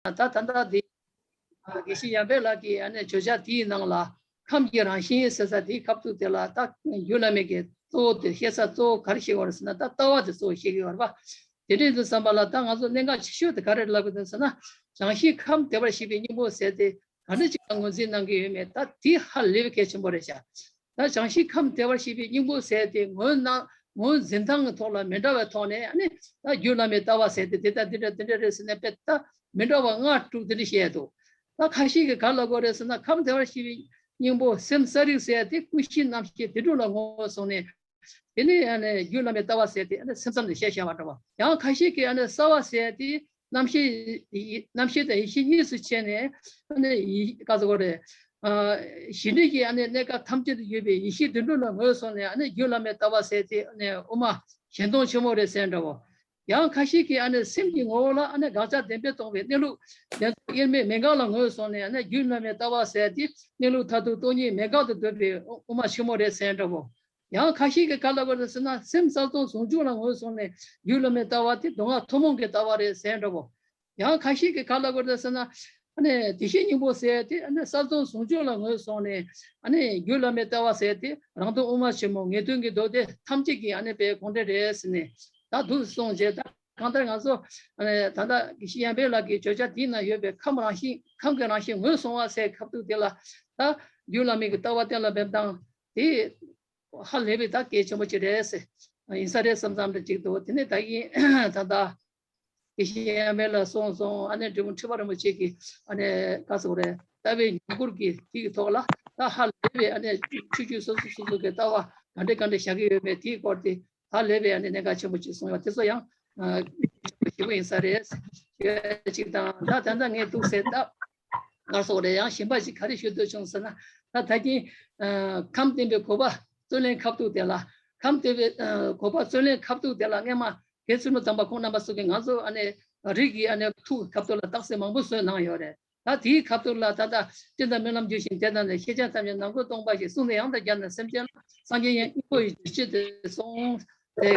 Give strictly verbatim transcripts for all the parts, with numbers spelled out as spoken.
ད་ད་ལྟ་འདི་དགེ་བཤེས་ཡར་འཕེལ་ལགས་ཀྱི་ཨ་ནི་བརྗོད་བྱ་དེའི་ནང་ལ་ཁམས་ཀྱི་རང་བཞིན་ཟེར་ས་དེའི་ཁ་ཐུག་དེ་ལ་ད་རྒྱུད་བླ་མེད་ཀྱི་གཙོ་བོ་དེ་བཤད་ས་གཙོ་བོ་ག་རེ་བཤད་ཀྱི་ཡོད་རེད་ཟེར་ན། ད་ལྟ་བ་དེ་གཙོ་བོ་བཤད་ཀྱི་ཡོད་རེད་པ། དེ་འདྲ་ཡིན་དུས་ཙམ་པ་ལ་ད་ང་ཚོ་གནད་འགག་ཆེ་ཤོས་དེ་ག་རེ་ལབ་ཀྱི་འདུག་ཟེར་ན། བྱང་ཤེས་ཁམས་བདེ་བར་གཤེགས་པའི་སྙིང་པོ་ཟེར་དེ་ག་འདྲ་ཅིག་ལ་ངོས་འཛིན་གནང་གི་ཡོད་མེད། ད་དེ་ཧ་ལས་པའི་གལ་ཆེན་པོ་རེད་ཤག་ད་བྱང་ཤེས་ཁམས་བདེ་བར་གཤེགས་པའི་སྙིང་པོ་ཟེར་དེ་ངོས་ནང་ངོས་འཛིན་སྟངས་ཀྱི་ཐོག་ལ་མི་འདྲ་བའི་ཐོག་ནས་ཨ་ནི་ད་རྒྱུད་བླ་མའི་ལྟ་བ་ཟེར་དེ་དེ་ལྟ་འདི་འདྲ་འདི་འདྲ་རེད་ཟེར་ནས་དཔེ་ད་མི་འདྲ་བ་ལྔ་དྲུག་དེ་འདྲ་བཤད་འདུག་ད་ཁ་ཤས་ཀྱིས་ག་ལབ་ཀྱི་ཡོད་རེད་ཟེར་ན། ཁམས་བདེ་བར་གཤེགས་པའི་སྙིང་པོ་སེམས་གསལ་རིག་ཟེར་དེ་ཀུན་གཞི་རྣམ་ཤེས་དེ་དྲུག་ལ་ངོས་བཟུང་ནས། དེ་ནས་ཨ་ནི་རྒྱུད་བླ་མའི་ལྟ་བ་ཟེར་དེ་ཨ་ནི་སེམས་ཙམ་ནས་བཤད་བཞག་པ་འདྲ་བ། ཡང་ཁ་ཤས་ཀྱིས་ཨ་ནི་གསལ་བ་ཟེར་དེ་རྣམ་ཤེས་ཡེ་རྣམ་ཤེས་དང་ཡེ་ཤེས་གཉིས་སུ་ཕྱེ་ནས་ཨ་ནི་ཡེ་ག་ཟེར་དགོས་རེད། ཨ་གཞི་འབྲས་ཀྱི་ཨ་ནི་གནས་སྐབས་ཐམས་ཅད་དུ་ཡོད་པའི་ཡེ་ཤེས་དོན་གྲུབ་ལ་ངོས་བཟུང་ནས་ཨ་ནི་རྒྱུད་བླ་མའི་ལྟ་བ་ཟེར་དེ་ཨ་ནི་དབུ་མ་གཞན་སྟོང་ཆེན་མོ་རེད་ཟེར་འདྲ་བོ། ཡང་ཁ་ཤས་ཀྱིས་ཨ་ནི་སེམས་ཀྱི་ངོ་བོ་ལ་ཨ་ནི་དགག་བྱ་བདེན་པས་རྟོགས་པའི་གནས་ལུགས་བདེན་རྫུན་དབྱེར་མེད་མེད་དགག་ལ་ངོས་བཟུང་ནས་ཨ་ནི་རྒྱུད་བླ་མའི་ལྟ་བ་ཟེར་དེ་གནས་ལུགས་མཐར་ཐུག་སྟོང་ཉིད་མེད་དགག་ཏུ་འདོད་པའི་དབུ་མ་ཆེན་མོ་རེད་ཟེར་འདྲ་བོ། ཡང་ཁ་ཤས་ཀྱིས་ག་ལབ་ཀྱི་ཡོད་རེད་ཟེར་ན། སེམས་གསལ་སྟོང་ཟུང་འཇུག་ལ་ངོས་བཟུང་ནས་རྒྱུད་བླ་མའི་ལྟ་བ་དེ་མདོ་སྔགས་ཐུན་མོང་གི་ལྟ་བ་རེད་ཟེར་འདྲ་བོ། ཡང་ཁ་ཤས་ཀྱིས་ག་ལབ་ཀྱི་ཡོད་རེད་ཟེར་ན། ཨ་ནི་བདེ་གཤེགས་སྙིང་པོ་ཟེར་དེ་ཨ་ནི་གསལ་སྟོང་ཟུང་འཇུག་ལ་ངོས་བཟུང་ནས་ཨ་ནི་རྒྱུད་བླ་མའི་ལྟ་བ་ཟེར་དེ་རང་དོན་དབུ་མ་ཆེན་མོ་ངེས་དོན་གྱི་མདོ་སྡེ་ཐམས་ཅད་ཀྱི་ཨ་ནི་པའི་དགོངས་འགྲེལ་རེད་ཟེར་ནས་ད་འདུག་སེ་གསུངས་བྱས། ད་གང་ལྟར་ང་ཚོ་ཨ་ནི་ད་ལྟ་དགེ་བཤེས་ཡར་འཕེལ་ལགས་ཀྱི་བརྗོད་བྱ་དེའི་ནང་ཡོད་པའི་ཁམས་རང་བཞིན་ཁམས་ཀྱི་རང་བཞིན་ངོས་བཟུང་བ་ཟེར་ཁ་ཐུག་དེ་ལ་ད་རྒྱུད་བླ་མའི་གི་ལྟ་བ་གཏན་ལ་འབེབས་སྟངས་དེ། ཧ་ལས་པའི་ད་གལ་ཆེན་པོ་ཅིག་རེད་ཟེར། ཡིན་ས་རེད་བསམ་བསམ་འདྲ་ཅིག་འདུག་དེ་ནས་ད་ཡིན་ད་ལྟ་དགེ་བཤེས་ཡར་འཕེལ་ལགས་གསུངས་སོང་། ཨ་ནི་འབྲི་གུང་ཁྲི་པ་རིན་པོ་ཆེ་གིས་ཨ་ནི་ག་ཟེར་དགོས་རེད། ལྟ་བའི་ཉམས་མགུར་གྱི་དེ་གི་ཐོག་ལ་ད་ཧ་ལས་པའི་ཨ་ནི་ཆོས་བརྒྱུད་སོ་སོ་སོ་སོ་གི་ལྟ་བ་ག་འདྲ་ག་འདྲ་བཞག་གི་ཡོད་མེད་དེའི་སྐོར་དེ་ཧ་ལས་པའི་ཨ་ནི་གནད་འགག་ཆེན་པོ་ཅིག་གསུངས་ཡོད། དེ་ཚོ་ཡང་ཞིབ་པོ་ཡིན་ས་རེད་ཞུ་ཡ་ཅིག་དང་། ད་ད་ལྟ་ངས་འདུག་སེ་ད། ང་སོགས་རེད། ཡང་གཞན་པ་ཞིག་ག་རེ་ཞུ་འདོད་བྱུང་ཟེར་ན། ད་ད་གིན་ཨ་ཁམས་བསྟན་པའི་གོ་འཕང་རྩོད་ལེན་ཁ་ཐུག་དེ་ལ། ཁམས་བསྟན་པའི་ཨ་གོ་འཕང་རྩོད་ལེན་ཁ་ཐུག་དེ་ལ་སྔས་མ་དགེ་ཚུལ་ཁྲིམས་དམ་པ་ཁོང་རྣམ་པ་ཚོ་གིས་ང་ཚོ་ཨ་ནི་རིགས་ཀྱི་ཨ་ནི་ཐུགས་ཁ་ཐུག་ལ་རྟགས་གསལ་མང་པོ་བཟོས་གནང་ཡོད་རེད། ད་དེའི་ཁ་ཐུག་ལ་ད་ལྟ་སྤྲིན་དང་རྨི་ལམ་རྒྱུ་ཞིང་དེ་དང་ནི། ཤེས་བྱ་ཐམས་ཅད་ནམ་མཁའི་སྟོང་པ་བཞིན། གསུང་དེ་ཡང་དག་རྒྱབ་ནས་སེམས་ཅན་ལ། སངས་རྒྱས་ཡང་སྙིང་པོ་ཡི་རྒྱུད་ཅན་དེ་གསུངས། དེ་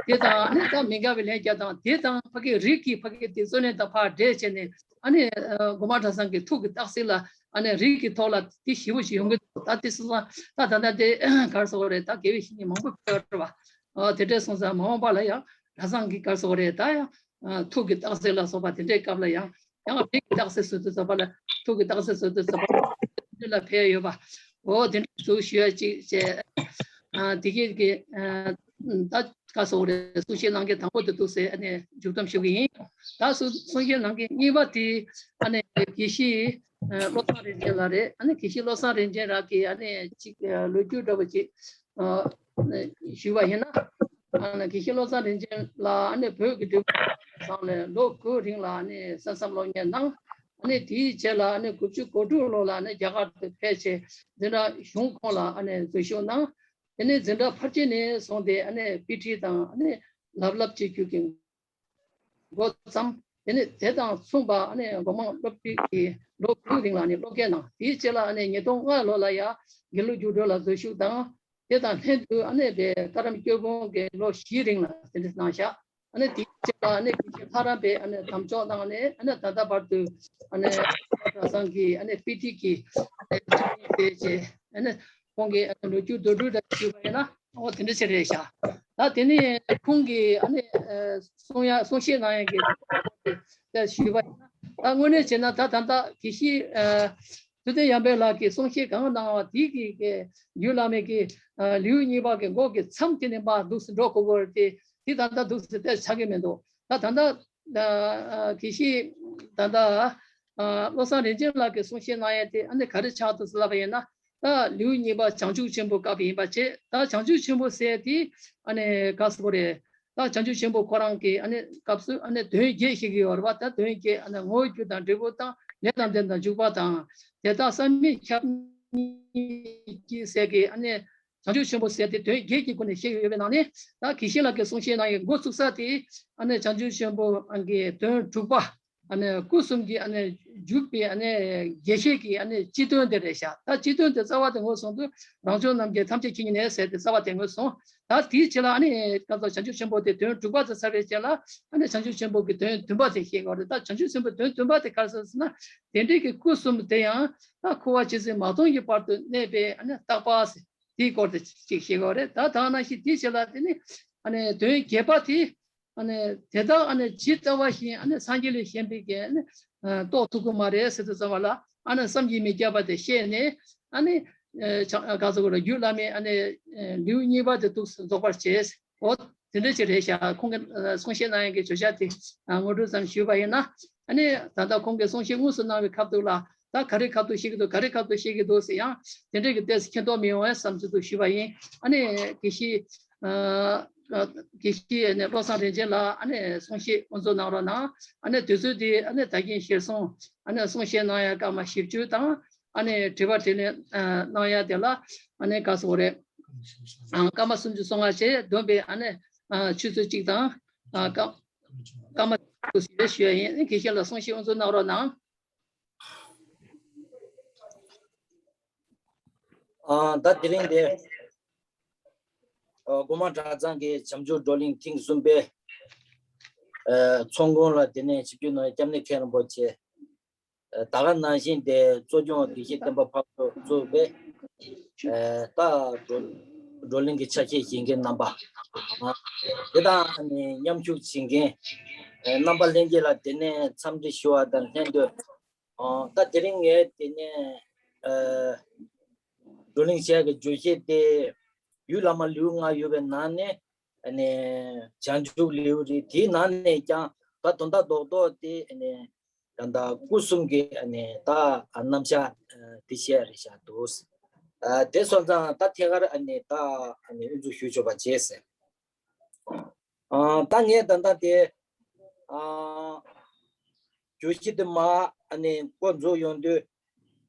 དེ་དང་ནི་ད་མི་འགལ་བའི་ལན་བརྒྱ་དང་། དེ་དང་ཕ་གི་རིགས་ཀྱི་ཕ་གི་དེ་རྩོད་ལེན་དང་ཕར་འདྲེས་བྱས་ནས་ཨ་ནི་ཨ་སྒོ་མང་གྲྭ་ཚང་གི་ཐུགས་ཀྱི་རྟགས་གསལ་ལ་ཨ་ནི་རིགས་ཀྱི་ཐོག་ལ་དེ་ཞིབ་པོ་ཞིག་ཡོང་གི་འདུག་ད་དེ་སོང་ཙང་ད་ད་ལྟ་དེ་ག་རེ་ཟེར་དགོས་རེད། ད་དགེ་བའི་བཤེས་གཉེན་མང་པོ་ཕེབས་རེད་བ། ཨ་དེ་འདྲ་སོང་ཙང་མ་འོངས་པ་ལ་ཡང་གྲྭ་ཚང་གི་ག་རེ་ཟེར་དགོས་རེད། ད་ཡང་ཨ་ཐུགས་ཀྱི་རྟགས་གསལ་ལ་སོགས་པ་དེ་འདྲའི་སྐབས་ལ་ཡང་། ཡང་རིགས་ཀྱི་རྟགས་གསལ་བཟོ་དུས་ཙམ་པ་ལ། ཐུགས་ཀྱི་རྟགས་གསལ་བཟོ་དུས་ཙམ་པ་ལ་འདི་ལ་ཕན་ཡོད་པ། འོ་དེ་འདྲ་ཚུལ་ཞུ་ཡ་གཅིག་བྱས། ཨ་དེ་གའི་གི་ཨ་ད་ག་ཟེར་དགོས་རེད། གསུང་བཤད་གནང་མཁན་དང་པོ་དེ་འདུག་སེ་ཨ་ནི་མཇུག་བསྡོམས་ཞུ་གི་ཡིན། ད་གསུང་གསུང་བཤད་གནང་མཁན་གཉིས་པ་དེ་ཨ་ནི་དགེ་བཤེས་ཨ་བློ་བཟང་རིན་ཆེན་ལགས་རེད། ཨ་ནི་དགེ་བཤེས་བློ་བཟང་རིན་ཆེན་ལགས་ཀྱིས་ཨ་ནི་གཅིག་ཨ་ལོ་རྒྱུས་འདྲ་བོ་ཅིག་ཨ་ཞུས་པ་ཡིན་ན། ཨ་ནི་དགེ་བཤེས་བློ་བཟང་རིན་ཆེན་ལགས་ཨ་ནི་བོད་ཀྱི་འབྲས་སྤུངས་ཚང་ནས་ལོ་དགུའི་རིང་ལ་ཨ་ནི་གསན་བསམ་སློབ་གཉེར་གནང་། ཨ་ནི་དེའི་རྗེས་ལ་ཨ་ནི་དགུ་བཅུ་གོ་དྲུག་ལོ་ལ་ཨ་ནི་རྒྱ་གར་དུ་ཕེབས་བྱས་འཛིན་གྲྭ་གཞུང་ཁོངས་ལ་ཨ་ནི་འཛུལ་ཞུགས་གནང་། དེ་ནས་འཛིན་གྲྭ་ཕལ་ཆེར་ནས་བཟུང་སྟེ་ཨ་ནི་དཔེ་ཁྲིད་དང་ཨ་ནི་ལབ་ལབ་བྱེད་རྒྱུ་གི་འགོ་བརྩམས། དེ་ནས་དེ་དང་མཚུངས་པ་ཨ་ནི་སྒོ་མང་སློབ་ཁྲིད་ཀྱི་ལོ་དགུའི་རིང་ལ་ཨ་ནི་སློབ་གཉེར་གནང་། དེའི་རྗེས་ལ་ཨ་ནི་ཉིས་སྟོང་ལྔ་ལོ་ལ་ཡང་དགེ་ལུགས་རྒྱུགས་སྤྲོད་ལ་འཛུལ་ཞུགས་དང་། དེ་དང་ལྷན་དུ་ཨ་ནི་དེ་ཀ་རམ་སྐྱོར་དཔོན་གྱི་ལོ་བཞིའི་རིང་ལ་དེ་འདྲ་གནང་བཞག་ཨ་ནི་དེའི་རྗེས་ལ་ཨ་ནི་དགེ་བཤེས་ལྷ་རམས་པའི་ཨ་ནི་དམ་འཇོག་གནང་ནས་ཨ་ནི་ད་ལྟ་བར་དུ་ཨ་ནི་གྲྭ་ཚང་གི་ཨ་ནི་དཔེ་ཁྲིད་ཀྱི་ཨ་ནི་ཕྱག་ལས་མཛད་བྱས་ཨ་ནི་ཁོང་གི་ཨ་ནི་ལོ་རྒྱུས་མདོར་བསྡུས་འདྲ་ཞུས་པ་ཡིན་ན། འོ་དེ་འདྲ་ཞིག་རེད་ཤག་ད་དེ་ནས་ཁོང་གིས་ཨ་ནི་ཨ་གསུང་ཡ་གསུང་བཤད་གནང་ཡ་གི་དེ་ཞུས་པ་ཡིན་ན། ད་དངོས་གནས་བྱས་ན་ད་ད་ལྟ་དགེ་བཤེས་ཨ་ཐུབ་བསྟན་ཡར་འཕེལ་ལགས་ཀྱིས་གསུང་བཤད་གང་གནང་བ་དེ་གི་གི་རྒྱུད་བླ་མའི་གི་ཨ་ལེའུ་གཉིས་པ་གི་མགོ་གི་མཚམས་དེ་ནས་མར་འདུག་སེ་འགྲོ་དགོས་ཀྱི་རེད་དེ། དེ་ད་ལྟ་འདུག་སེ་དེ་ཆགས་ཀྱི་མི་འདུག་ད་ད་ལྟ་ཨ་དགེ་བཤེས་ད་ལྟ་ཨ་བློ་བཟང་རིན་ཆེན་ལགས་ཀྱིས་གསུང་བཤད་གནང་ཡ་དེ་ཨ་ནི་ག་རེ་ཆགས་འདུག་ཟེར་ལབ་པ་ཡིན་ན། ད་ལེའུ་གཉིས་པ་བྱང་ཆུབ་ཆེན་པོའི་སྐབས་ཡིན་པ་བྱས། ད་བྱང་ཆུབ་ཆེན་པོ་ཟེར་དེ་ཨ་ནི་ག་ཟེར་དགོས་རེད། ད་བྱང་ཆུབ་ཆེན་པོ་ཁོ་རང་གི་ཨ་ནི་སྐབས་སུ་ཨ་ནི་དོན་བརྒྱད་བཤད་ཀྱི་ཡོད་རེད་པ། ད་དོན་བརྒྱད་ཨ་ནི་ངོ་བོ་རྒྱུ་དང་འབྲས་བུ་དང་ལས་དང་ལྡན་དང་འཇུག་པ་དང་དེ་དག་བསམ་མི་ཁྱབ་གཉིས་ཀྱི་ཟེར་གི་ཨ་ནི་བྱང་ཆུབ་ཆེན་པོ་ཟེར་དེ་དོན་བརྒྱད་ཀྱི་སྒོ་ནས་བཤད་ཡོད་པའི་ནང་ནས། ད་དགེ་བཤེས་ལགས་ཀྱིས་གསུང་བཤད་གནང་ཡའི་འགོ་བཙུགས་ས་དེ་ཨ་ནི་བྱང་ཆུབ་ཆེན་པོ་ཨ་གི་དོན་དྲུག་པ། ཨ་ནི་སྐུ་གསུམ་གྱི་ཨ་ནི་ འཇུག་པའི་ཨ་ནི་དགེ་བཤེས་ཀྱི་ཨ་ནི་སྤྱི་དོན་དེ་རེད་ཤག་ད་སྤྱི་དོན་དེ་རྩ་བ་དེ་ངོས་བཟུང་དུས་རང་བྱུང་རྣམ་མཁྱེན་ཐམས་ཅད་མཁྱེན་ནས་ཟེར་ཏེ་རྩ་བ་དེ་ངོས་བཟུང་། ད་དེའི་ཕྱི་ལ་ཨ་ནི་སྐབས་སུ་བྱང་ཆུབ་ཆེན་པོ་དེ་དོན་དྲུག་པ་དེ་ཚར་བའི་རྗེས་ལ་ཨ་ནི་བྱང་ཆུབ་ཆེན་པོ་གི་དོན་བདུན་པ་དེ་བཤད་ཀྱི་ཡོད་རེད། ད་བྱང་ཆུབ་ཆེན་པོའི་དོན་བདུན་པ་དེ་ག་རེ་ཟེར་ཟེར་ན། དེ་འདྲའི་གི་སྐུ་གསུམ་དེ་ཡང་ད་འཁོར་བ་ཇི་སྲིད་མ་སྟོངས་ཀྱི་བར་དུ་གནས་པའི་ཨ་ནི་རྟག་པ་ཟེར། དེའི་སྐོར་དེ་ཅིག་བཤད་ཀྱི་ཡོད་རེད། ད་ད་ནང་བཞིན་དེའི་ཕྱི་ལ་དེ་ནི་ཨ་ནི་དོན་བརྒྱད་པ་དེ། ཨ་ནི་དེ་དག་ཨ་ནི་ཇི་ལྟ་བ་བཞིན་ཨ་ནི་སངས་རྒྱས་ལས་གཞན་པའི་གི་ཨ་ནི་རྟོགས་ཐུབ་ཀྱི་མ་རེད་ཟེར་དུས་ཙམ་པ་ལ་ཨ་ནི་བསམ་གྱིས་མི་ཁྱབ་པ་དེ་བཤད་ནས། ཨ་ནི་ཨ་ག་ཚོད་རྒྱུད་བླ་མའི་ཨ་ནི་ལེའུ་གཉིས་པ་དེ་ཐུགས་སུ་རྫོགས་པར་བྱས། འོ་དེ་འདྲ་ཅིག་རེད་ཤག་ཁོང་གིས་གསུང་བཤད་གནང་ཡག་གི་བརྗོད་བྱ་དེ་ངོ་སྤྲོད་ཙམ་ཞུས་པ་ཡིན་ན། ཨ་ནི་ད་ལྟ་ཁོང་གིས་གསུང་བཤད་དངོས་སུ་གནང་བའི་ཁ་ཐུག་ལ། ད་ག་རེ་ཁ་ཐུག་བཤད་ཀྱི་འདུག་ག་རེ་ཁ་ཐུག་བཤད་ཀྱི་འདུག་ཟེར་ཡང་དེ་འདྲ་གི་ཏོག་ཙམ་མཁྱེན་རྟོགས་མི་ཡོང་བས་བསམ་ཚུལ་དུ་ཞུས་པ་ཡིན། ཨ་ནི་དགེ་བཤེས་ཨ་དགེ་བཤེས་ཨ་ནི་བློ་བཟང་རིན་ཆེན་ལགས་ཨ་ནི་གསུང་བཤད་དབུ་འཛུགས་གནང་རོགས་གནང་། ཨ་ནི་དུས་ཚོད་འདི་ཨ་ནི་ད་གིན་གཞིར་བཟུང་ཨ་ནི་གསུང་བཤད་གནང་ཡག་སྐར་མ་བཞི་བཅུ་དང་ཨ་ནི་དྲི་བ་དྲིས་ལན་གནང་ཡག་དེ་ལ་ཨ་ནི་ག་ཟེར་དགོས་རེད། ཨ་སྐར་མ་སུམ་ཅུ་སོ་ལྔ་བྱས་བསྡོམས་པས་ཨ་ནི་ཆུ་ཚོད་གཅིག་དང་ཨ་སྐར་སྐར་མ་དུ་ཞུ་ཞུ་ཡ་ཡིན། དགེ་བཤེས་ལགས་གསུང་བཤད་དབུ་འཛུགས་གནང་རོགས་གནང་། ཨ་ད་དེ་རིང་འདི་ཨ་སྒོ་མང་གྲྭ་ཚང་གི་བྱམས་ཆོས་བགྲོ་གླེང་ཐེངས་གསུམ་པའི་ཨ་ཚོགས་མགོན་ལ་དེ་ནས་ཆིབས་བསྒྱུར་གནང་བའི་སྐྱབས་གནས་མཁན་རིན་པོ་ཆེ། ཨ་ད་ག་ནང་བཞིན་དེ་གཙོ་སྐྱོང་དགེ་བཤེས་བསྟན་པ་ཕག་མོ་གཙོས་པའི་ཨ་ད་བགྲོ་བགྲོ་གླེང་གི་ཆ་ཤས་བཞེས་མཁན་རྣམ་པ། ཨ་དེ་དང་ཨ་ནི་མཉམ་ཞུགས་བྱེད་མཁན་ཨ་རྣམ་པ་ལྷན་རྒྱས་ལ་དེ་ནས་འཚམས་འདྲི་ཞུ་བ་དང་ལྷན་དུ། ཨ་ད་དེ་རིང་ངས་དེ་ནས་ཨ་བགྲོ་གླེང་བྱེད་ཡག་གི་བརྗོད་གཞི་དེ་ཡུལ་བླ་མ་ལེའུ་ལྔ་ཡོད་པའི་ནང་ནས་ཨ་ནི་བྱང་ཆུབ་ལེའུ་རེད། དེའི་ནང་ནས་ཀྱང་ད་དོན་དག་རྡོག་རྡོག་དེ་ཨ་ནི་ད་ལྟ་སྐུ་གསུམ་གྱི་ཨ་ནི་ད་རྣམ་གཞག་ཨ་དེ་བཤད་རེ་བཞག་འདུག་ཨ་དེ་སོང་ཙང་ད་ཐད་ཀར་ཨ་ནི་ད་ཨ་ནི་དབུ་འཛུགས་ཞུ་ཆོག་པ་བྱས་ཟེར། ཨ་ད་ངས་ད་ལྟ་དེ་ཨ་བརྗོད་གཞི་དེ་མར་ཨ་ནི་འགོ་འཛུགས་ཡོང་དུས།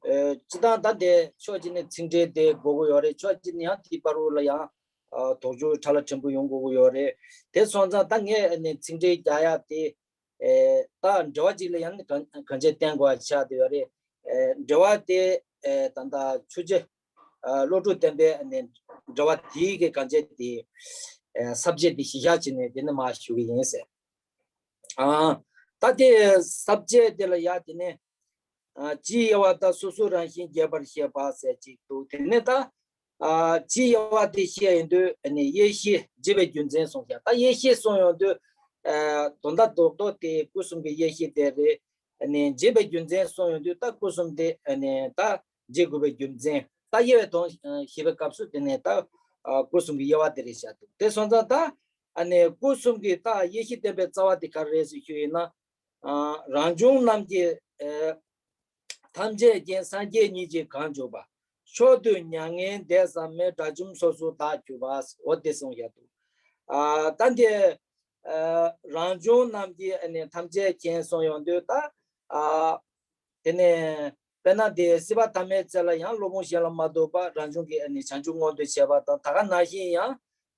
ཨ་སྤྱིར་བཏང་ད་དེ་ཕྱོགས་གཅིག་ནས་ཚིག་འགྲེལ་དེ་དགོས་ཀྱི་ཡོད་རེད། ཕྱོགས་གཅིག་ནས་ཡང་དེའི་བར་དུ་ལ་ཡང་ཨ་དོགས་གཅོད་ཕྲ་ལ་ཕྲན་བུ་ཡོང་དགོས་ཀྱི་ཡོད་རེད། དེ་སོང་ཙང་ད་ངས་ཨ་ནི་ཚིག་འགྲེལ་རྒྱག་ཡག་དེ་ཨེ་ད་འགྲེལ་པ་གཅིག་ལ་ཡང་ནི་གང་གང་ཅི་བསྟན་དགོས་པ་ཆགས་བསྡད་ཡོད་རེད། ཨེ་འགྲེལ་པ་དེ་ཨེ་ད་ལྟ་ཆོས་རྗེ་ཨ་བློ་གྲོས་བསྟན་པའི་ཨ་ནི་འགྲེལ་པ་དེའི་གི་གང་ཅི་དེ་ཨེ་ས་བཅད་དེ་གཞི་བཞག་བྱས་ནས་དེ་ནས་མར་ཞུ་གི་ཡིན་ཟེར། ཨ་ད་དེ་ས་བཅད་དེ་ལ་ཡ་དེ་ནས་ཨ་སྤྱིའི་དབྱེ་བ་དང་སོ་སོའི་རང་བཞིན་རྒྱས་པར་བཤད་པ་ཟེར་ཅིག་འདུག་དེ་ནས་ད་ཨ་སྤྱིའི་དབྱེ་བ་དེ་བཤད་ཡོང་དུས་ཨ་ནི་ཡེ་ཤེས་འབྱེད་པའི་རྒྱུ་མཚན་གསུངས་ཤག་ད་ཡེ་ཤེས་གསུངས་ཡོང་དུས་ཨ་དོན་དག་རྡོག་རྡོག་དེ་སྐུ་གསུམ་གྱི་ཡེ་ཤེས་དེ་རེད། ཨ་ནི་འབྱེད་པའི་རྒྱུ་མཚན་གསུངས་ཡོང་དུས་ད་སྐུ་གསུམ་དེ་ཨ་ནི་ད་འབྱེད་དགོས་པའི་རྒྱུ་མཚན། ད་དབྱེ་བའི་དོན་ཨ་བཤད་པའི་སྐབས་སུ་དེ་ནས་ད་ཨ་སྐུ་གསུམ་གྱི་དབྱེ་བ་དེ་རེད་བཤད་འདུག་དེ་སོང་ཙང་ད་ཨ་ནི་སྐུ་གསུམ་གྱི་ད་ཡེ་ཤེས་བསྟན་པའི་རྩ་བ་དེ་ག་རེ་རེད་ཟེར་ཞུས་ཡིན་ན། ཨ་རང་བྱུང་རྣམས་ཀྱི་ཨ་ཐམས་ཅད་མཁྱེན། སངས་རྒྱས་ཉིད་ཀྱིས་གང་བྱུང་པ། མཆོག་ཏུ་མྱ་ངན་འདས་ཙམ་མེད། དགྲ་བཅོམ་སོ་སོར་བདག་གྱུར་པ། འོ་དེ་གསུངས་བཞག་འདུག་ཨ་ད་འདི་ཨ་རང་བྱུང་རྣམས་ཀྱི་ཨ་ནི་ཐམས་ཅད་མཁྱེན་གསུངས་ཡོང་དུས་ད་ཨ་དེ་ནས་དཔེར་ན་དེ་སྲིད་པ་ཐ་མའི་ཚེ་ལ་ཡང་སློབ་དཔོན་གཞན་ལ་མ་ལྟོས་པར་རང་བྱུང་གི་ཨ་ནི་བྱང་ཆུབ་མངོན་དུ་བྱས་པ་དང་། ད་ག་ནང་བཞིན་ཡང་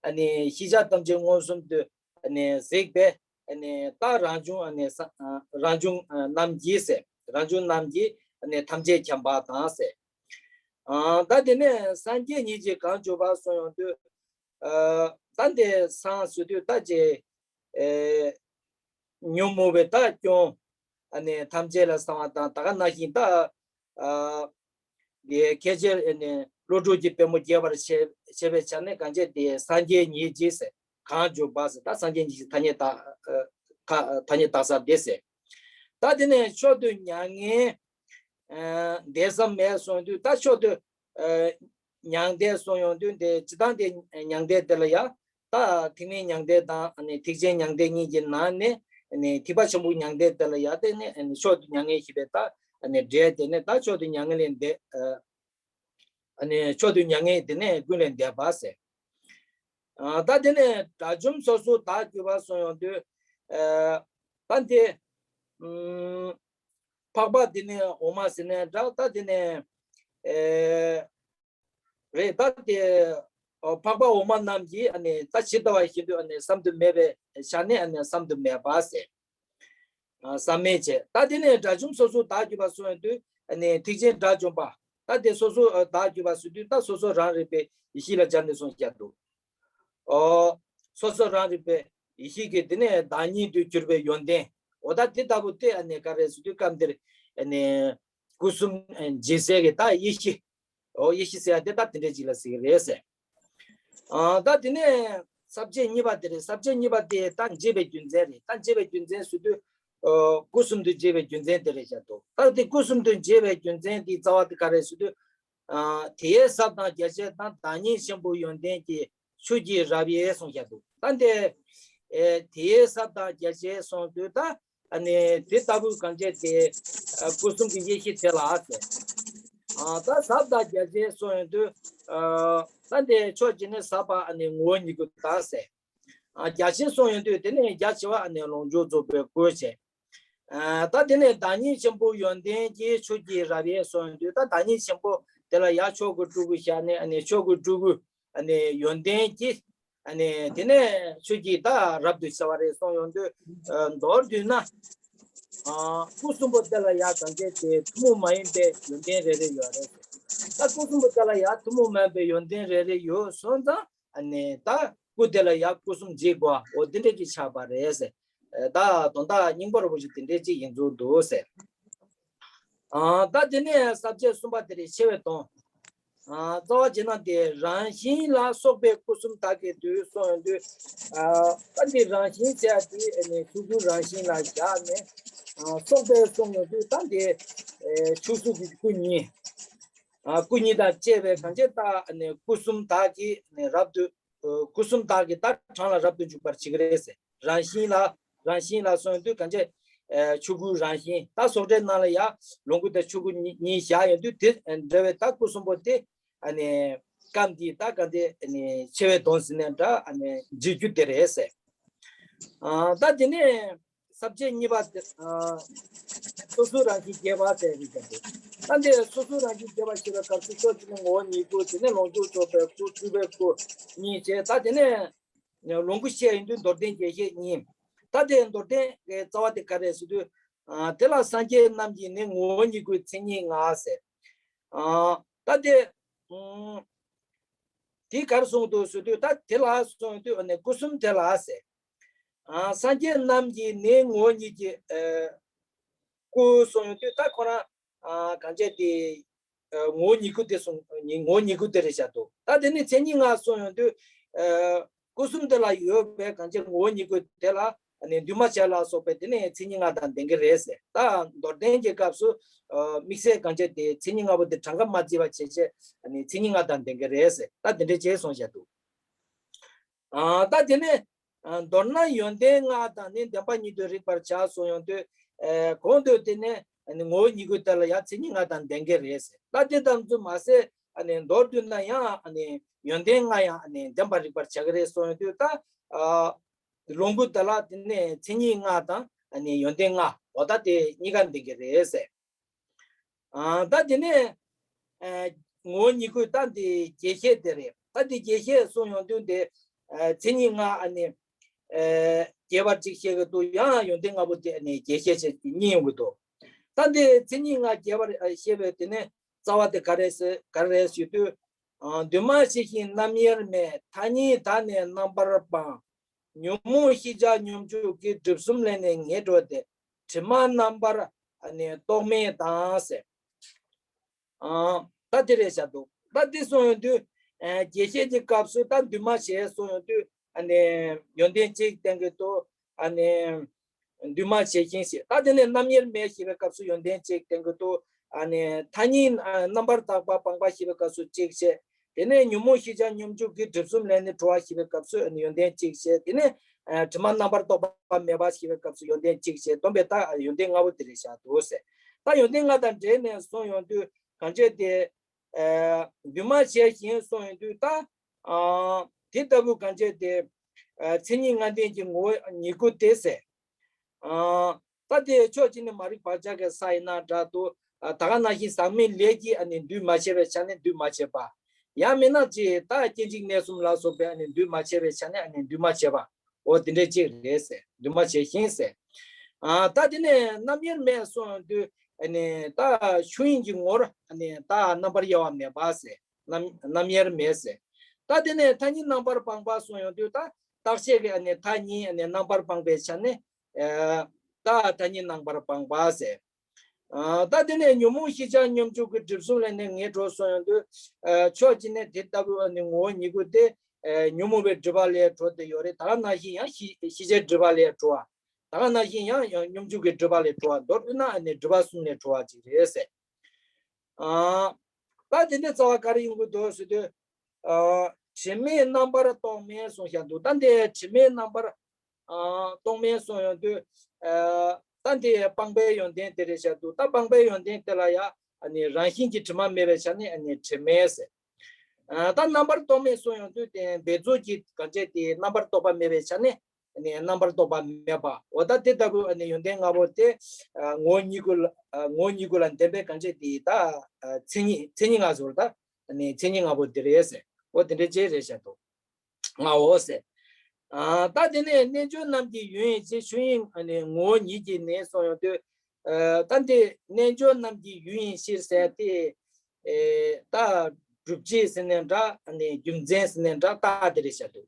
ཨ་ནི་ཤེས་བྱ་ཐམས་ཅད་མངོན་སུམ་དུ་ཨ་ནི་གཟིགས་པས། ཨ་ནི་ད་རང་བྱུང་ཨ་ནི་ས་ཨ་རང་བྱུང་ཨ་རྣམས་ཀྱིས་ཟེར། རང་བྱུང་རྣམས་ཀྱིས་ཨ་ནི་ཐམས་ཅད་མཁྱེན་པ་དང་ཟེར། ཨ་ད་དེ་ནས་སངས་རྒྱས་ཉིད་ཀྱིས་གང་བྱུང་པ་གསུངས་ཡོང་དུས། ཨ་ད་འདི་སངས་ཟེར་དུས་ད་ཅེ་ཨེ་ཉོན་མོངས་པའི་ད་སྐྱོན་ཨ་ནི་ཐམས་ཅད་ལ་སངས་པ་དང་། ད་ག་ནང་བཞིན་ད་ཨ་དེ་ཁྱད་ཆོས་ཨ་ནི་བློ་གྲོས་ཀྱི་པད་མོ་རྒྱས་པར་བྱེད་བྱེད་པའི་ཆ་ནས་གང་བྱས་ཏེ་སངས་རྒྱས་ཉིད་ཀྱིས་ཟེར། གང་བྱུང་པ་ཟེར། ད་སངས་རྒྱས་ཉིད་ཀྱི་ཐ་སྙད་བཏགས་ཨ་ཐ་ཐ་སྙད་བཏགས་ས་དེ་ཟེར། ད་དེ་ནས་མཆོག་ཏུ་མྱ་ངན་ཨ་འདས་ཙམ་མེད་གསུངས་དུས་ད་མཆོག་ཏུ་ཨ་མྱང་འདས་གསུངས་ཡོང་དུས་འདི་སྤྱིར་བཏང་དེ་མྱང་འདས་དེ་ལ་ཡ། ད་ཐེག་དམན་མྱང་འདས་དང་ཨ་ནི་ཐེག་ཆེན་མྱང་འདས་གཉིས་ཀྱི་ནང་ནས་ཨ་ནི་ཐེག་པ་ཆེན་པོའི་མྱང་འདས་དེ་ལ་ཡ་དེ་ནི་ཨ་ནི་མཆོག་ཏུ་མྱ་ངན་ཞེས་པའི་ད་ཨ་ནི་སྒྲས་དེ་ནི་ད་མཆོག་ཏུ་མྱ་ངན་ལས་འདས་ཨ་ནི་མཆོག་ཏུ་མྱ་ངན་དེ་ནི་ཀུན་ལས་འདས་པ་ཟེར། ཨ་ད་དེ་ནས་དགྲ་བཅོམ་སོ་སོར་བདག་གྱུར་པ་གསུངས་ཡོང་དུས་ཨ་ད་དེ་ཨུམ་འཕགས་པ་དེ་ནི་འོག་མ་ཟེར་ནས་འདྲ། ད་དེ་ནས་ཨེ་རེད། ད་དེ་ཨོ་འཕགས་པ་འོག་མ་རྣམས་ཀྱིས་ཨ་ནི་ད་ཇི་ལྟ་བ་བཞིན་དུ་ཨ་ནི་བསམ་དུ་མེད་པའི་ཆ་ནས་ཨ་ནི་བསམ་དུ་མེད་པ་ཟེར། ཟབ་མོའི་ཆེད། ད་དེ་ནས་དགྲ་བཅོམ་སོ་སོར་བདག་གྱུར་པ་སོང་ཡོང་དུས་ཨ་ནི་ཐེག་ཆེན་དགྲ་བཅོམ་པ། ད་དེ་སོ་སོར་བདག་གྱུར་པ་ཟེར་དུས་ད་སོ་སོ་རང་རིག་པའི་ཡེ་ཤེས་ལ་སྦྱར་ནས་གསུངས་བཞག་འདུག་ཨོ། སོ་སོ་རང་རིག་པའི་ཡེ་ཤེས་ཀྱི་དེ་ནས་བདག་ཉིད་དུ་གྱུར་པའི་ཡོན་ཏན། འོ་ད་དེ་ལྟ་བུ་དེ་ཨ་ནི་ག་རེ་ཟེར་དུས་སྐབས་འདིར་ཨ་ནི་སྐུ་གསུམ་འབྱེད་སའི་གི་ད་ཡེ་ཤེས། ཨོ་ཡེ་ཤེས་ཟེར་ཡ་དེ་ད་དེ་འདྲའི་ཅིག་ལ་ཟེར་གི་རེད་ཟེར། ཨ་ད་དེ་ནས་ས་བཅད་གཉིས་པ་དེ་རེད། ས་བཅད་གཉིས་པ་དེ་ད་འབྱེད་པའི་རྒྱུ་མཚན་རེད། ད་འབྱེད་པའི་རྒྱུ་མཚན་ཟེར་དུས་ཨོ་སྐུ་གསུམ་དུ་འབྱེད་པའི་རྒྱུ་མཚན་དེ་རེད་བཞག་འདུག་ད་དེ་སྐུ་གསུམ་དུ་འབྱེད་པའི་རྒྱུ་མཚན་དེའི་རྩ་བ་དེ་ག་རེད་ཟེར་དུས། ཨ་དེའི་ཟབ་དང་རྒྱ་ཆེ་དང་བདག་ཉིད་ཆེན་པོའི་ཡོན་ཏན་གྱི་ཆོས་ཀྱི་རབ་དབྱེ་གསུངས་བཞག་འདུག་ད་འདི་ཨེ་དེའི་ཟབ་དང་རྒྱ་ཆེ་གསུངས་དུས་ད་ཨ་ནི་དེ་ལྟ་བུའི་གང་བྱས་ཏེ་ཨ་སྐུ་གསུམ་གྱི་ཡེ་ཤེས་དེ་ལ་ཟེར། ཨ་ད་ཟབ་དང་རྒྱ་ཆེ་གསུངས་ཡོང་དུས་ཨ་ད་འདི་ཕྱོགས་གཅིག་ནས་ཟབ་པ་ཨ་ནི་ངོ་བོ་ཉིད་སྐུ་དང་ཟེར། ཨ་རྒྱ་ཆེ་གསུངས་ཡོང་དུས་དེ་ནས་རྒྱ་ཆེ་བ་ཨ་ནི་ལོངས་སྤྱོད་རྫོགས་པའི་སྐུ་བྱས། ཨ་ད་དེ་ནས་བདག་ཉིད་ཆེན་པོ་ཡོན་ཏན་གྱི་ཆོས་ཀྱི་རབ་དབྱེ་གསུངས་ཡོང་དུས་ད་བདག་ཉིད་ཆེན་པོ་དེ་ལ་ཡར་ཆོས་སྐུ་སྤྲུལ་སྐུ་བཞག་ནས་ཨ་ནི་ཆོས་སྐུ་སྤྲུལ་སྐུ་ཨ་ནི་ཡོན་ཏན་གྱི་ཨ་ནི་དེ་ནས་ཆོས་ཀྱི་ད་རབ་ཏུ་ཕྱེ་བ་རེད་གསུངས་ཡོང་དུས་ཨ་མདོར་བསྡུས་ན། ཨ་སྐུ་གསུམ་པོ་དེ་ལ་ཡང་གང་བྱས་ཏེ་ཐུན་མོང་མ་ཡིན་པའི་ཡོན་ཏན་རེ་རེ་ཡོད་རེད། ད་སྐུ་གསུམ་པོ་དེ་ལ་ཡང་ཐུན་མོང་མ་ཡིན་པའི་ཡོན་ཏན་རེ་རེ་ཡོད་སོང་ཙང་ཨ་ནི་ད་སྐུ་དེ་ལ་ཡང་སྐུ་གསུམ་འབྱེད་དགོས་འོ་དེ་འདྲ་ཅིག་ཆགས་པ་རེད་ཟེར། ད་དོན་དག་སྙིང་པོ་རིན་པོ་ཆེ་དེ་འདྲ་ཅིག་ཡིན་ཚུལ་འདུག་ཟེར། ཨ་ད་དེ་ནས་ས་བཅད་གསུམ་པ་དེ་རེད། ཆེ་བའི་དོན། ཨ་རྩ་བ་བྱས་ན་དེ་རང་བཞིན་ལ་སོགས་པའི་སྐུ་གསུམ་དག་གི་དུས་གསུངས་ཡོང་དུས། ཨ་ད་འདི་རང་བཞིན་ཟེར་ཡ་དེ་ཨ་ནི་ཆོས་སྐུ་རང་བཞིན་ལ་བཞག་ནས་ཨ་སོགས་པའི་གསུངས་ཡོང་དུས་ད་འདི་ཨེ་ཆོས་སྐུ་གི་སྐུ་གཉིས། ཨ་སྐུ་གཉིས་དང་བཅས་པའི་གང་བྱས་ད་ཨ་ནི་སྐུ་གསུམ་དག་གི་ཨ་ནི་རབ་ཏུ་ཨ་སྐུ་གསུམ་དག་གི་ད་གྲངས་ལ་རབ་ཏུ་འཇུག་པར་བྱེད་ཀྱི་རེད་ཟེར། རང་བཞིན་ལ་རང་བཞིན་ལ་གསུངས་དུས་གང་བྱས་ཨ་ཆོས་སྐུ་རང་བཞིན་ད་སོགས་སྒྲའི་ནང་ལ་ཡང་ལོངས་སྐུ་དང་ཆོས་སྐུ་གཉིས་གཉིས་བཞག་ཡོང་དུས་དེ་འདྲ་བའི་ད་སྐུ་གསུམ་པོ་དེ་ཨ་ནི་སྐབས་འདིའི་ད་གང་བྱས་ཨ་ནི་ཆེ་བའི་དོན་ཟེར་ནས་འདྲ་ཨ་ནི་འབྱེད་རྒྱུ་དེ་རེད་ཟེར། ཨ་ད་དེ་ནས་ས་བཅད་གཉིས་པ་དེ་ཨ་སོ་སོའི་རང་བཞིན་རྒྱས་པ་ཟེར་བའི་སྐབས་དེ། ད་འདི་སོ་སོའི་རང་བཞིན་རྒྱས་པ་ཞེས་པའི་སྐབས་སུ་ཕྱོགས་གཅིག་ནས་ངོ་བོ་ཉིད་སྐུ། དེ་ནས་ལོངས་སྤྱོད་རྫོགས་པའི་སྐུ། སྤྲུལ་པའི་སྐུ་གཉིས་བྱས། ད་དེ་ནས་ལོངས་སྐུ་བཤད་ཡོང་དུས་མདོར་བསྟན་རྒྱས་བཤད་གཉིས། ད་དེ་མདོར་བསྟན་གྱི་རྩ་བ་དེ་ག་རེ་ཟེར་དུས། ཨ་དེ་ལ་སངས་རྒྱས་རྣམས་ཀྱིས་ནི་ངོ་བོ་ཉིད་སྐུའི་མཚན་ཉིད་ལྔ་ཟེར། ཨ་ད་དེ་ཨུམ་དེ་ག་རེ་གསུངས་འདུག་ཟེར་དུས་ད་དེ་ལ་གསུངས་དུས་ཨ་ནི་སྐུ་གསུམ་དེ་ལ་ཟེར། ཨ་སངས་རྒྱས་རྣམས་ཀྱིས་ནི་ངོ་བོ་ཉིད་ཀྱི་ཨ་སྐུ་གསུངས་ཡོང་དུས་ད་ཁོ་རང་ཨ་གང་བྱས་ཏེ་ཨ་ངོ་བོ་ཉིད་སྐུ་དེ་གསུངས། ངོ་བོ་ཉིད་སྐུ་དེ་རེད་བཞག་འདུག་ད་དེ་ནི་མཚན་ཉིད་ལྔ་གསུངས་ཡོང་དུས་ཨ་སྐུ་གསུམ་དེ་ལ་ཡོད་པའི་གང་བྱས་ངོ་བོ་ཉིད་སྐུ་དེ་ལ་ཨ་ནི་འདུས་མ་བྱས་ལ་སོགས་པའི་དེ་ནི་མཚན་ཉིད་ལྔ་དང་ལྡན་གྱི་རེད་ཟེར། ད་མདོར་བསྟན་གྱི་སྐབས་སུ་ཨ་དམིགས་བསལ་གང་བྱས་ཏེ་མཚན་ཉིད་ལྔ་པོ་དེ་གྲངས་ཀ་མ་བརྩིས་པ་བྱས་བྱས་ཨ་ནི་མཚན་ཉིད་ལྔ་དང་ལྡན་གྱི་རེད་ཟེར། ད་དེ་འདྲ་བྱས་གསུངས་བཞག་འདུག་ཨ་ད་དེ་ནས་ཨ་མདོར་ན་ཡོན་ཏན་ལྔ་དང་ནི་བདེན་པ་ཉིད་དུ་རིག་པར་བྱ་གསུངས་ཡོང་དུས། ཨ་གོང་དུ་དེ་ནས་ཨ་ནི་ངོ་བོ་ཉིད་སྐུ་དེ་ལ་ཡང་མཚན་ཉིད་ལྔ་དང་ལྡན་གྱི་རེད་ཟེར། ད་དེ་ཙམ་དུ་མ་ཟད་ཨ་ནི་མདོར་བསྡུས་ན་ཡང་ཨ་ནི་ཡོན་ཏན་ལྔ་ཡང་ཨ་ནི་བདེན་པར་རིག་པར་བྱ་གི་རེད་གསུངས་ཡོང་དུས་ད་ཨ་ལོངས་སྐུ་དེ་ལ་དེ་ནས་མཚན་ཉིད་ལྔ་དང་ཨ་ནི་ཡོན་ཏན་ལྔ་འོ་ད་དེ་གཉིས་ཀ་ལྡན་གྱི་རེད་ཟེར། ཨ་ད་དེ་ནས་ཨ་ངོ་བོ་ཉིད་སྐུ་ད་འདི་རྒྱས་བཤད་དེ་རེད། ད་འདི་རྒྱས་བཤད་གསུངས་ཡོང་དུས་འདི་ཨ་མཚན་ཉིད་ལྔ་ཨ་ནི་ཨ་རྒྱས་པར་ཅིག་བཤད་ཀྱི་འདུག་ཡང་ཡོན་ཏན་ལྔ་པོ་དེ་ཨ་ནི་རྒྱས་བཤད་བྱས་ཏེ་གཉིས་ཡོང་གི་འདུག་ད་འདི་མཚན་ཉིད་ལྔ་རྒྱས་པར་ཨ་བཤད་པའི་དེ་ནས་རྩ་བ་དེ་ག་རེ་ཟེར་ག་རེ་ཟེར་དུས། ཨ་འདུས་མ་བྱས་ཤིང་རྣམ་དབྱེར་མེད། མཐའ་གཉིས་དག་ནས་རྣམ་པར་སྤངས། ཉོན་མོངས་ཤེས་བྱ་སྙོམས་འཇུག་གི། སྒྲིབ་གསུམ་ལས་ནི་ངེས་འགྲོ་སྟེ། དྲི་མ་རྣམ་པར་ཨ་ནི་རྟོག་མེད་དང་ཟེར། ཨ་ད་དེ་རེད་བཞག་འདུག་ད་དེ་གསུངས་ཡོང་དུས་ཨ་རྒྱས་བཤད་ཀྱི་སྐབས་སུ་ད་འདུས་མ་བྱས་གསུངས་ཡོང་དུས་ཨ་ནི་ཡོན་ཏན་གཅིག་བསྟན་གྱི་འདུག་ཨ་ནི་འདུས་མ་བྱས་ཤིང་ཞེས། ད་དེ་ནས་རྣམ་དབྱེར་མེད་ཞེས་པའི་སྐབས་སུ་ཡོན་ཏན་གཅིག་བསྟན་གྱི་འདུག་ཨ་ནི་མཐའ་གཉིས་ཨ་རྣམ་པར་དག་པ་སྤངས་པ་ཞེས་པའི་སྐབས་སུ་གཅིག་བྱས། དེ་ནས་ཉོན་མོངས་ཤེས་བྱ་སྙོམས་འཇུག་གི། སྒྲིབ་གསུམ་ལས་ནི་གྲོལ་བ་ཞེས་པའི་སྐབས་སུ་ཨ་ནི་ཡོན་ཏན་གཅིག་བྱས། དེ་ནས་ཨ་དྲི་མ་རྣམ་པར་རྟོག་པ་མེད་པ་ཞེས་པའི་སྐབས་སུ་ཡོན་ཏན་གཅིག་བྱས། བསྡོམས་པས་ད་ཡོན་ཏན་ལྔ་པོ་དེ་རེད་བཞག་འདུག་ཟེར། ད་ཡོན་ཏན་ལྔ་དང་འབྲེལ་ནས་གསུངས་ཡོང་དུས་གང་བྱས་ཏེ། ཨ་འདུས་མ་བྱས་ཤིང་གསུངས་ཡོང་དུས་ད། ཨ་དེ་ལྟ་བུ་གང་བྱས་ཏེ། ཨ་མཚན་ཉིད་ལྔ་ལྡན་གྱི་ངོ་བོ་ཉིད་སྐུ་དེ་ཟེར། ཨ་ད་དེ་ཕྱོགས་གཅིག་ནས་མ་རིག་བག་ཆགས་ཀྱི་ས་ཡིན་ན་འདྲ་འདུག་ཨ་ད་ག་ནང་བཞིན་ཟག་མེད་ལས་ཀྱིས་ཨ་ནི་འདུས་མ་བྱས་པའི་ཆ་ནས་འདུས་མ་བྱས་པ། ཡང་མིན་ན་ཅི་ད་སྐྱེ་འཇིག་གནས་གསུམ་ལ་སོགས་པའི་ཨ་ནི་འདུས་མ་བྱས་པའི་ཆ་ནས་ཨ་ནི་འདུས་མ་བྱས་པ། འོ་དེ་འདྲའི་གཅིག་རེད་ཟེར། འདུས་མ་བྱས་ཤིང་ཟེར། ཨ་ད་དེ་ནས་རྣམ་དབྱེར་མེད་གསུངས་ཡོང་དུས་ཨ་ནི་ད་ཆོས་དབྱིངས་ཀྱི་ངོར་ཨ་ནི་ད་རྣམ་པར་དབྱེ་བ་མེད་པ་ཟེར། རྣམ་རྣམ་དབྱེར་མེད་ཟེར། ད་དེ་ནས་མཐའ་གཉིས་རྣམ་པར་སྤངས་པ་གསུངས་ཡོང་དུས་ད་རྟག་ཆད་ཀྱི་ཨ་ནི་མཐའ་གཉིས་ཨ་ནི་རྣམ་པར་སྤངས་པའི་ཆ་ནས་ཨ་ད་མཐའ་གཉིས་རྣམ་པར་སྤངས་པ་ཟེར། ཨ་ད་དེ་ནས་ཉོན་མོངས་ཤེས་བྱ་སྙོམས་འཇུག་གི་སྒྲིབ་གསུམ་ལས་ནི་ངེས་འགྲོ་གསུངས་ཡོང་དུས་ཨ་ཕྱོགས་གཅིག་ནས་དེ་ལྟ་བུའི་ཨ་ནི་ངོ་བོ་ཉིད་སྐུ་དེ་ཨ་ཉོན་མོངས་པའི་སྒྲིབ་པ་ལས་གྲོལ་བསྡད་ཡོད་རེད། ད་ག་ནང་བཞིན་ཡང་ཤེས་ཤེས་བྱའི་སྒྲིབ་པ་ལས་གྲོལ་བ། ད་ག་ནང་བཞིན་ཡང་ཡང་སྙོམས་འཇུག་གི་སྒྲིབ་པ་ལས་གྲོལ་བ། མདོར་བསྡུས་ན་ཨ་ནི་སྒྲིབ་པ་གསུམ་ལས་གྲོལ་བ་ཅིག་རེད་ཟེར། ཨ་ད་དེ་ནས་རྩ་བ་ག་རེ་ཡོང་གི་འདུག་ཟེར་དུས། ཨ་དྲི་མས་རྣམ་པར་རྟོག་མེད་གསུངས་བཞག་འདུག་ད་འདི་དྲི་མས་རྣམ་པར་ཨ་རྟོག་མེད་གསུངས་ཡོང་དུས། ཨ་ད་འདི་སྤངས་པའི་ཡོན་ཏན་དེ་རེད་བཞག་འདུག་ད་སྤངས་པའི་ཡོན་ཏན་དེ་ལ་ཡང་ཨ་ནི་རང་བཞིན་གྱིས་དྲི་མ་མེད་པའི་ཆ་ནས་ཨ་ནི་དྲི་མེད་ཟེར། ཨ་ད་རྣམ་པར་རྟོག་མེད་གསུངས་ཡོང་དུས་དེ་འབད་རྩོལ་གྱི་གང་བྱས་དེ་རྣམ་པར་རྟོག་པ་མེད་པའི་ཆ་ནས་ཨ་ནི་རྣམ་པར་རྟོག་པ་མེད་པ། འོ་ད་དེ་ལྟ་བུ་ཨ་ནི་ཡོན་ཏན་ལྔ་པོ་དེ་ཨ་ངོ་བོ་ཉིད་སྐུ་ལ་ཨ་ངོ་བོ་ཉིད་སྐུ་ལ་ལྡན་པའི་གང་བྱས་དེ་ད་ཨ་མཚན་ཉིད་མཚན་ཉིད་ལྔ་ཟེར་བ་ད་ཨ་ནི་མཚན་ཉིད་ལྔ་པོ་དེ་རེད་ཟེར། འོ་དེ་འདྲ་ཅིག་རེད་བཞག་འདུག་ལྔའོ་ཟེར། ཨ་ད་དེ་ནས་རྣལ་འབྱོར་རྣམས་ཀྱི་ཡུལ་ཡིན་ཕྱིར། ཆོས་དབྱིངས་ཨ་ནི་ངོ་བོ་ཉིད་ཀྱིས་ནི་གསུངས་ཡོང་དུས། ཨ་ད་འདི་རྣལ་འབྱོར་རྣམས་ཀྱི་ཡུལ་ཡིན་ཕྱིར་ཟེར་དེ། ཨེ་ད་སྒྲུབ་བྱེད་ཟེར་ནའི་འདྲ་ཨ་ནི་རྒྱུ་མཚན་ཟེར་ནའི་འདྲ་རྟགས་དེ་རེད་བཞག་འདུག་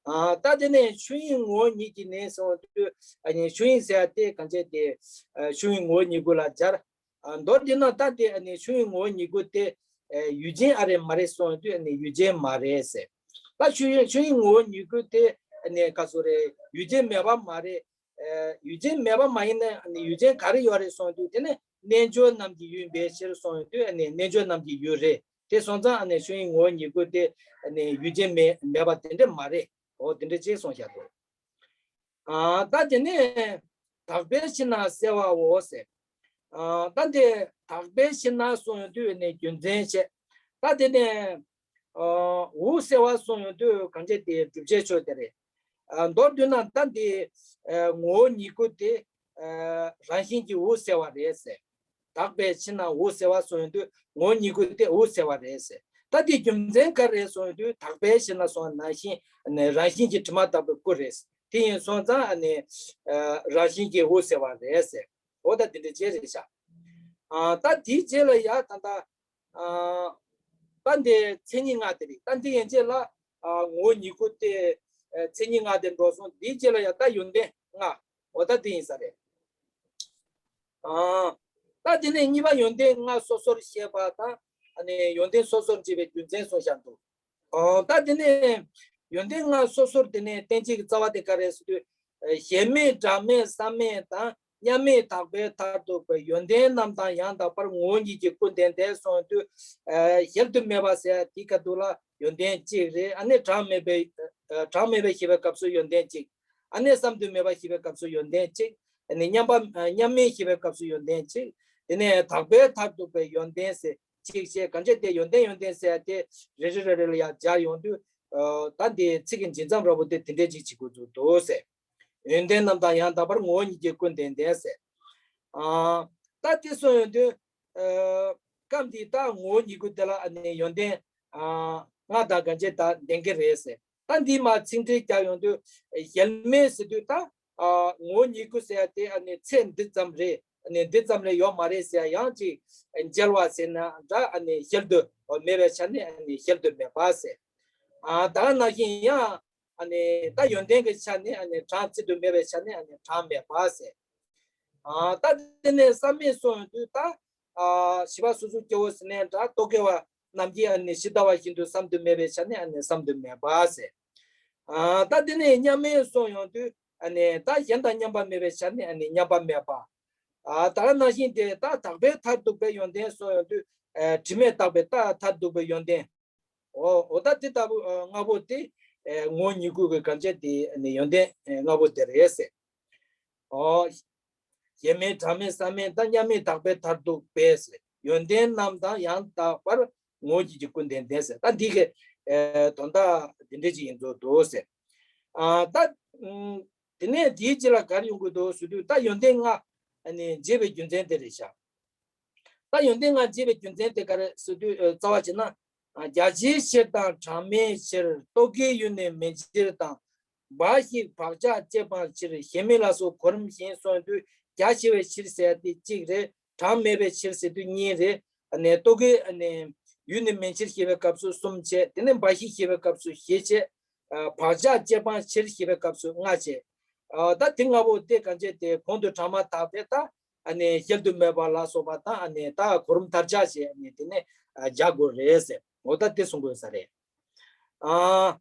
ཨ་ད་དེ་ནས་ཆོས་དབྱིངས་ངོ་བོ་ཉིད་ཀྱིས་ནི་གསུངས་ཡོང་དུས་ཨ་ནི་ཆོས་དབྱིངས་ཟེར་དེ་གང་བྱས་དེ་ཨ་ཆོས་དབྱིངས་ངོ་བོ་ཉིད་སྐུ་ལ་སྦྱར། ཨ་མདོར་བསྡུས་ན་ད་དེ་ཨ་ནི་ཆོས་དབྱིངས་ངོ་བོ་ཉིད་སྐུ་དེ་ཨ་ཡུལ་ཅན་ཨ་རེ་མ་རེད་གསུངས་དུས་ཨ་ནི་ཡུལ་ཅན་མ་རེད་ཟེར། ད་ཆོས་དབྱིངས་ཆོས་དབྱིངས་ངོ་བོ་ཉིད་སྐུ་དེ་ཨ་ནི་ག་ཚོད་རེད། ཡུལ་ཅན་མེད་པ་མ་རེད། ཨ་ཡུལ་ཅན་མེད་པ་མ་ཡིན་ན་ཨ་ནི་ཡུལ་ཅན་ག་རེ་ཡོད་རེད་གསུངས་དུས་དེ་ནི་རྣལ་འབྱོར་རྣམས་ཀྱི་ཡུལ་ཡིན་པའི་ཕྱིར་གསུངས་དུས་ཨ་ནི་རྣལ་འབྱོར་རྣམས་ཀྱི་ཡུལ་རེད། དེ་སོང་ཙང་ཨ་ནི་ཆོས་དབྱིངས་ངོ་བོ་ཉིད་སྐུ་དེ་ཨ་ནི་ཡུལ་ཅན་མེད་མེད་པ་དེ་འདྲ་མ་རེད། འོ་དེ་འདྲ་ཅིག་གསུངས་བཞག་འདུག་ཨ་ད་དེ་ནས་དག་པའི་ཕྱིར་ན་གསལ་བའོ་ཟེར། ཨ་ད་དེ་དག་པའི་ཕྱིར་ན་གསུངས་ཡོང་དུས་ནས་རྒྱུ་མཚན་བཤད། ད་དེ་ནས་ཨ་འོད་གསལ་བ་གསུངས་ཡོང་དུས་གང་བྱས་དེ་སྒྲུབ་བྱེད་ཕྱོགས་དེ་རེད། ཨ་མདོར་བསྡུས་ན་ད་འདི་ཨ་ངོ་བོ་ཉིད་སྐུ་དེ་ཨ་རང་བཞིན་གྱིས་འོད་གསལ་བ་རེད་ཟེར། དག་པའི་ཕྱིར་ན་འོད་གསལ་བ་གསུངས་ཡོང་དུས་ངོ་བོ་ཉིད་སྐུ་དེ་འོད་གསལ་བ་རེད་ཟེར། ད་དེ་རྒྱུ་མཚན་ག་རེ་གསུངས་ཡོང་དུས་དག་པའི་ཕྱིར་ན་གསུངས་པ་ནང་བཞིན་ནི་རང་བཞིན་གྱིས་དྲི་མ་དག་པའི་སྐུ་རེད། དེ་ཡིན་སོང་ཙང་ཨ་ནི་ཨ་རང་བཞིན་གྱིས་འོད་གསལ་བ་རེད་ཟེར། འོ་ད་དེ་འདྲ་བྱས་རེད་ཤག་ཨ་ད་དེའི་རྗེས་ལ་ཡ་ད་ད་ཨ་ད་འདི་མཚན་ཉིད་ལྔ་དེ་རེད། ད་འདི་ཡན་ཆད་ལ་ཨ་ངོ་བོ་ཉིད་སྐུ་དེ་ཨ་མཚན་ཉིད་ལྔ་དེ་འགྲོ་སོང་། དེའི་རྗེས་ལ་ཡ་ད་ཡོན་ཏན་ལྔ། འོ་ད་དེ་ཡིན་ས་རེད། ཨ་ད་དེ་ནས་གཉིས་པ་ཡོན་ཏན་ལྔ་སོ་སོར་བཤད་པ་དང་ཨ་ནི་ཡོན་ཏན་སོ་སོར་འབྱེད་པའི་རྒྱུ་མཚན་གསུངས་བཞག་འདུག་ཨ་ད་དེ་ནས་ཡོན་ཏན་ལྔ་སོ་སོར་དེ་ནས་བསྟན་བྱེད་ཀྱི་རྩ་བ་དེ་ག་རེ་ཟེར་དུས། ཨ་གཞལ་མེད་གྲངས་མེད་བསམ་མེད་དང་མཉམ་མེད་དག་པའི་མཐར་ཐུག་པའི་ཡོན་ཏན་རྣམས་དང་ཡང་དག་པར་ངོ་བོ་ཉིད་ཀྱིས་ཀུན་ལྡན་ཏེ་གསུངས་དུས། ཨ་གཞལ་དུ་མེད་པ་ཟེར་དེའི་ཁ་ཐུག་ལ་ཡོན་ཏན་གཅིག་རེད། ཨ་ནི་གྲངས་མེད་པའི་ཨ་གྲངས་མེད་པའི་ཞེས་པའི་སྐབས་སུ་ཡོན་ཏན་གཅིག་ཨ་ནི་བསམ་དུ་མེད་པ་ཞེས་པའི་སྐབས་སུ་ཡོན་ཏན་གཅིག་ཨ་ནི་མཉམ་པ་ཨ་མཉམ་མེད་ཞེས་པའི་སྐབས་སུ་ཡོན་ཏན་གཅིག་དེ་ནས་དག་པའི་མཐར་ཐུག་པའི་ཡོན་ཏན་ཟེར་གཅིག་བཤད། གང་བྱས་དེ་ཡོན་ཏན་ཡོན་ཏན་ཟེར་ཏེ་རེ་རེ་རེ་རེ་ལ་ཡང་སྦྱར་ཡོང་དུས། ཨ་ད་འདི་ཚིག་གི་འབྱེད་མཚམས་འདྲ་པོ་དེ་དེ་འདྲས་ཅིག་བྱེད་དགོས་ཚུལ་འདུག་ཟེར། ཡོན་ཏན་རྣམས་དང་ཡང་དག་པར་ངོ་བོ་ཉིད་ཀྱིས་ཀུན་ལྡན་ཏེ་ཟེར། ཨ་ད་དེ་གསུངས་ཡོང་དུས། ཨ་སྐབས་འདི་ད་ངོ་བོ་ཉིད་སྐུ་དེ་ལ་ཨ་ནི་ཡོན་ཏན་ཨ་ལྔ་དང་གང་བྱས་ད་ལྡན་གྱི་རེད་ཟེར། ད་འདི་མ་ཚིག་འགྲེལ་རྒྱག་ཡོང་དུས་གཞལ་མེད་ཟེར་དུས་ད་ཨ་ངོ་བོ་ཉིད་སྐུ་ཟེར་ཡ་དེ་ཨ་ནི་ཚད་འདི་ཙམ་རེད། ཨ་ནི་འདི་ཙམ་ལས་ཡོད་མ་རེད་ཟེར་ཡ་ཡང་ཅིག་འཇལ་བ་ཟེར་ན་འདྲ། ཨ་ནི་གཞལ་དུ་མེད་པའི་ཆ་ནས་ཨ་ནི་གཞལ་དུ་མེད་པ་ཟེར། ཨ་ད་ནང་བཞིན་ཡང་ཨ་ནི་ད་ཡོན་ཏན་གྱི་ཆ་ནས་ཨ་ནི་གྲངས་བརྩི་དུ་མེད་པའི་ཆ་ནས་ཨ་ནི་གྲངས་མེད་པ་ཟེར། ཨ་ད་དེ་ནས་བསམ་མེད་གསུངས་ཡོང་དུས་ད་ཨ་བྱིས་པ་སོ་སོའི་སྐྱེ་བོ་ཟེར་ནའི་འདྲ། རྟོག་གེ་བ་རྣམས་ཀྱིས་ཨ་ནི་ཇི་ལྟ་བ་བཞིན་དུ་བསམ་དུ་མེད་པའི་ཆ་ནས་ཨ་ནི་བསམ་དུ་མེད་པ་ཟེར། ཨ་ད་དེ་ནས་མཉམ་མེད་གསུངས་ཡོང་དུས་ཨ་ནི་ད་གཞན་དང་མཉམ་པ་མེད་པའི་ཆ་ནས་ཨ་ནི་མཉམ་པ་མེད་པ། ཨ་ད་ནང་བཞིན་དེ་ད་དག་པའི་མཐར་ཐུག་པའི་ཡོན་ཏན་གསུངས་ཡོང་དུས་ཨ་དྲི་མས་དག་པའི་ད་མཐར་ཐུག་པའི་ཡོན་ཏན། འོ་འོ་ད་དེ་ལྟ་བུ་ཨ་ལྔ་པོ་དེ་ཨ་ངོ་བོ་ཉིད་སྐུ་གི་གང་བྱས་དེ་ཨ་ནི་ཡོན་ཏན་ཨ་ལྔ་པོ་དེ་རེད་ཟེར། འོ་གཞལ་མེད་གྲངས་མེད་བསམ་མེད་དང་མཉམ་མེད་དག་པའི་མཐར་ཐུག་པས་ཟེར། ཡོན་ཏན་རྣམས་དང་ཡང་དག་པར་ངོ་བོ་ཉིད་ཀྱིས་ཀུན་ལྡན་ཏེ་ཟེར། ད་འདི་གི་ཨ་དོན་དག་འདི་འདྲས་ཅིག་ཡིན་ཚོད་འདུག་ཟེར། ཨ་ད་ཨུམ་དེ་ནས་དེའི་རྗེས་ལ་ག་རེ་ཡོང་གི་འདུག་ཟེར་དུས་ད་ཡོན་ཏན་ལྔ་ཨ་ནི་འབྱེད་པའི་རྒྱུ་མཚན་དེ་རེད་ཤག་ད་ཡོན་ཏན་ལྔ་འབྱེད་པའི་རྒྱུ་མཚན་དེ་ག་རེ་ཟེར་དུས་ཨ་རྩ་བ་བྱས་ན། ཨ་རྒྱ་ཆེའི་ཕྱིར་དང་གྲངས་མེད་ཕྱིར། རྟོག་གེའི་ཡུལ་ནི་མིན་ཕྱིར་དང་། འབའ་ཞིག་བག་ཆགས་བཅས་པའི་ཕྱིར། ཞེན་མེད་ལ་སོགས་གོ་རིམ་བཞིན་གསུངས་དུས། རྒྱ་ཆེ་བའི་ཕྱིར་ཟེར་ཏེ་གཅིག་རེད། གྲངས་མེད་པའི་ཕྱིར་ཟེར་དུས་གཉིས་རེད། ཨ་ནི་རྟོག་གེ་ཨ་ནི་ཡུལ་ནི་མན་ཕྱིར་ཞེས་པའི་སྐབས་སུ་གསུམ་བྱས། དེ་ནས་འབའ་ཞིག་ཞེས་པའི་སྐབས་སུ་བཞི་བྱས། ཨ་བག་ཆགས་བཅས་པའི་ཕྱིར་ཞེས་པའི་སྐབས་སུ་ལྔ་བྱས། ཨ་ད་དེ་ལྔ་པོ་དེ་གང་བྱས་ཏེ་གོང་དུ་དྲངས་མ་ཐག་པས་ད་ཨ་ནི་གཞལ་དུ་མེད་པ་ལ་སོགས་པ་དང་ཨ་ནི་ད་གོ་རིམ་དར་ཆ་བྱས་ཨ་ནི་དེ་ནས་ཨ་སྦྱར་དགོས་རེད་ཟེར། འོ་ད་དེ་གསུང་དགོས་ས་རེད། ཨ།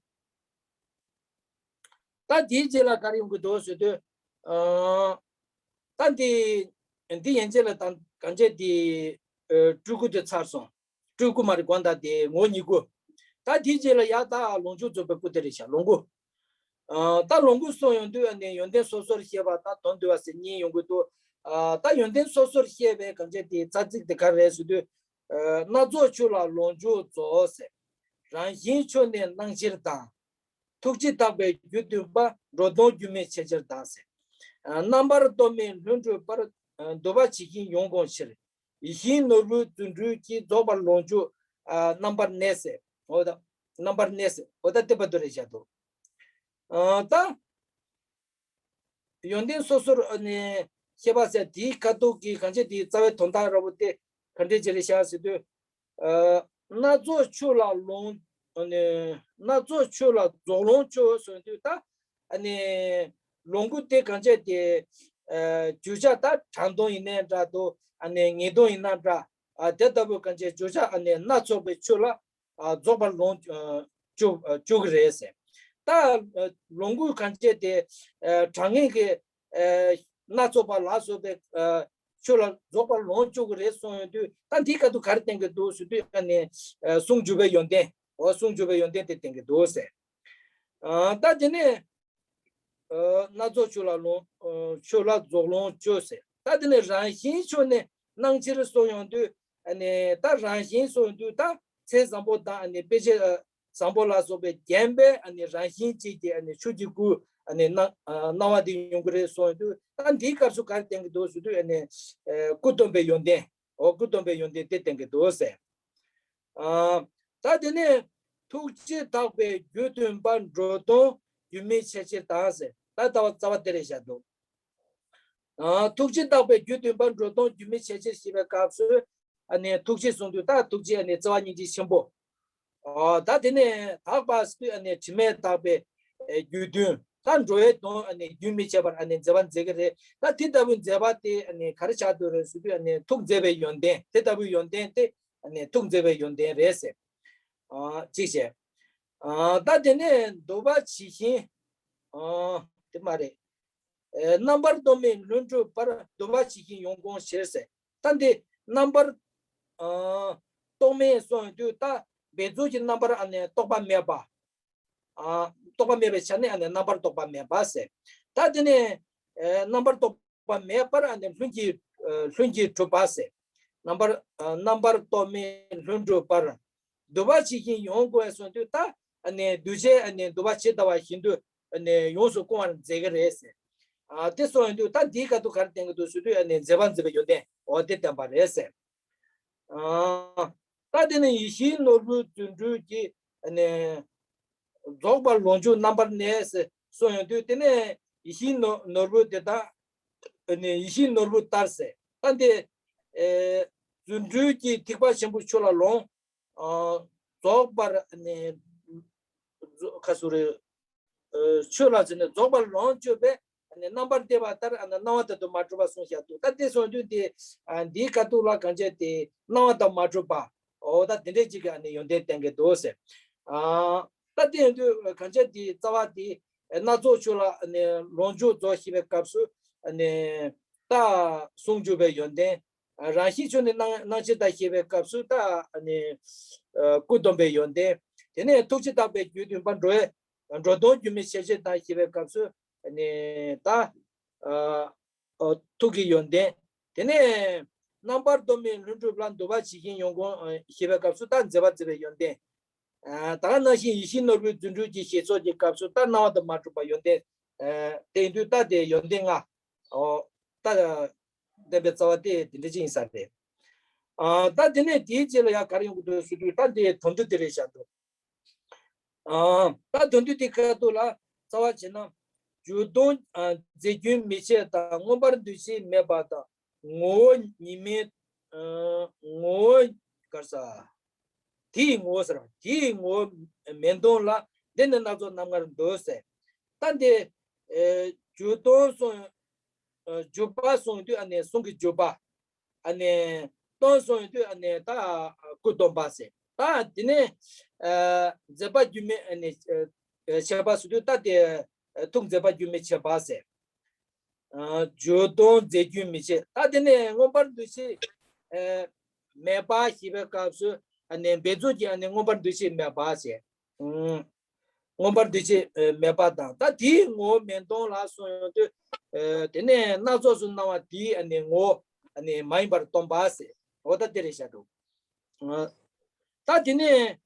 ད་དེའི་རྗེས་ལ་ག་རེ་ཡོང་གི་འདུག་ཟེར་དུས། ཨ། ད་འདི་འདི་ཡན་ཆད་ལ་ད་གང་བྱས་འདི་ཨ་སྤྲུལ་སྐུ་དེ་ཚར་སོང་། སྤྲུལ་སྐུ་མ་རེད་དགོངས་དག་དེ་ངོ་བོ་ཉིད་སྐུ། ད་དེའི་རྗེས་ལ་ཡ་ད་ལོངས་སྤྱོད་རྫོགས་པའི་སྐུ་དེ་རེད་ཤག་ལོངས་སྐུ། ཨ་ད་ལོངས་སྐུ་གསུངས་ཡོང་དུས་ཨ་ནི་ཡོན་ཏན་སོ་སོར་བཤད་པ་དང་དོན་བསྡུ་བ་ཟེར་གཉིས་ཡོང་གི་འདུག་ཨ་ད་ཡོན་ཏན་སོ་སོར་བཤད་པའི་གང་བྱས་དེ་རྩ་ཚིག་དེ་ག་རེ་རེད་ཟེར་དུས། ཨ་སྣ་ཚོགས་ཆོས་ལ་ལོངས་སྤྱོད་རྫོགས་ཟེར། རང་བཞིན་ཆོས་ནི་སྣང་ཕྱིར་དང་། ཐུགས་རྗེ་དག་པའི་རྒྱུ་སྟོན་པ། འགྲོ་དོན་རྒྱུན་མི་འཆད་ཕྱིར་དང་ཟེར། ཨ་རྣམ་པར་རྟོག་མེད་ལྷུན་གྲུབ་པར། ཨ་འདུལ་བ་ཇི་བཞིན་ཡོངས་བསྒོམ་ཕྱིར། ཡིད་བཞིན་ནོར་བུ་རྫུ་འཕྲུལ་གྱིས། རྫོགས་པར་ལོངས་སྤྱོད་ཨ་རྣམ་པར་གནས་ཟེར། འོ་ད་རྣམ་པར་གནས་ཟེར། འོ་ད་དེ་བར་དུ་རེད་བཞག་འདུག་ཨ་ད་ཡོན་ཏན་སོ་སོར་ཨ་ནི་བཤད་པ་ཟེར་དེའི་ཁ་ཐུག་གི་གང་བྱས་དེའི་རྩ་བའི་དོན་དག་ར་བོ་དེ་ག་འདྲས་ཅིག་རེད་བཞག་ཟེར་དུས། ཨ་སྣ་ཚོགས་ཆོས་ལ་ལོངས། ཨ་ནི་སྣ་ཚོགས་ཆོས་ལ་རྫོགས་ལོངས་སྤྱོད་ཟེར་དུས་ད་ཨ་ནི་ལོངས་སྐུ་དེ་གང་བྱས་དེ་ཨ་བརྗོད་བྱ་ད་དྲང་དོན་ཡིན་ནའི་འདྲ་འདུག་ཨ་ནི་ངེས་དོན་ཡིན་ན་འདྲ། ཨ་དེ་ལྟ་བུ་གང་བྱས་བརྗོད་བྱ་ཨ་ནི་སྣ་ཚོགས་པའི་ཆོས་ལ་ཨ་རྫོགས་པར་ལོངས་ཨ་སྤྱོད་ཨ་སྤྱོད་ཀྱི་རེད་ཟེར། ད་ཨ་ལོངས་སྐུ་གང་བྱས་དེ་ཨ་དྲང་ངེས་ཀྱི་ཨ་སྣ་ཚོགས་པ་ལ་སོགས་པའི་ཨ་ཆོས་ལ་རྫོགས་པར་ལོངས་སྤྱོད་ཀྱི་རེད་གསུངས་ཡོང་དུས། ད་འདིའི་ཁ་ཐུག་ག་རེ་བསྟན་གྱི་འདུག་ཟེར་དུས་ཨ་ནི་ཨ་ཟུང་འཇུག་པའི་ཡོན་ཏན། འོ་ཟུང་འཇུག་པའི་ཡོན་ཏན་དེ་བསྟན་གྱི་འདུག་ཟེར། ཨ་ད་དེ་ནས་ཨ་སྣ་ཚོགས་ཆོས་ལ་ལོངས་ཨ་ཆོས་ལ་རྫོགས་ལོངས་སྤྱོད་ཟེར། ད་དེ་ནས་རང་བཞིན་ཆོས་ནི་སྣང་ཕྱིར་གསུངས་ཡོང་དུས་ཨ་ནི་ད་རང་བཞིན་གསུངས་ཡོང་དུས་ད་མཚན་བཟང་པོ་དང་ཨ་ནི་དཔེ་བྱད་ཨ་བཟང་པོ་ལ་སོགས་པའི་བརྒྱན་པའི་ཨ་ནི་རང་བཞིན་གཅིག་གི་ཨ་ནི་ཆོས་ཀྱི་སྐུ་ཨ་ནི་སྣང་ཨ་སྣང་བ་དེ་ཡོང་གི་རེད་གསུངས་ཡོང་དུས། ད་འདིའི་སྐབས་སུ་ག་རེ་བསྟན་གྱི་འདུག་ཟེར་དུས་ཨ་ནི་ཨ་སྐུ་སྟོན་པའི་ཡོན་ཏན། འོ་སྐུ་སྟོན་པའི་ཡོན་ཏན་དེ་བསྟན་གྱི་འདུག་ཟེར། ཨ་ད་དེ་ནས་ཐུགས་རྗེ་དག་པའི་རྒྱུ་སྟོན་པ། འགྲོ་དོན་རྒྱུན་མི་འཆད་ཕྱིར་དང་ཟེར། ད་ལྟ་བ་རྩ་བ་དེ་རེད་བཞག་འདུག་ཨ་ཐུགས་རྗེ་དག་པའི་རྒྱུ་སྟོན་པ། འགྲོ་དོན་རྒྱུན་མི་འཆད་ཕྱིར་ཞེས་པའི་སྐབས་སུ་ཨ་ནི་ཐུགས་རྗེ་གསུངས་དུས་ད་ཐུགས་རྗེ་ཨ་ནི་རྩ་བ་སྙིང་རྗེ་ཆེན་པོ། ཨོ་ད་དེ་ནས་དག་པ་ཟེར་དུས་ཨ་ནི་དྲི་མེད་དག་པའི་ཨེ་རྒྱུ་སྟོན། ད་འགྲོ་བའི་དོན་ཨ་ནི་རྒྱུན་མི་འཆད་པར་ཨ་ནི་མཛད་པ་མཛད་ཀྱི་རེད། ད་དེ་ལྟ་བུའི་མཛད་པ་དེ་ཨ་ནི་ག་རེ་ཆགས་འདུག་རེད་ཟེར་དུས་ཨ་ནི་ཐུགས་མཛད་པའི་ཡོན་ཏན། དེ་ལྟ་བུའི་ཡོན་ཏན་དེ་ཨ་ནི་ཐུགས་མཛད་པའི་ཡོན་ཏན་རེད་ཟེར། ཨ་གཅིག་བྱས། ཨ་ད་དེ་ནས་འདུལ་བ་ཇི་བཞིན། ཨ་དེ་མ་རེད། ཨེ་རྣམ་པར་རྟོག་མེད་ལྷུན་གྲུབ་པར། འདུལ་བ་ཇི་བཞིན་ཡོངས་བསྒོམ་ཕྱིར་ཟེར། ད་འདི་རྣམ་པར་ཨ་རྟོག་མེད་གསུངས་ཡོང་དུས་ད་འབད་རྩོལ་གྱི་རྣམ་པར་ཨ་ནི་རྟོག་པ་མེད་པ། ཨ་རྟོག་པ་མེད་པའི་ཆ་ནས་ཨ་ནི་རྣམ་པར་རྟོག་པ་མེད་པ་ཟེར། ད་དེ་ནས་ཨེ་རྣམ་པར་རྟོག་པ་མེད་པར་ཨ་ནི་ལྷུན་གྱིས་ཨ་ལྷུན་གྱིས་གྲུབ་པ་ཟེར། རྣམ་པར་ཨ་རྣམ་པར་རྟོག་མེད་ལྷུན་གྲུབ་པར། འདུལ་བ་ཇི་བཞིན་ཡོངས་བསྒོམ་གསུངས་དུས་ད་ཨ་ནི་གདུལ་བྱའི་ཨ་ནི་འདུལ་བ་ཇི་ལྟ་བ་བཞིན་དུ་ཨ་ནི་ཡོངས་སུ་བསྒོམ་པར་མཛད་ཀྱི་རེད་ཟེར། ཨ་དེ་གསུངས་ཡོང་དུས་ད་འདིའི་ཁ་ཐུག་ག་རེ་བསྟན་གྱི་འདུག་ཟེར་དུས་ཨ་ནི་མཛད་པ་མཛད་པའི་ཡོན་ཏན་འོ་དེ་བསྟན་པ་རེད་ཟེར། ཨ་ད་དེ་ནས་ཡིད་བཞིན་ནོར་བུ་རྫུ་འཕྲུལ་གྱིས་ཨ་ནི་རྫོགས་པར་ལོངས་སྤྱོད་རྣམ་པར་གནས་ཟེར་གསུངས་ཡོང་དུས། དེ་ནས་ཡིད་བཞིན་ནོར་ནོར་བུ་དེ་དག་ཨ་ནི་ཡིད་བཞིན་ནོར་བུ་ལྟར་ཟེར། ད་འདི་ཨེ་རྫུ་འཕྲུལ་གྱིས་ཐེག་པ་ཆེན་པོའི་ཆོས་ལ་ལོངས། ཨ་རྫོགས་པར་ཨ་ནི་ཁ་སུ་རེ་ཨ་ཆོས་ལ་ཟེར་ནས་རྫོགས་པར་ལོངས་སྤྱོད་པའི་ཨ་ནི་རྣམ་པར་བལྟས་པ་ལྟར་ཨ་ནི་སྣང་བ་དང་དུ་མ་གྲུབ་པ་གསུངས་བཞག་འདུག་ད་དེ་གསུངས་དུས་དེ་ཨ་འདིའི་ཁ་ཐུག་ལ་གང་བྱས་ཏེ་སྣང་བ་དང་མ་གྲུབ་པ། འོ་ད་དེ་འདྲའི་ཅིག་གི་ཨ་ནི་ཡོན་ཏན་བསྟན་གྱི་འདུག་ཟེར། ཨ་ད་དེ་ཡིན་དུས་གང་བྱས་ཏེ་རྩ་བ་དེ་སྣ་ཚོགས་ཆོས་ལ་ཨ་ནི་ལོངས་སྤྱོད་རྫོགས་ཞེས་པའི་སྐབས་སུ་ཨ་ནི་ད་ཟུང་འཇུག་པའི་ཡོན་ཏན། རང་བཞིན་ཆོས་ནི་སྣང་སྣང་ཕྱིར་དང་ཞེས་པའི་སྐབས་སུ་ད་ཨ་ནི་ཨ་སྐུ་སྟོན་པའི་ཡོན་ཏན། དེ་ནས་ཐུགས་རྗེ་དག་པའི་རྒྱུ་སྟོན་པ། འགྲོ་བའི་འགྲོ་དོན་རྒྱུན་མི་འཆད་ཕྱིར་དང་ཞེས་པའི་སྐབས་སུ་ཨ་ནི་ད་ཨ་ཨ་ཐུགས་ཀྱི་ཡོན་ཏན། དེ་ནས་རྣམ་པར་རྟོག་མེད་ལྷུན་གྲུབ་ལ། འདུལ་བ་ཇི་བཞིན་ཡོངས་བསྒོམ་ཨ་ཞེས་པའི་སྐབས་སུ་ད་མཛད་པ་མཛད་པའི་ཡོན་ཏན། ཨ་ད་ག་ནང་བཞིན་ཡིད་བཞིན་ནོར་བུའི་རྫུ་འཕྲུལ་གྱིས་ཞེས་སོགས་ཀྱི་སྐབས་སུ་ད་སྣང་བ་དང་མ་གྲུབ་པ་ཡོན་ཏན། ཨ་དེ་ཡིན་དུས་ད་དེ་ཡོན་ཏན་ལྔ། ཨོ་ད་བསྟན་པའི་རྩ་བ་དེ་དེ་འདྲ་ཅིག་ཡིན་ས་རེད། ཨ་ད་དེ་ནས་དེའི་རྗེས་ལ་ཡང་ག་རེ་ཡོང་གི་འདུག་ཟེར་དུས་ད་དེ་དོན་བསྡུ་དེ་རེད་བཞག་འདུག་ཨ་ད་དོན་བསྡུ་དེ་ཁ་ཐུག་ལ་ རྩ་བ་བྱས་ན། འགྱུར་ལྡོག་ཨ་རྫས་རྒྱུན་མི་འཆད་དང་། མངོན་པར་འདུ་ཤེས་མེད་པ་དང་། ངོ་བོ་ཉིད་མེད། ཨ་ངོ་བོ་ག་རེ་ཟ། དེའི་ངོ་བོ་ཟེར་བ། དེའི་ངོ་བོ་མེད་དོན་ལ། འདི་ནི་སྣ་ཚོགས་རྣམ་ལྔར་འདོད་ཟེར། ད་འདི་ཨེ་འགྱུར་ལྡོག་སོང་། ཨ་འགྱུར་བ་སོང་དུས་ཨ་ནི་གཟུང་གི་འགྱུར་བ། ཨ་ནི་སྟོང་སོང་དུས་ཨ་ནི་ད་ཀུན་སྟོང་པ་ཟེར། ད་དེ་ནས་ཨ་མཛད་པ་རྒྱུན་མི་ཨ་ནི་ཨ་འཆད་པ་ཟེར་དུས་ད་དེ་ཨ་ཐུགས་མཛད་པ་རྒྱུན་མི་འཆད་པ་ཟེར། ཨ་འགྱུར་ལྡོག་རྫས་རྒྱུན་མི་འཆད། ད་དེ་ནས་མངོན་པར་འདུ་ཤེས་ཨ་མེད་པ་ཞེས་པའི་སྐབས་སུ་ཨ་ནི་འབད་རྩོལ་གྱི་ཨ་ནི་མངོན་པར་འདུ་ཤེས་མེད་པ་ཟེར། ཨུམ། མངོན་པར་འདུ་ཤེས་ཨ་མེད་པ་དང་། ད་དེའི་ངོ་བོ་མེད་དོན་ལ་སོང་ཡོང་དུས་ཨ་དེ་ནས་སྣ་ཚོགས་སུ་སྣང་བ་དེའི་ཨ་ནི་ངོ་བོ་ཨ་ནི་མ་ཡིན་པར་སྟོན་པ་ཟེར། འོ་ད་དེ་རེད་བཞག་འདུག། ཨ་ད་དེ་ནས་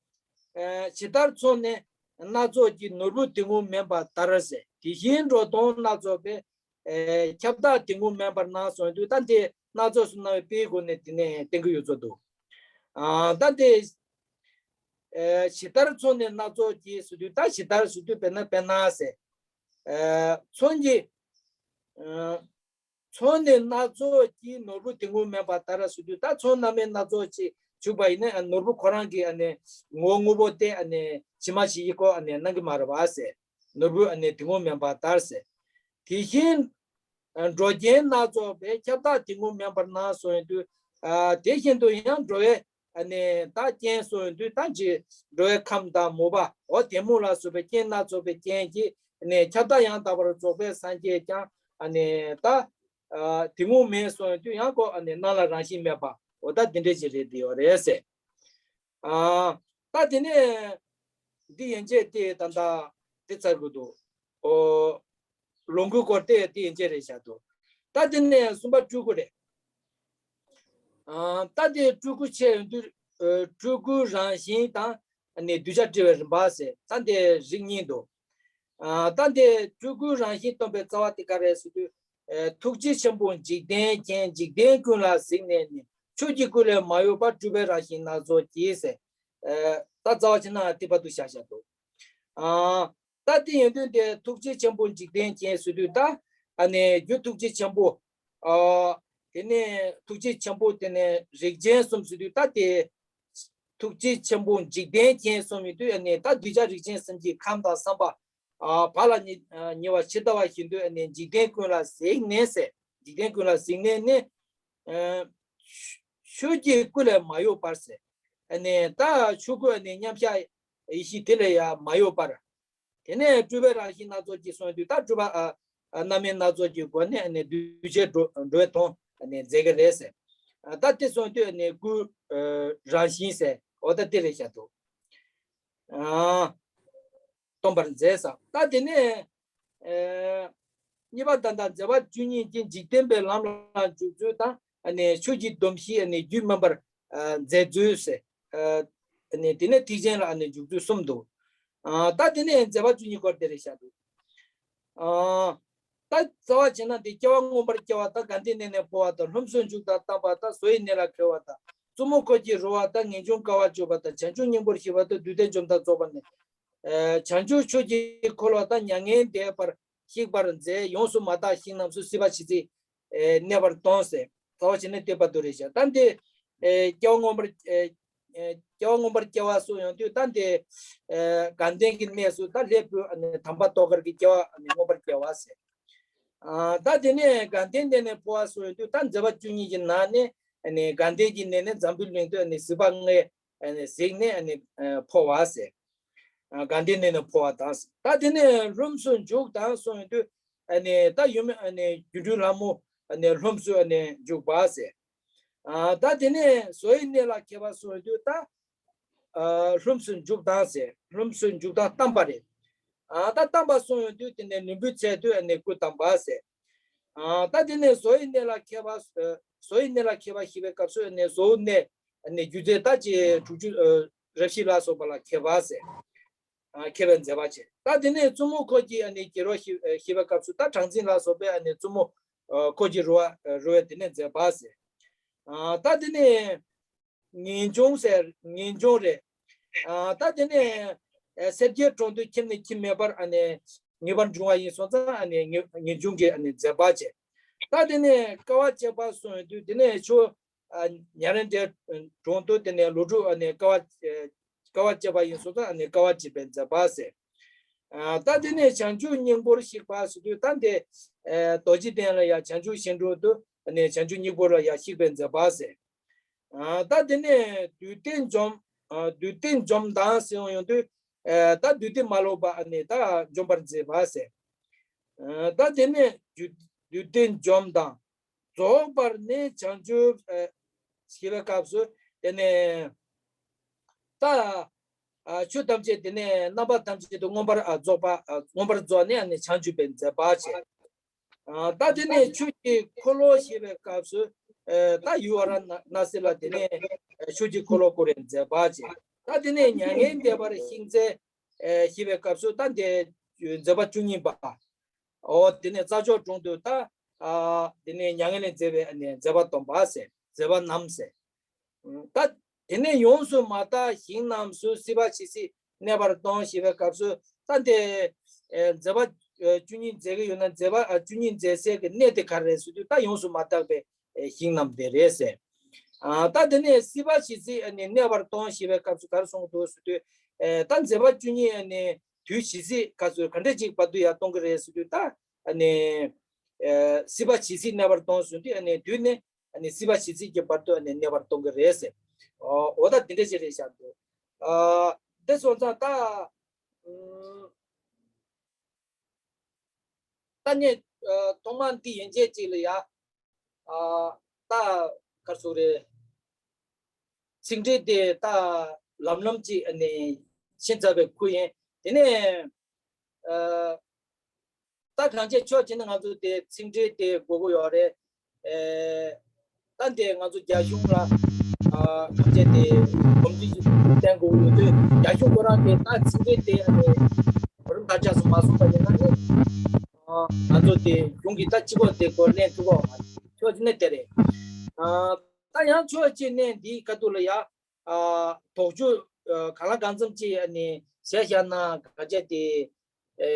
ཨ་ཇི་ལྟར་མཚོན་ནས་སྣ་ཚོགས་ཀྱི། ནོར་བུ་དེ་ངོ་མིན་པ་ལྟར་ཟེར། དེ་བཞིན་འགྲོ་དོན་སྣ་ཚོགས་པའི། ཨེ་ཁྱབ་བདག་དེ་ངོ་མིན་པར་སྣང་སོང་དུས། ད་འདི་སྣ་ཚོགས་སུ་སྣང་བའི་དཔེའི་སྒོ་ནས་དེ་ནས་བསྟན་གྱི་ཡོད་ཚོད་འདུག། ཨ་ད་འདི་ཨེ་ཇི་ལྟར་མཚོན་ནས་སྣ་ཚོགས་ཀྱི་ཟེར་དུས། ད་ཇི་ལྟར་ཟེར་དུས་དཔེར་ན། དཔེར་ན་ཟེར། ཨེ་མཚོན་གྱི། ཨ་མཚོན་ནས་སྣ་ཚོགས་ཀྱི། ནོར་བུ་དེ་ངོ་མིན་པ་ལྟར་ཟེར་དུས། ད་མཚོན་རྣམ་སྨིན་སྣ་ཚོགས་ཅིག་བྱུང་པ་ཡིན་ན། ཨ་ནོར་བུ་ཁོ་རང་གི་ཨ་ནི་ངོ་བོ་དངོས་པོ་དེ་ཨ་ནི་ཇི་མ་ཇི་བཞིན་ཁོ་ཨ་ནི་སྣང་གི་མ་རེད་པ་ཟེར། ནོར་བུ་ཨ་ནི་དེ་ངོ་མིན་པ་ལྟར་ཟེར། དེ་བཞིན་འགྲོ་རྐྱེན་སྣ་ཚོགས་པའི། ཁྱབ་བདག་དེ་ངོ་མིན་པར་སྣང་སོང་དུས། ཨ་དེ་བཞིན་དུ་ཡང་འགྲོ་བའི་ཨ་ནི་ད་རྐྱེན་སོང་དུས། ད་ཅི་འགྲོ་བའི་ཁམས་དང་མོས་པ། འོ་དེ་མོ་ལ་སོགས་པའི་རྐྱེན་སྣ་ཚོགས་པའི་རྐྱེན་གྱིས་ཨ་ནི་ཁྱབ་བདག་ཡང་དག་པར་རྫོགས་པའི་སངས་རྒྱས་ཀྱང་ཨ་ནི་ད་ཨ་དེ་ངོ་མེད་སོང་དུས་ཡང་ཁོ་ཨ་ནི་སྣང་ལ་རང་བཞིན་མེད་པ། འོ་ད་དེ་འདྲ་ཅིག་རེད། དེ་ཡོད་རེད་ཟེར། ཨ་ད་དེ་ནས་འདི་ཡན་ཆད་དེ་ད་ལྟ་དེ་ཚར་དགོས་འདུག། ཨོ་ལོངས་སྐུའི་སྐོར་དེ་དེ་ཡན་ཆད་རེད་བཞག་འདུག། ད་དེ་ནས་གསུམ་པ་སྤྲུལ་སྐུ་རེད། ཨ་ད་དེ་སྤྲུལ་སྐུ་འཆད་ཡོང་དུས། ཨ་སྤྲུལ་སྐུའི་རང་བཞིན་དང་ཨ་ནི་གདུལ་བྱ་སྤྲུལ་པའི་རིམ་པ་ཟེར། ད་དེ་རིགས་གཉིས་འདུག། ཨ་ད་དེ་སྤྲུལ་སྐུའི་རང་བཞིན་སྟོན་པའི་རྩ་བ་དེ་ག་རེ་ཟེར་དུས། ཨ་ཐུགས་རྗེ་ཆེན་པོ་འཇིག་རྟེན་མཁྱེན། འཇིག་རྟེན་ཀུན་ལ་གཟིགས་ནས་ནི། ཆོས་ཀྱི་སྐུ་ལས་མ་གཡོས་པ། སྤྲུལ་པའི་རང་བཞིན་སྣ་ཚོགས་ཀྱིས་ཟེར། ཨ་ད་རྩ་བ་བྱས་ན་དེ་བར་དུ་བཞག་བཞག་འདུག། ཨ་ད་དེ་ཡིན་དུས་དེ་ཐུགས་རྗེ་ཆེན་པོ་འཇིག་རྟེན་མཁྱེན་ཟེར་དུས། ད་ཨ་ནི་རྒྱུ་ཐུགས་རྗེ་ཆེན་པོ། ཨ་དེ་ནས་ཐུགས་རྗེ་ཆེན་པོ། དེ་ནས་རིགས་ཅན་གསུམ་ཟེར་དུས། ད་དེ་ཐུགས་རྗེ་ཆེན་པོ་འཇིག་རྟེན་མཁྱེན་གསུམ་ཡིན་དུས། ཨ་ནི་ད་གདུལ་བྱ་རིགས་ཅན་གསུམ་གྱི་ཁམས་དང་བསམ་པ་ཨ་བག་ལ་ཉལ་ཉལ་བ་ཇི་ལྟ་བ་བཞིན་དུ་ཨ་ནི་འཇིག་རྟེན་ཀུན་ལ་གཟིགས་ནས་ཟེར། འཇིག་རྟེན་ཀུན་ལ་གཟིགས་ནས་ནི། ཨ་ཆོས་ཀྱི་སྐུ་ལས་མ་གཡོས་པར་ཟེར། ཨ་ནི་ད་ཆོས་སྐུ་ཨ་ནི་མཉམ་གཞག་ཡེ་ཤེས་དེ་ལས་ཡང་མ་གཡོས་པར། དེ་ནས་སྤྲུལ་པའི་རང་བཞིན་སྣ་ཚོགས་ཀྱིས་གསུངས་དུས། ད་སྤྲུལ་པ་ཨ་ཨ་རྣམ་སྨིན་སྣ་ཚོགས་ཀྱི་སྒོ་ནས་ཨ་ནི་གདུལ་བྱའི་འགྲོ་འགྲོ་བའི་དོན་ཨ་ནི་མཛད་ཀྱི་རེད་ཟེར། ཨ་ད་དེ་གསུངས་དུས་ཨ་ནི་སྐུའི་ཨ་རང་བཞིན་ཟེར། འོ་ད་དེ་རེད་བཞག་འདུག། ཨ་སྟོན་པར་མཛད་ཟེར། ད་དེ་ནས་ཨ་གཉིས་པ། ད་ལྟ་མཛད་པ་བཅུ་གཉིས་ཀྱིས་འཇིག་རྟེན་པའི་ལམ་ལ་འཇུག་ཚུལ་དང་། ཨ་ནི་ཆོས་ཀྱི་སྡོམ་བཞི་ཨ་ནི་རྒྱུད་སྨིན་པར་ཨ་མཛད་ཚུལ་ཟེར། ཨ་ནི་དེ་ནས་ཐེག་ཆེན་ལ་ཨ་ནི་འཇུག་ཚུལ་གསུམ་འདུག། ཨ་ད་དེ་ནས་མཛད་པ་བཅུ་གཉིས་སྐོར་དེ་རེད་བཞག་འདུག། ཨ་ད་རྩ་བ་བྱས་ན་དེ་སྐྱེ་བ་མངོན་པར་སྐྱེ་བ་དང་། དགའ་ལྡན་གནས་ནས་འཕོ་བ་དང་། ལྷུམས་སུ་འཇུག་དང་བལྟམས་པ་དང་། བཟོ་ཡི་གནས་ལ་འཁེལ་བ་དང་། བཙུན་མོ་འཁོར་གྱིས་རོལ་བ་དང་། ངེས་འབྱུང་དཀའ་བ་སྤྱོད་པ་དང་། བྱང་ཆུབ་སྙིང་པོར་ཞི་བ་དང་། བདུད་སྡེ་འཇོམས་དང་རྫོགས་པར་ནི། ཨ་བྱང་ཆུབ་ཕྱོགས་ཀྱི་འཁོར་ལོ་དང་། མྱ་ངན་འདས་པར་གཤེགས་པར་མཛད། ཡོངས་སུ་མ་དག་ཞིང་རྣམས་སུ། སྲིད་པ་ཇི་སྲིད་ཨ་གནས་པར་སྟོན་ཟེར། རྩ་བ་བྱས་ན་དེ་བར་དུ་རེད་བཞག། ད་འདི་ཨ་སྐྱེ་བ་མངོན་པར་ཨ་ཨ་སྐྱེ་བ་མངོན་པར་སྐྱེ་བ་སོགས་ཡོང་དུས། ད་འདི་ཨ་དགའ་ལྡན་གྱི་གནས་སུ་ད་སླེབས་དུས་ཨ་ནི་དམ་པ་ཏོག་དཀར་གྱི་སྐྱེ་བ་ཨ་ནི་མངོན་པར་སྐྱེ་བ་ཟེར། ཨ་ད་དེ་ནས་དགའ་ལྡན་གནས་ནས་འཕོ་བ་སོགས་ཡོང་དུས། ད་མཛད་པ་བཅུ་གཉིས་ཀྱི་ནང་ནས་ཨ་ནི་དགའ་ལྡན་གྱི་གནས་ནས་འཛམ་བུའི་གླིང་དུ་ཨ་ནི་གཟིགས་པ་ལྔའི་ཨ་ནི་གཟིགས་ནས་ཨ་ནི་ཨ་འཕོ་བ་ཟེར། ཨ་དགའ་ལྡན་གནས་ནས་འཕོ་བ་དང་། ད་དེ་ནས་ལྷུམས་སུ་འཇུག་དང་སོགས་ཡོང་དུས། ཨ་ནི་ད་ཡུམ་ཨ་ནི་སྒྱུ་འཕྲུལ་ལྷ་མོ་ཨ་ནི་ལྷུམས་སུ་ཨ་ནི་འཇུག་པ་ཟེར། ཨ་ད་དེ་ནས་བཟོ་ཡི་གནས་ལ་མཁས་པ་སོགས་ཡོང་དུས། ད་ཨ་ལྷུམས་སུ་འཇུག་དང་ཟེར། ལྷུམས་སུ་འཇུག་དང་བལྟམས་པ་རེད། ཨ་ད་བལྟམས་པ་སོགས་ཡོང་དུས། དེ་ནས་ལུམ་བུའི་ཚལ་དུ་ཨ་ནི་སྐུ་བལྟམས་པ་ཟེར། ཨ་ད་དེ་ནས་བཟོ་ཡི་གནས་ལ་མཁས་པ། ཨ་བཟོ་ཡི་གནས་ལ་མཁས་པ་ཞེས་པའི་སྐབས་སུ་ཨ་ནི་བཟོ་བོའི་གནས་ཨ་ནི་སྒྱུ་རྩལ་ད་ཅི་དྲུག་ཅུ་ཨ་རབ་བཞི་ལ་སོགས་པ་ལ་མཁས་པ་ཟེར། ཨ་མཁས་པའི་མཛད་པ་བྱས། ད་དེ་ནས་བཙུན་མོ་འཁོར་གྱིས་ཨ་ནི་བསྐྱེད་རོལ་ཞེས་ཨ་ཞེས་པའི་སྐབས་སུ། ད་གྲངས་འཛིན་ལ་སོགས་པས་ཨ་ནི་བཙུན་མོ་ཨ་འཁོར་གྱིས་རོལ་བ་ཨ་རོལ་བས་དེ་ནས་མཛད་པ་ཟེར། ཨ་ད་དེ་ནས་ངེས་འབྱུང་ཟེར། ངེས་འབྱུང་རེད། ཨ་ད་དེ་ནས་ཨ་སེར་སྐྱའི་གྲོང་དུ་ཁྱིམ་ནས་ཁྱིམ་མེད་པར་ཨ་ནི་ ངེས་པར་འབྱུང་བ་ཡིན་སོང་ཙང་ཨ་ནི་ངེས་ངེས་འབྱུང་གི་ཨ་ནི་འཛད་པ་བྱས། ད་དེ་ནས་དཀའ་བ་སྤྱད་པ་གསུངས་ཡོང་དུས་དེ་ནས་ཆུ་ཨ་ཉ་རན་དའི་དྲུང་དུ་དེ་ནས་ལོ་དྲུག་ཨ་ནི་དཀའ་བ་དཀའ་བ་སྤྱད་པ་ཡིན་སོང་ཙང་ཨ་ནི་དཀའ་བ་སྤྱད་པའི་འཛད་པ་ཟེར། ཨ་ད་དེ་ནས་བྱང་ཆུབ་སྙིང་པོར་གཤེགས་པ་ཟེར་དུས་ད་འདི་ཨེ་རྡོ་རྗེ་གདན་ལ་ཡང་བྱང་ཆུབ་ཤིང་དྲུང་དུ་ཨ་ནི་བྱང་ཆུབ་སྙིང་པོ་ལ་ཡང་གཤེགས་པའི་མཛད་པ་ཟེར། ཨ་ད་དེ་ནས་བདུད་སྡེ་འཇོམས། ཨ་བདུད་སྡེ་འཇོམས་དང་ཟེར་ཡོང་དུས་ཨེ་ད་བདུད་སྡེ་མ་ལོག་པ་ཨ་ནི་ད་འཇོམས་པར་མཛད་པ་ཟེར། ཨ་ད་དེ་ནས་བདུད་བདུད་སྡེ་འཇོམས་དང་རྫོགས་པར་ནི་བྱང་ཆུབ་ཨེ་ཞེས་པའི་སྐབས་སུ་དེ་ནས་ད་ཨ་ཆོས་ཐམས་ཅད་དེ་ནས་རྣམ་པ་ཐམས་ཅད་དུ་མངོན་པར་ཨ་རྫོགས་པ་ཨ་མངོན་པར་རྫོགས་ནས་ཨ་ནི་བྱང་ཆུབ་པའི་མཛད་པ་བྱས། ཨ་ད་དེ་ནས་ཆོས་ཀྱི་འཁོར་ལོ་ཞེས་པའི་སྐབས་སུ་ཨ་ད་ཡུལ་ཝཱ་ར་ཎ་སི་ལ་དེ་ནས་ཨ་ཆོས་ཀྱི་འཁོར་ལོ་བསྐོར་བའི་མཛད་པ་བྱས། ད་དེ་ནས་མྱ་ངན་འདས་པར་གཤེགས་མཛད་ཨ་ཞེས་པའི་སྐབས་སུ་ད་འདི་མཛད་པ་བཅུ་གཉིས་པ། འོ་དེ་ནས་རྩྭ་མཆོག་གྲོང་དུ་ད་ཨ་དེ་ནས་མྱ་ངན་ལས་འདས་པའི་ཨ་ནི་མཛད་པ་སྟོན་པ་ཟེར་མཛད་པ་རྣམས་ཟེར། ད་དེ་ནས་ཡོངས་སུ་མ་དག་ཞིང་རྣམས་སུ་སྲིད་པ་ཇི་སྲིད་གནས་པར་སྟོན་ཞེས་པའི་སྐབས་སུ་ད་འདི་ཨེ་མཛད་པ་ཨེ་བཅུ་གཉིས་མཛད་ཀྱི་ཡོད་ན་མཛད་པ་ཨ་བཅུ་གཉིས་མཛད་སའི་གི་གནས་དེ་ག་རེ་རེད་ཟེར་དུས་ད་ཡོངས་སུ་མ་དག་པའི་ཨེ་ཞིང་རྣམས་དེ་རེད་ཟེར། ཨ་ད་དེ་ནས་སྲིད་པ་ཇི་སྲིད་ཨ་ནི་གནས་པར་སྟོན་ཞེས་པའི་སྐབས་སུ་ག་རེ་གསུངས་འདུག་ཟེར་དུས་ཨེ་ད་མཛད་པ་བཅུ་གཉིས་ཨ་ནི་དུས་ཇི་སྲིད་སྐབས་སུ་ག་འདྲ་ཅིག་བར་དུ་ཡང་གཏོང་གི་རེད་ཟེར་དུས་ད་ཨ་ནི་ཨེ་སྲིད་པ་ཇི་སྲིད་གནས་པར་སྟོན་ཟེར་དུས་ཨ་ནི་དུས་ནི། ཨ་ནི་སྲིད་པ་ཇི་སྲིད་ཀྱི་བར་དུ་ཨ་ནི་གནས་པར་གཏོང་གི་རེད་ཟེར། འོ་འོ་ད་དེ་འདྲ་ཞིག་རེད་བཞག་འདུག་ཨ་དེ་སོང་ཙང་ད་ཨུམ་ད་ནི་ཨ་ཐོག་མར་འདི་ཡན་ཆད་ཅིག་ལ་ཡ་ཨ་ད་ག་རེ་ཟེར་རེད། ཚིག་འགྲེལ་དེ་ད་ལམ་ལམ་ཅིག་ཨ་ནི་ཤེས་ཚར་བའི་ཁུལ་ཡིན། དེ་ནས་ཨ་ད་གང་ཅི་ཕྱོགས་གཅིག་ནས་ང་ཚོ་དེ་ཚིག་འགྲེལ་དེ་དགོས་ཀྱི་ཡོད་རེད། ཨེ་ད་འདི་ང་ཚོ་རྒྱ་གཞུང་ལ་ཨ་གང་ཅི་དེ་གོམས་འདྲིས་ཅིག་བསྟན་དགོས་ཀྱི་ཡོད་དུས་རྒྱ་གཞུང་ཁོ་རང་གིས་ད་ཚིག་འགྲེལ་དེ་ཨ་ནི་གོ་རིམ་ལྟར་ཆགས་སུ་མ་སོང་བ་ཡིན་ན་ནི་ཨ་ང་ཚོ་དེ་གཞུང་གི་ད་སྤྱི་ཁོག་དེ་སྐོར་ལེན་ཐུབ་ཀྱི་ཡོད་མ་རེད། ཕྱོགས་གཅིག་ནས་དེ་རེད། ཨ་ད་ཡང་ཕྱོགས་གཅིག་ནས་འདིའི་ཁ་ཐུག་ལ་ཡ། ཨ་དོགས་གཅོད་ཨ་གང་ལ་གང་འཚམ་ཅིག་ཨ་ནི་བྱས་བཞག་ན་ག་ཅེ་དེ་ཨེ་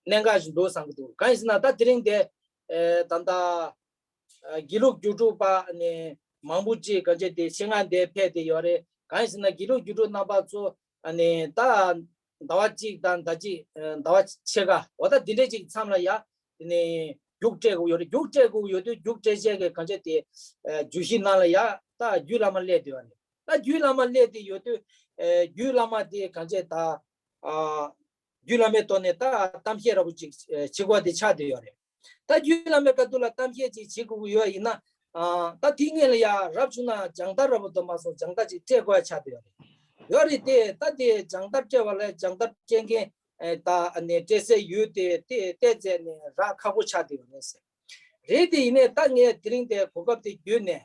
གནད་འགག་ཞིག་འདུག་བསམ་གྱི་འདུག་གང་ཡིན་ཟེར་ན་ད་དེ་རིང་དེ་ཨེ་ད་ལྟ་ཨ་དགེ་ལུགས་རྒྱུད་དྲུག་པ་ཨ་ནི་མང་པོ་ཅིག་ག་ཅེ་དེ་ཆེད་མངགས་འདིར་ཕེབས་བསྡད་ཡོད་རེད། གང་ཡིན་ཟེར་ན་དགེ་ལུགས་རྒྱུད་དྲུག་རྣམ་པ་ཚོ་ཨ་ནི་ད་ཟླ་བ་གཅིག་དང་ཟླ་གཅིག་ཨ་ཟླ་བ་ཕྱེད་ཀ་འོ་ད་དེ་འདྲས་ཅིག་མཚམས་ལ་ཡ་དེ་ནས་རྒྱུགས་སྤྲད་དགོས་ཡོད་རེད། རྒྱུགས་སྤྲད་དགོས་ཡོད་དུས་རྒྱུགས་སྤྲད་བྱས་ཀྱི་ག་ཅེ་དེ་ཨེ་བརྗོད་གཞི་ནང་ལ་ཡ་ད་རྒྱུད་བླ་མ་སླེབས་བསྡད་ཡོད་རེད། ད་རྒྱུད་བླ་མ་སླེབས་བསྡད་ཡོད་དུས་ཨེ་རྒྱུད་བླ་མ་དེ་གང་ཅི་ད་ཨ་རྒྱུད་བླ་མའི་ཐོག་ནས་ད་གཏམ་བཤད་འདྲ་པོ་ཅིག་ཨེ་བྱེད་དགོས་དེ་ཆགས་བསྡད་ཡོད་རེད། ད་རྒྱུད་བླ་མའི་ཁ་ཐུག་ལ་གཏམ་བཤད་ཅིག་བྱེད་དགོས་ཀྱི་ཡོད་ཡིན་ན་ཨ་ད་དེ་སྔོན་ལ་ཡ་རབ་བྱུང་ན་སྦྱང་བརྡར་འདྲ་པོ་དང་མ་སོང་སྦྱང་བརྡར་ཅིག་སྤྲད་དགོས་ཡ་ཆགས་བསྡད་ཡོད་རེད། ཡོད་རེད་དེ་ད་དེ་སྦྱང་བརྡར་སྤྲད་པ་ལ་སྦྱང་བརྡར་སྤྲད་མཁན་ཨེ་ད་ཨ་ནི་སྤྲད་སའི་ཡུལ་དེ་དེ་བལྟས་བྱས་ནས་རག་ཁག་པོ་ཆགས་བསྡད་ཡོད་རེད་ཟེར། རེད་དེ་ཡིན་ནའི་ད་ངས་དེ་རིང་དེ་གོ་སྐབས་དེ་བརྒྱུད་ནས་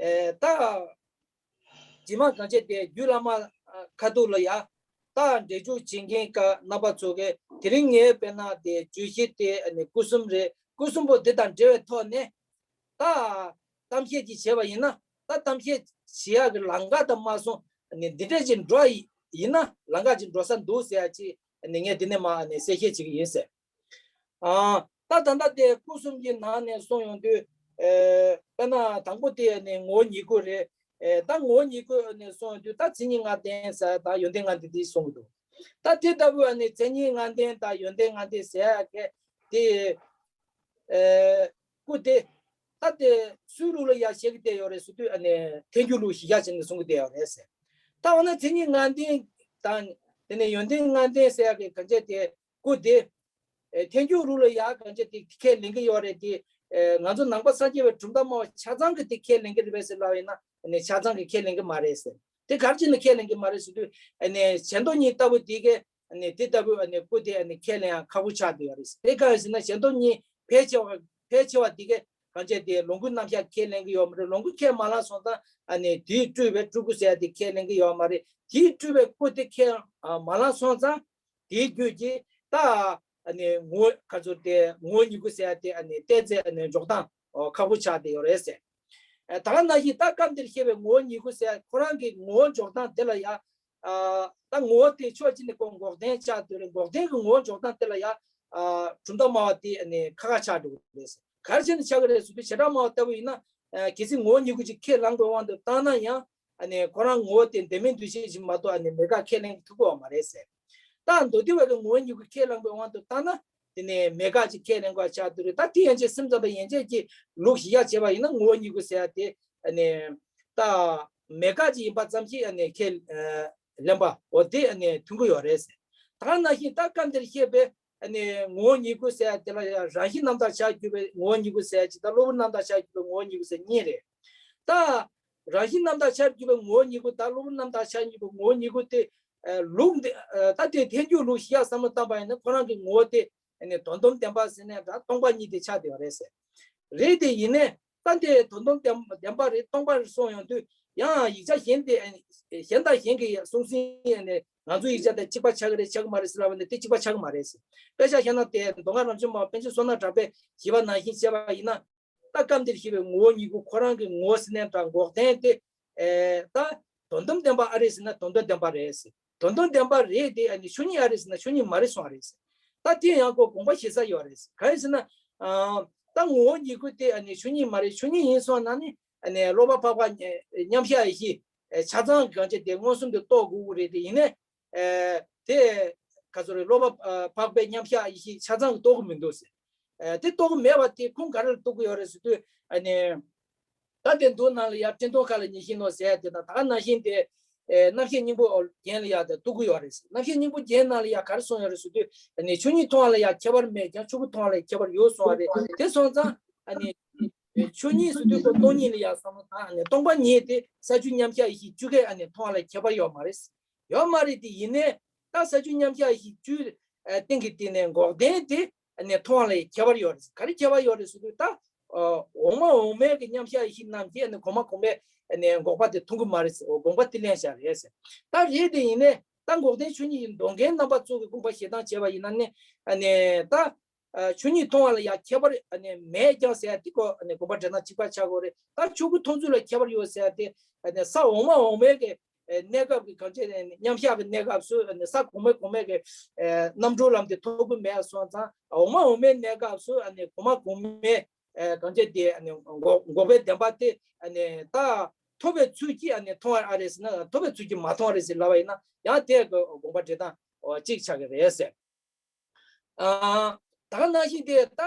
ཨེ་ད་རྗེས་མ་གང་བྱས་དེ་རྒྱུད་བླ་མ་ཨ་ཁ་ཐུག་ལ་ཡ་ད་འགྲེལ་བརྗོད་བྱེད་མཁན་ཀ་རྣམ་པ་ཚོ་གིས་དེ་རིང་ངས་དཔེར་ན་དེ་བརྗོད་གཞི་དེ་ཨ་ནི་སྐུ་གསུམ་རེད། སྐུ་གསུམ་པོ་དེ་དང་འབྲེལ་བའི་ཐོག་ནས་ད་གཏམ་བཤད་ཅིག་བྱས་པ་ཡིན་ན་ད་གཏམ་བཤད་བྱེད་ཡག་གི་ལམ་ཁ་དང་མ་སོང་ཨ་ནི་འདི་འདྲས་ཅིག་འགྲོ་ཡི་ཡིན་ན་ལམ་ཁ་ཅིག་འགྲོ་ས་འདུག་ཟེར་ཡ་ཅིག་ཨ་ནི་ངས་འདི་ནས་མ་ཨ་ནི་གསལ་བཤད་བྱེད་ཀྱི་ཡིན་ཟེར། ཨ་ད་ད་ལྟ་དེ་སྐུ་གསུམ་གྱི་ནང་ནས་གསུངས་ཡོང་དུས་ཨེ་དཔེར་ན་དང་པོ་དེ་ནི་ངོ་བོ་ཉིད་སྐུ་རེད། ཨེ་ད་ངོ་བོ་ཉིད་སྐུ་ནས་གསུངས་ཡོང་དུས་ད་མཚན་ཉིད་ལྔ་ལྡན་ཟེར་དང་ཡོན་ཏན་ལྔ་ལྡན་དེ་གསུང་གི་འདུག་ད་དེ་ལྟ་བུ་ནི་མཚན་ཉིད་ལྔ་ལྡན་དང་ཡོན་ཏན་ལྔ་ལྡན་ཟེར་ཡ་གི་དེ་ཨེ་སྐུ་དེ་ད་དེ་སུའི་ལུགས་ལ་ཡ་བཤད་ཀྱི་བསྡད་ཡོད་རེད་ཟེར་དུས་ཨ་ནི་ཐལ་འགྱུར་ལུགས་གཞི་བཞག་བྱས་ནས་གསུང་གི་བསྡད་ཡོད་རེད་ཟེར། ད་འོ་ན་མཚན་ཉིད་ལྔ་ལྡན་དང་དེ་ནས་ཡོན་ཏན་ལྔ་ལྡན་ཟེར་ཡ་གི་གང་ཅི་དེ་སྐུ་དེ། ཨེ་ཐལ་འགྱུར་ལུགས་ལ་ཡ་གང་ཅི་དེ་ཁས་ལེན་གྱི་ཡོད་རེད་དེ། ཨེ་ང་ཚོ་ནང་པ་སངས་རྒྱས་པའི་གྲུབ་མཐའ་སྨྲ་བ་ཆ་ཚང་གིས་དེ་ཁས་ལེན་གྱི་རེད་པས་ཟེར་ལབ་ཡིན་ན་ཨ་ནི་ཆ་ཚང་གིས་ཁས་ལེན་གྱི་མ་རེད་ཟེར། དེ་ག་རེ་བྱས་ནས་ཁས་ལེན་གྱི་མ་རེད་ཟེར་དུས་ཨ་ནི་གཞན་སྟོང་ཉིད་ལྟ་བུ་དེ་གས་ཨ་ནི་དེ་ལྟ་བུ་ཨ་ནི་སྐུ་དེ་ཨ་ནི་ཁས་ལེན་ཡང་ཁག་པོ་ཆགས་བསྡད་ཡོད་རེད། དེ་ག་རེ་ཟེར་ན་གཞན་སྟོང་ཉིད་ཕལ་ཆེ་བ་ཕལ་ཆེ་བ་དེ་གས་གང་ཅི་དེ་ལོངས་སྐུའི་རྣམ་གཞག་ཁས་ལེན་གྱི་ཡོད་མ་རེད། ལོངས་སྐུ་ཁས་མ་བླངས་སོང་ཙང་ཨ་ནི་དེའི་སྤྲུལ་པའི་སྤྲུལ་སྐུ་ཟེར་ཡ་དེ་ཁས་ལེན་གྱི་ཡོད་མ་རེད། དེའི་སྤྲུལ་པའི་སྐུ་དེ་ཁས་ཨ་མ་བླངས་སོང་ཙང་། དེའི་རྒྱུད་ཀྱིས་ད་ཨ་ནི་ངོ་བོ་ག་ཚོད་དེ་ངོ་བོ་ཉིད་སྐུ་ཟེར་ཡ་དེ་ཨ་ནི་བལྟས་ཚེ་ཨ་ནི་འཇོག་སྟངས་ཨོ་ཁག་པོ་ཆགས་བསྡད་ཡོད་རེད་ཟེར། ཨ་ད་ག་ནང་བཞིན་ད་སྐབས་འདིར་བཤད་པའི་ངོ་བོ་ཉིད་སྐུ་ཟེར་ཡ་ཁོ་རང་གི་ངོ་བོ་འཇོག་སྟངས་དེ་ལ་ཡ་ཨ་ད་ངོ་བོ་དེ་ཕྱོགས་གཅིག་ནས་ཁོ་འགོག་བདེན་ཆགས་བསྡད་རེད། འགོག་བདེན་གྱི་ངོ་བོ་འཇོག་སྟངས་དེ་ལ་ཡ་ ཨ་གྲུབ་མཐའ་སྨྲ་བ་དེ་ཨ་ནི་ཁ་ཁ་ཆགས་འགྲོ་གི་རེད་ཟེར། ག་རེ་བྱས་ནས་ཆགས་ཀྱི་རེད་ཟེར་དུས། བྱེ་བྲག་སྨྲ་བ་ལྟ་བུ་ཡིན་ན་ཨ་གལ་སྲིད་ངོ་བོ་ཉིད་སྐུ་ཅིག་ཁས་བླངས་པའི་དབང་དུ་བཏང་ན་ཡང་ཨ་ནི་ཁོ་རང་ངོ་བོ་དེ་བདེན་མིན་འདུ་བྱེད་ཅིག་མ་གཏོགས་ཨ་ནི་མེད་དགག་ཁས་ལེན་ཐུབ་ཀྱི་ཡོད་མ་རེད་ཟེར། ད་མདོ་སྡེ་པ་གི་ངོ་བོ་ཉིད་སྐུ་ཁས་བླངས་པའི་དབང་དུ་བཏང་ན། དེ་ནས་མེད་དགག་ཅིག་ཁས་ལེན་དགོས་ཆགས་འདུག་རེད། ད་དེ་ཡན་ཆད་སེམས་ཙམ་པ་ཡན་ཆད་ཀྱི་ལུགས་གཞི་བཞག་བྱས་པ་ཡིན་ན་ངོ་བོ་ཉིད་སྐུ་ཟེར་ཡ་དེ་ཨ་ནི་ད་མེད་དགག་ཅིག་ཡིན་པ་ཙམ་ཞིག་ཨ་ནི་ཁས་ལེན་པ་འོ་དེ་ཨ་ནི་མཐུན་གྱི་ཡོད་རེད་ཟེར། ད་ག་ནང་བཞིན་ད་སྐབས་འདིར་བཤད་པའི་ཨ་ནི་ངོ་བོ་ཉིད་སྐུ་ཟེར་ཡ་དེ་ལ་ཡང་རང་བཞིན་རྣམ་དག་ཆར་གྱུར་པའི་ངོ་བོ་ཉིད་སྐུ་ཟེར་ཡ་ཅིག་དང་གློ་བུར་རྣམ་དག་ཆར་གྱུར་པའི་ངོ་བོ་ཉིད་སྐུ་ཟེར་གཉིས་རེད། ད་རང་བཞིན་རྣམ་དག་ཆར་གྱུར་པའི་ངོ་བོ་ཉིད་སྐུ་དང་གློ་བུར་རྣམ་དག་ཆར་གྱུར་པའི་ངོ་བོ་ཉིད་སྐུ་དེ་ལུགས་འདི་ད་དེ་ཐལ་འགྱུར་ལུགས་གཞི་བཞག་བསམ་བློ་བཏང་པ་ཡིན་ན་ཁོ་རང་གི་ངོ་བོ་དེ་ཨ་ནི་དོན་དམ་བདེན་པ་ཟེར་ནས་ད་སྟོང་པ་ཉིད་དེ་ཆགས་བསྡད་པ་རེད་ཟེར། རེད་དེ་ཡིན་ནའི་ད་དེ་དོན་དམ་བདེན་བདེན་པ་རེད་སྟོང་པ་རེད་གསུངས་ཡོང་དུས་ཡང་ཡིག་ཆ་གཞན་དེ་གཞན་དང་གཞན་གྱི་གསུང་ཟིན་ནས་ང་ཚོའི་ཡིག་ཆ་དང་གཅིག་པ་ཆགས་ཀྱི་རེད་ཆགས་ཀྱི་མ་རེད་ཟེར་ལབ་པ་ནི་དེ་གཅིག་པ་ཆགས་ཀྱི་མ་རེད་ཟེར། དཔེ་ཆ་བཞག་ན་དེ་མདོ་སྔགས་རབ་འབྱམས་པ་པཎ་ཆེན་བསོད་ནམས་གྲགས་པས་བཞེད་པ་ནང་བཞིན་བྱས་པ་ཡིན་ན། ད་སྐབས་འདིར་བཤད་པའི་ངོ་བོ་ཉིད་སྐུ་ཁོ་རང་གི་ངོ་བོ་ཟེར་ནས་ད་འགོག་བདེན་དེ་ཨེ་ད་དོན་དམ་བདེན་པ་ཨ་རེད་ཟེར་ན་དོན་དམ་བདེན་པ་རེད་ཟེར། དོན་དམ་བདེན་པ་རེད་དེ་ཨ་ནི་ཆོས་ཉིད་ཨ་རེད་ཟེར་ན་ཆོས་ཉིད་མ་རེད་གསུངས་པ་རེད་ཟེར། ད་དེ་ཡང་ཁོ་དགོངས་པ་ཞེ་ས་ཡོད་རེད་ཟེར། གང་ཡིན་ཟེར་ན་ཨ་ད་ངོ་བོ་ཉིད་སྐུ་དེ་ཨ་ནི་ཆོས་ཉིད་མ་རེད། ཆོས་ཉིད་ཡིན་སོང་ན་ནི་ཨ་ནི་སློབ་པ་འཕགས་པ་མཉམ་གཞག་ཡེ་ཤེས་ཆ་ཚང་གང་བྱས་དེ་མངོན་སུམ་དུ་རྟོགས་དགོས་ཀྱི་རེད། དེ་ཡིན་ནའི། ཨེ་དེ་ག་ཚོད་རེད། སློབ་པ་ཨ་འཕགས་པའི་མཉམ་གཞག་ཡེ་ཤེས་ཆ་ཚང་གི་རྟོགས་ཀྱི་མི་འདུག་ཟེར། ཨེ་དེ་རྟོགས་ཀྱི་མེད་པ་དེ་ཁུངས་ག་རེ་ལ་གཏུགས་ཀྱི་ཡོད་རེད་ཟེར་དུས་ཨ་ནི། ད་དེ་མདོ་ནང་ལ་ཡ་སྤྲིན་ཐོག་ཁ་ལ་ཉི་ཤིང་ནོར་ཟེར་ཡ་དེ་དང་ད་ག་ནང་བཞིན་དེ་ཨེ་རྣམ་ཤེས་སྙིང་པོ་རྒྱན་ལ་ཡ་དེ་གཏུགས་ཀྱི་ཡོད་རེད་ཟེར། རྣམ་ཤེས་སྙིང་པོ་རྒྱན་ནང་ལ་ཡ་ག་རེ་གསུངས་ཡོད་རེད་ཟེར་དུས་ཨ་ནི་ཆོས་ཉིད་མཐོང་བ་ལ་ཡ་ཁྱད་པར་མེད་ཀྱང་ཆོས་སྐུ་མཐོང་བ་ལ་ཡ་ཁྱད་པར་ཡོད་གསུངས་པ་རེད། དེ་སོང་ཙང་ཨ་ནི། ཆོས་ཉིད་ཟེར་དུས་ཁོ་སྟོང་ཉིད་ལ་ཡང་བསམ་བློ་བཏང་ནས་སྟོང་པ་ཉིད་དེ་ས་བཅུ་མཉམ་གཞག་ཡེ་ཤེས་བཅུ་ཀས་ཨ་ནི་མཐོང་བ་ལ་ཁྱད་པར་ཡོད་མ་རེད། ཡོད་མ་རེད་དེ་ཡིན་ནའི་ད་ས་བཅུ་མཉམ་གཞག་ཡེ་ཤེས་བཅུའི་སྟེང་གི་སྟེང་ནས་འགོག་བདེན་དེ་ཨ་ནི་མཐོང་བ་ལ་ཁྱད་པར་ཡོད་རེད། ག་རེ་ཁྱད་པར་ཡོད་རེད་ཟེར་དུས་ད་འོག་མ་འོག་མའི་གི་མཉམ་གཞག་ཡེ་ཤེས་རྣམས་ཀྱིས་ཨ་ནི་གོང་མ་གོང་མའི་ཨ་ནི་འགོག་པ་དེ་མཐོང་གི་མ་རེད་ཟེར། འོ་དགོངས་པ་དེ་ལེན་བཞག་རེད་ཟེར། ད་རེད་དེ་ཡིན་ནའི་ད་འགོག་བདེན་ཆོས་ཉིད་ཀྱི་འདོད་མཁན་རྣམ་པ་ཚོ་གི་དགོངས་པ་བཞེས་སྟངས་བྱས་པ་ཡིན་ན་ནི་ཨ་ནི་ད། ཨ་ཆོས་ཉིད་མཐོང་བ་ལ་ཡང་ཁྱད་པར་ཨ་ནི་མེད་ཀྱང་ཟེར་ཡ་དེ་ཁོ་ཨ་ནི་དགོངས་པ་འགྲེལ་སྟངས་གཅིག་པ་ཆགས་ཀྱི་ཡོད་རེད། ད་ཆོས་སྐུ་མཐོང་ཚུལ་ལ་ཁྱད་པར་ཡོད་ཟེར་ཡ་དེ་ཨ་ནི་ས་འོག་མ་འོག་མའི་གི་ཨ་གནས་སྐབས་ཀྱི་གང་ཅི་ཨ་ནི་མཉམ་གཞག་གི་གནས་སྐབས་སུ་ཨ་ནི་ས་གོང་མའི་གོང་མའི་གི་ཨ་རྣམ་གྲོལ་ལམ་དེ་ཐོབ་ཀྱི་མེད་སོང་ཙང་འོག་མ་འོག་མའི་གནས་སྐབས་སུ་ཨ་ནི་གོང་མ་གོང་མའི་ཨ་གང་ཅི་དེ་ཨ་ནི་འགོག་འགོག་པའི་བདེན་པ་དེ་ཨ་ནི་ད་ཐོབ་པའི་ཚུལ་གྱིས་ཨ་ནི་མཐོང་བ་ཨ་རེད་ཟེར་ན་ཐོབ་པའི་ཚུལ་གྱིས་མ་མཐོང་བ་རེད་ཟེར་ལབ་པ་ཡིན་ན་ཡང་དེ་གི་དགོངས་པ་འགྲེལ་སྟངས་གཅིག་ཆགས་ཀྱི་རེད་ཟེར། ཨ་ད་ག་ནང་བཞིན་དེ་ད་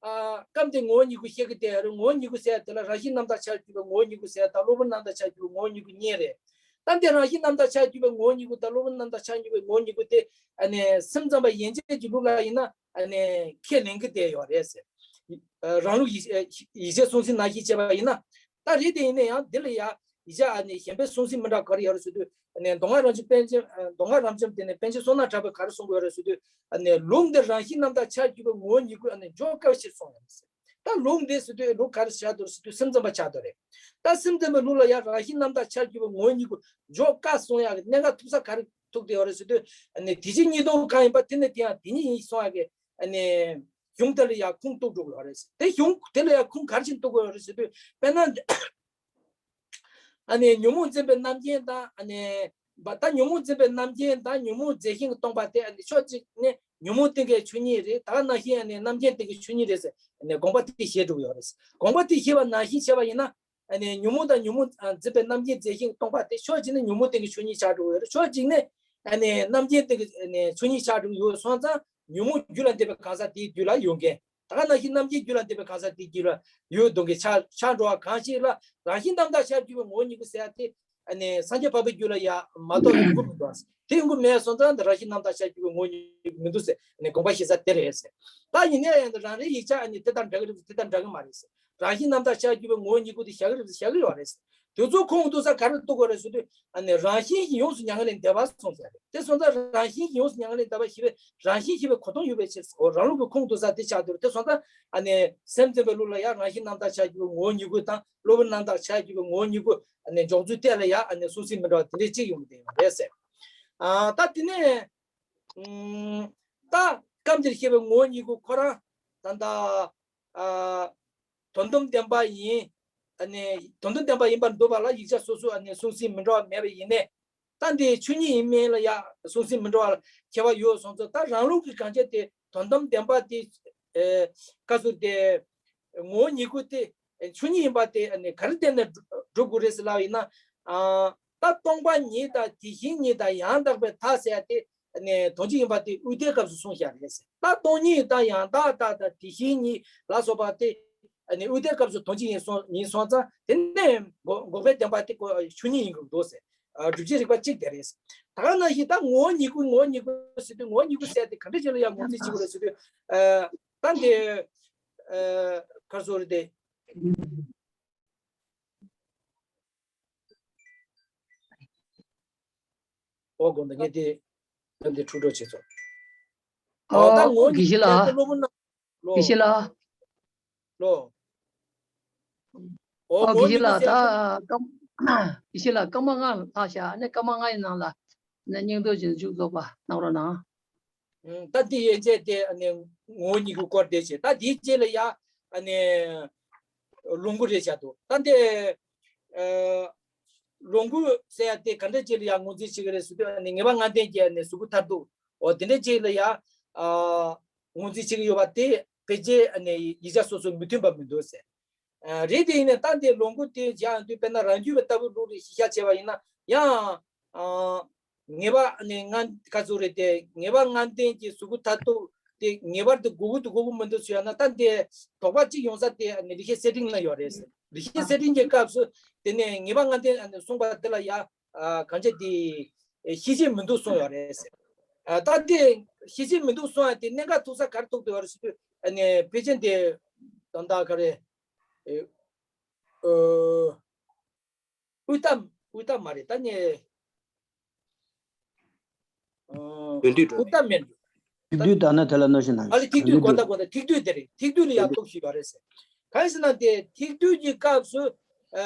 ཨ་སྐབས་དེ་ངོ་བོ་ཉིད་སྐུ་བཤད་ཀྱི་དེ་རེད། ངོ་བོ་ཉིད་སྐུ་ཟེར་དེ་ལ་རང་བཞིན་རྣམ་དག་ཆར་གྱུར་པའི་ངོ་བོ་ཉིད་སྐུ་ཟེར་དང་གློ་བུར་རྣམ་དག་ཆར་གྱུར་པའི་ངོ་བོ་ཉིད་སྐུ་གཉིས་རེད། ད་དེ་རང་བཞིན་རྣམ་དག་ཆར་གྱུར་པའི་ངོ་བོ་ཉིད་སྐུ་དང་གློ་བུར་རྣམ་དག་ཆར་གྱུར་པའི་ངོ་བོ་ཉིད་སྐུ་དེ་ཨ་ནི་སེམས་ཙམ་པ་ཡན་ཆད་ཀྱི་ལུགས་ལ་ཡིན་ན་ཨ་ནི་ཁས་ལེན་གྱི་དེ་ཡོད་རེད་ཟེར། ཨ་རང་ལུགས་ཡིད་ཡིད་ཆེས་སུན་སེམས་ནང་བཞིན་བྱས་པ་ཡིན་ན། ད་རེད་དེ་ཡིན་ན་ཡང་འདི་ལ་ཡང་ཡིག་ཆ་ཨ་ནི་གཞན་པའི་གསུང་ཚུལ་མི་འདྲ་ག་རེ་ཡོད་རེད་ཟེར་དུས་ཨ་ནི་མདོ་སྔགས་རབ་འབྱམས་པཎ་ཆེན་ཨ་མདོ་སྔགས་རབ་འབྱམས་དེ་ནས་པཎ་ཆེན་བསོད་ནམས་གྲགས་པས་ག་རེ་གསུང་གི་ཡོད་རེད་ཟེར་དུས་ཨ་ནི་ལུགས་འདི་རང་བཞིན་རྣམ་དག་ཆར་གྱུར་པའི་ངོ་བོ་ཉིད་སྐུ་ཨ་ནི་འཇོག་དཀའ་ཞེས་གསུངས་ཡོད་རེད་ཟེར། ད་ལུགས་འདི་ཟེར་དུས་ལུགས་ག་རེ་བཞག་འདུག་ཟེར་དུས་སེམས་ཙམ་པ་ཆགས་འདུག་རེད། ད་སེམས་ཙམ་པའི་ལུགས་ལ་ཡང་རང་བཞིན་རྣམ་དག་ཆར་གྱུར་པའི་ངོ་བོ་ཉིད་སྐུ་འཇོག་དཀའ་གསུང་ཡག་གི་གནད་འགག་ཐུག་ས་ག་རེ་ཐུག་བསྡད་ཡོད་རེད་ཟེར་དུས་ཨ་ནི་དེ་བཞིན་གཉིས་སྟོང་གང་ཡིན་པ་དེ་ནི་དེ་ཡང་དེ་ཉིད་ཡིན་གསུང་ཡག་གི་ཨ་ནི། གཞུང་དེ་ལ་ཡང་ཁུངས་གཏུགས་འགྲོ་དགོས་རེད། དེ་གཞུང་དེ་ལ་ཡང་ཁུངས་ག་རེ་བྱས་གཏུགས་དགོས་རེད་ཟེར་དུས་དཔེར་ན། ཨ་ནི་ཉོན་མོངས་འཛིན་པའི་རྣམ་མཁྱེན་དང་ཨ་ནི། ད་ཉོན་མོངས་འཛིན་པའི་རྣམ་མཁྱེན་དང་ཉོན་མོངས་རྫས་གཞན་གྱིས་སྟོང་པ་དེ་ཨ་ནི་ཕྱོགས་གཅིག་ནས་ཉོན་མོངས་སྟེང་གི་ཆོས་ཉིད་རེད། ད་ག་ནང་བཞིན་ཨ་ནི་རྣམ་མཁྱེན་སྟེང་གི་ཆོས་ཉིད་རེད་ཟེར་ཨ་ནི་དགོངས་པ་དེ་བཞེས་འགྲོ་གི་ཡོད་རེད། དགོངས་པ་དེ་བཞེས་པ་ནང་བཞིན་བྱས་པ་ཡིན་ན། ཨ་ནི་ཉོན་མོངས་དང་ཉོན་མོངས་ཨ་འཛིན་པའི་རྣམ་མཁྱེན་རྫས་གཞན་གྱིས་སྟོང་པ་དེ་ཕྱོགས་གཅིག་ནས་ཉོན་མོངས་སྟེང་གི་ཆོས་ཉིད་ཆགས་འགྲོ་གི་ཡོད་རེད། ཕྱོགས་གཅིག་ནས་ཨ་ནི་རྣམ་མཁྱེན་སྟེང་གི་ཨ་ནི་ཆོས་ཉིད་ཆགས་འགྲོ་གི་ཡོད་སོང་ཙང་ཉོན་མོངས་རྒྱུ་ལ་འདེབས་པའི་གང་ཟག་དེའི་རྒྱུད་ལ་ཡོད་མཁན། ད་ག་ནང་བཞིན་རྣམ་མཁྱེན་རྒྱུ་ལ་འདེབས་པའི་གང་ཟག་དེའི་རྒྱུད་ལ་ཡོད་འདུག་མཁན་ཆགས་ཆགས་འགྲོ་བ་གང་ཞིག་ལ་རང་བཞིན་རྣམ་དག་ཆར་གྱུར་པའི་ངོ་བོ་ཉིད་སྐུ་ཟེར་ཡ་དེ་ཨ་ནི་སངས་རྒྱས་འཕགས་པའི་རྒྱུད་ལ་ཡ་མ་གཏོགས་ཡོང་གི་མི་འདུག་དེ་ཡོང་གི་མེད་སོང་ཙང་འདི་རང་བཞིན་རྣམ་དག་ཆར་གྱུར་པའི་ངོ་བོ་ཉིད་སྐུ་མི་འདུག་ཟེར་ཨ་ནི་དགོངས་པ་བཞེས་ས་དེ་རེད་ཟེར། ད་ཡིན་ན་ཡང་འདི་རང་རེའི་ཡིག་ཆ་ཨ་ནི་དེ་དང་འདྲ་གི་རེད་དེ་དང་འདྲ་གི་མ་རེད་ཟེར། རང་བཞིན་རྣམ་དག་ཆར་གྱུར་པའི་ངོ་བོ་ཉིད་སྐུ་དེ་བཞག་གི་རེད་བཞག་གི་ཡོད་རེད། དེ་ཚོ་ཁུངས་གཏུགས་ས་ག་རེ་གཏུགས་དགོས་རེད་ཟེར་དུས་ཨ་ནི་རང་བཞིན་གྱིས་ཡོངས་སུ་མྱ་ངན་ལས་འདས་པ་གསུངས་ཟེར་རེད། དེ་སོང་ཙང་རང་བཞིན་གྱིས་ཡོངས་སུ་མྱ་ངན་ལས་འདས་པ་ཞེས་པའི་རང་བཞིན་ཞེས་པའི་གོ་དོན་ཡོད་པའི་ཕྱིར་ཟེར། འོ་རང་ལུགས་ཀྱི་ཁུངས་གཏུགས་ས་དེ་ཆགས་འདུག་དེ་སོང་ཙང་ཨ་ནི་སེམས་ཙམ་པའི་ལུགས་ལ་ཡང་རང་བཞིན་རྣམ་དག་ཆར་གྱུར་པའི་ངོ་བོ་ཉིད་སྐུ་དང་གློ་བུར་རྣམ་དག་ཆར་གྱུར་པའི་ངོ་བོ་ཉིད་སྐུ་ཨ་ནི་འཇོག་ཚུལ་དེ་ལ་ཡང་ཨ་ནི་གསུང་ཚིག་མི་འདྲ་བ་དེ་འདྲས་གཅིག་ཡོང་གི་བསྡད་ཡོད་རེད་ཟེར། ཨ་ད་དེ་ནས་ཨུམ། ད་སྐབས་འདིར་བཤད་པའི་ངོ་བོ་ཉིད་སྐུ་ཁོ་རང་ད་ལྟ་ཨ་དོན་དམ་བདེན་པ་ཡིན། ཨ་ནི་དོན་དམ་བདེན་པ་ཡིན་པར་འདོད་པ་ལ་ཡིག་ཆ་སོ་སོའི་ཨ་ནི་གསུང་ཚིག་མི་འདྲ་བ་མེད་པ་ཡིན་ནའི། ད་འདི་ཆོས་ཉིད་ཡིན་མིན་ལ་ཡ་སོང་ཟིན་མི་འགྲོ་བ་ལ་ཁྱད་པར་ཡོད་སོང་ཙང་ད་རང་ལུགས་ཀྱི་གང་ཅི་དེ་དོན་དམ་བདེན་པ་དེ་ཨེ་བཀའ་ཟུར་དེ་ངོ་བོ་ཉིད་སྐུ་དེ་ཆོས་ཉིད་ཡིན་པ་དེ་ཨ་ནི་ག་རེ་བརྟེན་ནས་སྒྲུབ་དགོས་རེད་ཟེར་ལབ་ཡིན་ན། ཨ་ད་སྟོང་པ་ཉིད་དང་དེ་བཞིན་ཉིད་དང་ཡང་དག་པའི་མཐའ་ཟེར་ཡ་དེ་ཨ་ནི་དོན་གཅིག་ཡིན་པ་དེ་དབུས་མཐའི་སྐབས་སུ་གསུངས་བཞག་རེད་ཟེར། ད་སྟོང་ཉིད་དང་ཡང་དག་མཐའ་དང་དེ་བཞིན་ཉིད་ལ་སོགས་པ་དེ་ཨ་ནི་དབུས་མཐའི་སྐབས་སུ་དོན་གཅིག་ཡིན་སོང་ཡིན་སོང་ཙང་དེ་ནས་འགོག་འགོག་པའི་བདེན་པ་དེ་ཆོས་ཉིད་ཡིན་དགོས་འདུག་ཟེར། ཨ་སྒྲུབ་བྱེད་རིགས་པ་གཅིག་དེ་རེད། ད་ག་ནང་བཞིན་ད་ངོ་བོ་ཉིད་སྐུ་ངོ་བོ་ཉིད་སྐུ་ཟེར་དུས་ངོ་བོ་ཉིད་སྐུ་ཟེར་དེ་ག་འདྲ་ཅིག་ལ་ཡང་ངོས་འཛིན་བྱེད་དགོས་རེད་ཟེར་དུས། ཨ་ད་འདི་ཨ་ག་རེ་ཟེར་དགོས་རེད་དེ། ཨོ་དགོངས་དག་ངས་དེ་ཡང་དེ་འཁྲུག་འགྲོ་བྱེད་ཚོ། ཨོ་ད་ཨོ་ངོ་བོ་དགེ་བཤེས་ཉིད་ལགས། ཀྱི་སློབ་དཔོན་རྣམས་ལོ། དགེ་བཤེས་ལགས། ལོ། ཨོ་ཨོ་དགེ་ངོ་བོ་བཤེས་ཉིད་ལགས་ཀྱི་ད་སྐར་མ་དགེ་བཤེས་ལགས་སྐར་མ་ལྔ་ལྷག་བཞག་ཨ་ནི་སྐར་མ་ལྔ་ཡི་ནང་ལ་ཨ་ནི་སྙིང་སྟོབས་ཀྱི་མཇུག་རྫོགས་པ་གནང་རོགས་གནང་། ད་འདི་ཡན་ཆད་དེ་ཨ་ནི་ངོ་བོ་ཉིད་སྐུ་སྐོར་དེ་བྱས། ད་དེའི་རྗེས་ལ་ཡ་ཨ་ནི་ལོངས་སྐུ་རེད་བྱ་འདུག་ད་འདི་ཨ་ལོངས་སྐུ་ཟེར་ཡ་དེ་ག་འདྲ་ཅིག་ལ་ཡ་ངོས་འཛིན་བྱེད་ཀྱི་རེད་ཟེར་དུས་ཨ་ནི་ངེས་པ་ལྔ་ལྡན་གྱི་ཨ་ནི་གཟུགས་སྐུ་མཐར་ཐུག་འོ་དེ་འདྲ་ཅིག་ལ་ཡ་ཨ་ངོས་འཛིན་བྱེད་ཀྱི་ཡོད་པ་དེ་ཕལ་ཆེར་ཨ་ནི་ཡིག་ཆ་སོ་སོ་མི་མཐུན་པ་མི་འདུག་ཟེར། ཨ་རེད་དེ་ཡིན་ནའི་ད་འདི་ལོངས་སྐུ་དེ་བཞག་ཡོང་དུས་དཔེར་ན་རང་རྒྱུད་པ་ལྟ་བུ་ལུགས་རེ་གཞི་བཞག་བྱས་པ་ཡིན་ན་ཡང་ཨ་ངེས་པ་ནི་ལྔ་ག་ཚོད་རེད་དེ་ངེས་པ་ལྔ་ལྡན་གྱི་གཟུགས་སྐུ་མཐར་ཐུག་དེ་ངེས་པར་དུ་དགོས་ཀྱི་འདུག་དགོས་ཀྱི་མི་འདུག་ཟེར་ཡང་ན་ད་འདི་དོགས་པ་གཅིག་ཡོང་ས་དེ་ནི་རིག་བྱེད་གསེར་ཕྲེང་ལ་ཡོད་རེད་ཟེར། རིག་བྱེད་གསེར་ཕྲེང་གི་སྐབས་སུ་དེ་ནས་ངེས་པ་ལྔ་ལྡན་གསུངས་པ་དེ་ལ་ཡ་ཨ་གང་བྱས་དེ་ཤེས་བྱེད་མི་འདུག་གསུངས་ཡོད་རེད་ཟེར། ཨ་ད་དེ་ཤེས་བྱེད་མི་འདུག་གསུངས་ཡ་དེ་གནད་འགག་ཐུག་ས་ག་རེ་ཐུག་བསྡད་ཡོད་རེད་ཟེར་དུས་ཨ་ནི་ཕལ་ཆེར་དེ་ད་ལྟ་ག་རེ་ཨེ་ཨོ། དབུས་མཐའ་དབུས་མཐའ་མ་རེད་ད་ནི། ཨོ། དོན་བསྡུས་འགྲོ་དབུས་མཐའ་མེད་འགྲོ། ཐིག་བསྡུས་ལྟར་ན་དེ་ལ་གནོད་ཤིང་ནང་ཨ་ལེ་ཐིག་བསྡུས་དགོས་ད་དགོས་ད་ཐིག་བསྡུས་དེ་རེད། ཐིག་བསྡུས་ལ་ཡག་ཐུག་ཞིག་ཡོད་རེད་ཟེར། གང་ཡིན་ཟེར་ན་དེ་ཐིག་བསྡུས་ཀྱི་སྐབས་སུ་ཨ་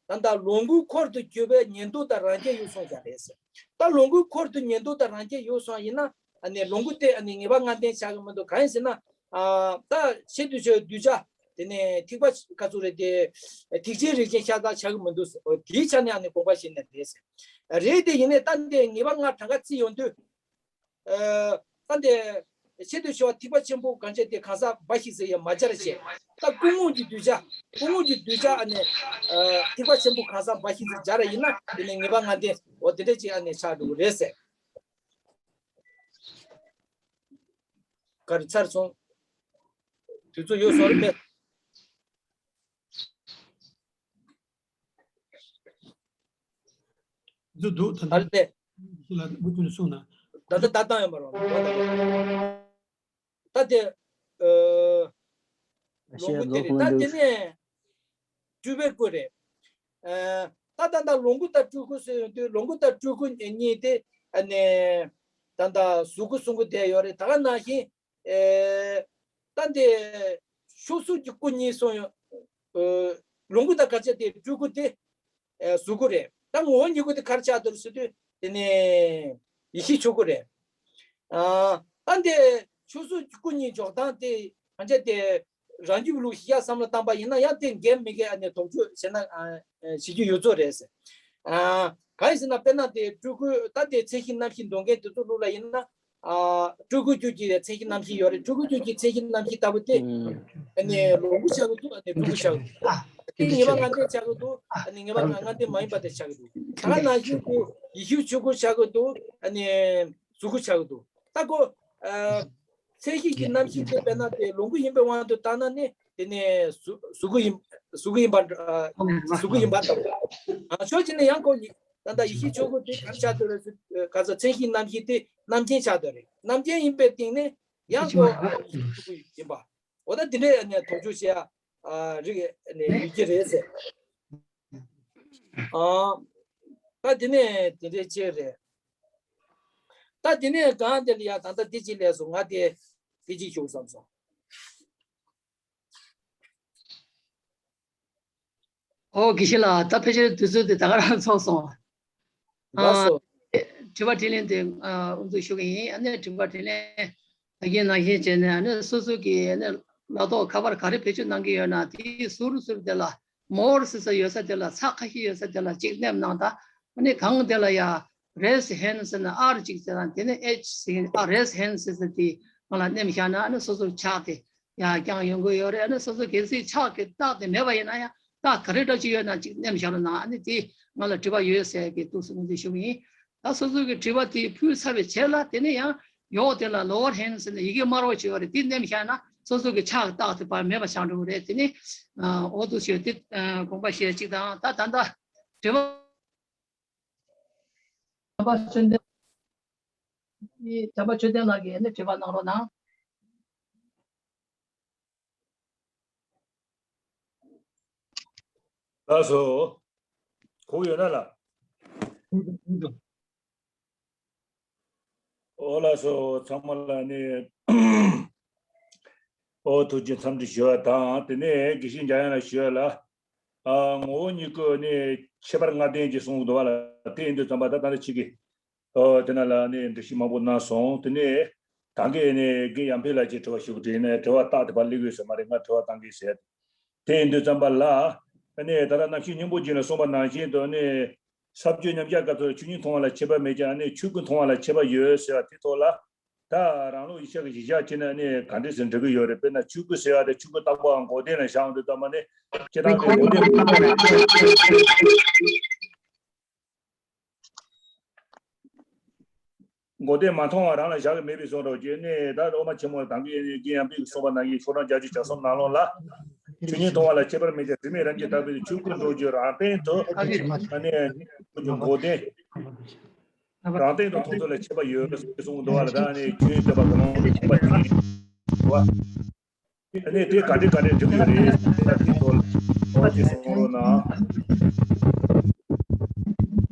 ད་ལྟ་ལོངས་སྐུའི་འཁོར་དུ་གྱུར་པའི་ཉན་ཐོས་དང་རང་རྒྱལ་ཡོད་གསུངས་ཀྱང་རེད་ཟེར། ད་ལོངས་སྐུའི་འཁོར་དུ་ཉན་ཐོས་དང་རང་རྒྱལ་ཡོད་གསུངས་ཡིན་ན་ཨ་ནི་ལོངས་སྐུ་དེ་ཨ་ནི་ངེས་པ་ལྔ་ལྡན་ཆགས་ཀྱི་མི་འདུག་གང་ཡིན་ཟེར་ན། ཨ་ད་ཆེད་དུ་བྱས་གདུལ་བྱ་དེ་ནས་ཐེག་པ་ག་ཚོད་རེད་དེ། ཐེག་ཆེན་རིགས་ཅན་ཤ་སྟག་ཆགས་ཀྱི་མི་འདུག་ཟེར། འོ་དེའི་ཆ་ནས་ཨ་ནི་དགོངས་པ་བཞེས་ནས་རེད་ཟེར། རེད་དེ་ཡིན་ནའི་ད་འདི་ངེས་པ་ལྔ་གྲངས་ཀ་བརྩིས་ཡོང་དུས། ཨ་ད་འདི་ཆེད་དུ་བྱས་པ་ཐེག་པ་ཆེན་པོ་གང་བྱས་དེ་གང་ཟག་འབའ་ཞིག་ཟེར་ཡ་མ་སྦྱར་བྱས། ད་ཀུན་རྨོངས་ཀྱི་གདུལ་བྱ་ཀུན་རྨོངས་ཀྱི་གདུལ་བྱ་ཨ་ནི་ཨ་ཐེག་པ་ཆེན་པོ་གང་ཟག་འབའ་ཞིག་ཟེར་སྦྱར་བ་ཡིན་ན་དེ་ནས་ངེས་པ་ལྔ་ལྡན་འོ་དེ་འདྲ་ཅིག་ཨ་ནི་ཆགས་འགྲོ་གི་རེད་ཟེར། ག་རེ་ཚར་སོང་། དུས་ཚོད་ཡོད་སོང་རེད་པས། དུས་ཚོད་འདུག་ད་ཨ་ལྟ་ལས། ཁྱེད་ལ་མུ་མཐུད་ནས་གསུངས་ན། ད་ལྟ་ལྟ་སྟངས་ཡོད་མ་རེད། ད་དེ་ཨ་ལོངས་སྐུ་དེ་རེད། ད་དེ་ནས་སྤྲུལ་པའི་སྐུ་རེད། ཨ་ད་ད་ད་ལོངས་སྐུ་དང་སྤྲུལ་སྐུ་ཟེར་ཡོང་དུས་ལོངས་སྐུ་དང་སྤྲུལ་སྐུ་གཉིས་དེ་ཨ་ནི་ད་ད་གཟུགས་སྐུ་གསུང་སྐུ་དེ་ཡོད་རེད། ད་ག་ནང་བཞིན། ཨེ། ད་འདི་ཕྱོགས་སུ་གི་སྐུ་གཉིས་སོང་ཡོད། ཨེ། ལོངས་སྐུ་དང་ག་ཅི་དེ་སྤྲུལ་སྐུ་དེ། ཨེ། གཟུགས་སྐུ་རེད། ད་ངོ་བོ་ཉིད་སྐུ་དེ་གར་ཆགས་འདུག་ཟེར་དུས་དེ་ནས་ཡེ་ཤེས་ཆོས་སྐུ་རེད། ཨ། ད་འདི་ཕྱོགས་སུ་གི་སྐུ་གཉིས་འཇོག་སྟངས་དེ་ག་ཅི་དེ་རང་རྒྱུད་ལུགས་ཤིག་ཡ་བསམ་བློ་བཏང་པ་ཡིན་ན་ཡང་དེ་འགལ་མི་འགལ་ཨ་ནི་དོགས་གཅོད་བྱེད་ན་ཨ། བྱེད་རྒྱུ་ཡོད་ཚོད་རེད་ཟེར། ཨ། གང་ཡིན་ཟེར་ན་དཔེར་ན་དེ་སྤྲུལ་སྐུ་ད་དེ་མཚན་གཞི་རྣམ་བཞི་འདོན་མཁན་དེ་ཚོ་ལུགས་ལ་ཡིན་ན། ཨ། སྤྲུལ་སྐུ་རྒྱུད་ཀྱི་མཚན་གཞི་རྣམ་བཞི་ཡོད་རེད། སྤྲུལ་སྐུ་རྒྱུད་ཀྱི་མཚན་གཞི་རྣམ་བཞི་ལྟ་བུ་དེ། ཨ་ནི་ལོངས་སྐུ་ཆགས་ཀྱི་འདུག་ཨ་ནི་སྤྲུལ་སྐུ་ཆགས་ཀྱི་འདུག་དེ་ངེས་པ་ལྔ་ལྡན་ཆགས་ཀྱི་འདུག་ཨ་ནི་ངེས་པ་ལྔ་ལྔ་ལྡན་མ་ཡིན་པ་དེ་ཆགས་ཀྱི་འདུག་ད་ག་ནང་བཞིན་དུ་ཡེ་ཤེས་ཆོས་སྐུ་ཆགས་ཀྱི་འདུག་ཨ་ནི་གཟུགས་སྐུ་ཆགས་ཀྱི་འདུག་ད་ཁོ། ཨ། མཚན་གཞི་གི་རྣམ་ཤེས་དེ་དཔེར་ན་དེ་ལོངས་སྐུ་ཡིན་པའི་དབང་དུ་བཏང་ན་ནི་དེ་ནི་གཟུ་གཟུགས་སྐུ་ཡིན་གཟུགས་སྐུ་ཡིན་པ་འདྲ། ཨ། གཟུགས་སྐུ་ཡིན་པ་འདྲ། ཨ། ཕྱོགས་གཅིག་ནས་ཡང་ཁོ་ཡི་ད་ལྟ་ཡེ་ཤེས་ཆོས་སྐུ་དེ་ག་རེ་ཆགས་འདུག་རེད་ཟེར་ག་ཚོད་མཚན་གཞི་རྣམ་ཤེས་དེ་རྣམ་མཁྱེན་ཆགས་འདུག་རེད། རྣམ་མཁྱེན་ཡིན་པའི་སྟེང་ནས་ཡང་ཁོ་གཟུགས་སྐུ་ཡིན་པ། འོ་ད་དེ་འདྲའི་ནས་དོགས་གཅོད་བྱེད་ཡ་རིགས་ནས་ཡོད་ཀྱི་རེད་ཟེར། ཨ། ད་དེ་ནས་དེ་འདྲའི་ཅིག་རེད། ད་དེ་ནས་གང་དེ་ལ་ཡ་ད་ལྟ་དེ་ཅིག་ལས་སོང་ང་དེ་དེ་ཅིག་ཞུགས་བསམ་སོང་། ཨོ་དགེ་བཤེས་ལགས་ད་ཕལ་ཆེར་དུས་ཚོད་དེ་ད་ག་རང་ཚོགས་སོང་། ལགས་སོ། དྲི་བ་དྲིས་ལན་དེ་དབུ་འཛུགས་ཞུ་གི་ཡིན། ཨ་ནི་དྲི་བ་དྲིས་ལན་ད་གིན་ནང་བཞིན་བྱས་ནས་ཨ་ནི་སོ་སོ་གི་ཨ་ནི་ལག་ཐོགས་ཁ་པར་ག་རེ་བེད་སྤྱོད་གནང་གི་ཡོད་ན་དེའི་ཟུར་ཟུར་དེ་ལ་མོར་ཟེར་ས་ཡོད་ས་དེ་ལ་ཚགས་ཁ་ཤས་ཡོད་ས་དེ་ལ་གཅིག་མནན་གནང་དང་། ཨ་ནི་གང་དེ་ལ་ཡ་ raise hand ཟེར་ན་R གཅིག་ཟེར་དང་དེ་ནས་H ཟེར་ཨ་raise hand ཟེར་ཟེར་དེ་ང་ལ་མནན་བཞག་ན་ཨ་ནི་སོ་སོར་ཆགས་ཏེ་ཡར་བརྐྱངས་ཡོང་གི་ཡོད་རེད། ཨ་ནི་སོ་སོ་གལ་སྲིད་ཕྱག་གི་རྟགས་དེ་མེད་པ་ཡིན་ན་ཡང་རྟགས་ག་རེ་འདྲ་ཅིག་ཡོད་ན་ཅིག་མནན་བཞག་རོགས་གནང་། ཨ་ནི་དེ་ང་ལ་དྲི་བ་ཡོད་ཟེར་གི་འདུག་ཟེར་ངོས་འཛིན་ཞུ་གི་ཡིན། ད་སོ་སོ་གི་དྲི་བ་དེ་ཕུལ་ཚར་བའི་རྗེས་ལ་དེ་ནས་ཡང་ཡོག་དེ་ལ་lower hand ཟེར་ནས་ཡི་གེ་དམར་པོ་ཅིག་ཡོད་རེད། དེ་མནན་བཞག་ན་སོ་སོ་གི་ཕྱག་རྟགས་དེ་ཕར་མེད་པ་ཆགས་འགྲོ་གི་རེད། དེ་ནས་ཨ་འོ་འདུག་ཞུ་དེ་ཨ་དགོངས་པ་བཞེས་གཅིག་དང་། ད་ད་ལྟ་དྲི་བ། བྱམས་པ་ཆོས་ལྡན། བྱམས་པ་ཆོས་ལྡན་ལགས་ཀྱིས་ནི་དྲི་བ་གནང་རོགས་གནང་། ལགས་སོ། གོ་ཡོད་ན་ལགས། ཨོ་ལགས་སོ། ཚང་མ་ལ་ནི་ཨོ་ཐུགས་རྗེ་འཚམས་འདྲི་ཞུ་བ་དང་། དེ་ནས་དགེ་བཤེས་འཇམ་དབྱངས་ལགས་ཞུ་བ་ལ། ཨ་ངོ་བོ་ཉིད་སྐུ་ནི་ཁྱད་པར་ལྔ་ལྡན་གྱི་གསུང་འདུག་བ་ལ། དེ་ཡིན་དུས་ཙམ་པ་ད་ད་ལྟ་ཁྱེད་ཀྱིས་ཨོ་དེ་ན་ལ་ནི་འགྲེལ་བཤད་མང་པོ་གནང་སོང་། དེ་ནས་ད་གིན་ནི་རྒན་ཡར་འཕེལ་ལགས་ཀྱིས་དྲི་བ་ཞུ་གི་དྲིས་ནས་དྲི་བ་རྟགས་དེ་ཕར་སླེབས་ཡོད་ཟེར་མ་རེད། ང་དྲི་བ་བཏང་གི་ཟེར། དེ་ཡིན་དུས་ཙམ་པ་ལ་ཨ་ནི་ད་ལྟ་རྣམ་ཤེས་སྙིང་པོ་རྗེ་ལ་གསུངས་པ་ནང་བཞིན་དུ་ནི་ས་བཅུ་མཉམ་གཞག་སྐབས་སུ་ཆོས་ཉིད་མཐོང་བ་ལ་ཁྱད་པར་མེད་ཀྱང་ཨ་ནི་ཆོས་སྐུ་མཐོང་བ་ལ་ཁྱད་པར་ཡོད་ཟེར་བ་དེ་ཐོག་ལ། ད་རང་ལུགས་ཡིག་ཆ་གི་གཞི་བཞག་བྱས་ན་ནི་ག་འདྲས་སེ་འགྲིག་གི་ཡོད་རེད། དཔེར་ན་ཆོས་སྐུ་ཟེར་བ་དེ་ཆོས་སྐུ་བརྟག་པའམ་འགོག་བདེན་ལ་བཞག་འོང་དུས་ཙམ་པ་ནི་སྤྱིར་བཏང་དེ་འགོག་བདེན་མ་མཐོང་བ་ལ་འགོག་བདེན་མ་མཐོང་བ་རང་ལ་བཞག་གི་མེད་པའི་བཟོ་འདྲ་བྱས་ནས། ད་སློབ་མ་ཆེན་མོ་དང་གི་ཡན་གྱི་ཡང་པིག་གསུངས་པ་ནང་བཞིན་ཤོག་གྲངས་བརྒྱད་ཅུ་གྱ་གསུམ་ནང་ལོགས་ལ། ཆོས་ཉིད་མཐོང་བ་ལ་ཁྱད་པར་མེད་ཀྱང་དྲི་མེད་རང་གིས་བརྟགས་པའི་ཆོས་སྐུ་འགྲོ་རྒྱུ་རང་སྟེང་དུ་ཨ་ནི་འགོག་བདེན། རང་སྟེང་དུ་མཐོང་ཚུལ་ལ་ཁྱད་པར་ཡོད་ཟེར་གསུངས་འདུག་བ་ལ། ད་ནི་ཆོས་ཉིད་སྟོན་པ་གང་རུང་གི་ཁྱད་པར་ཅན་བ། ཨ་ནི་དེ་ག་འདྲས་ག་འདྲས་འགྲིག་ཡོད་རེད། ད་དེ་ཐོག་ལ་ཅིག་གསུང་རོགས་གནང་།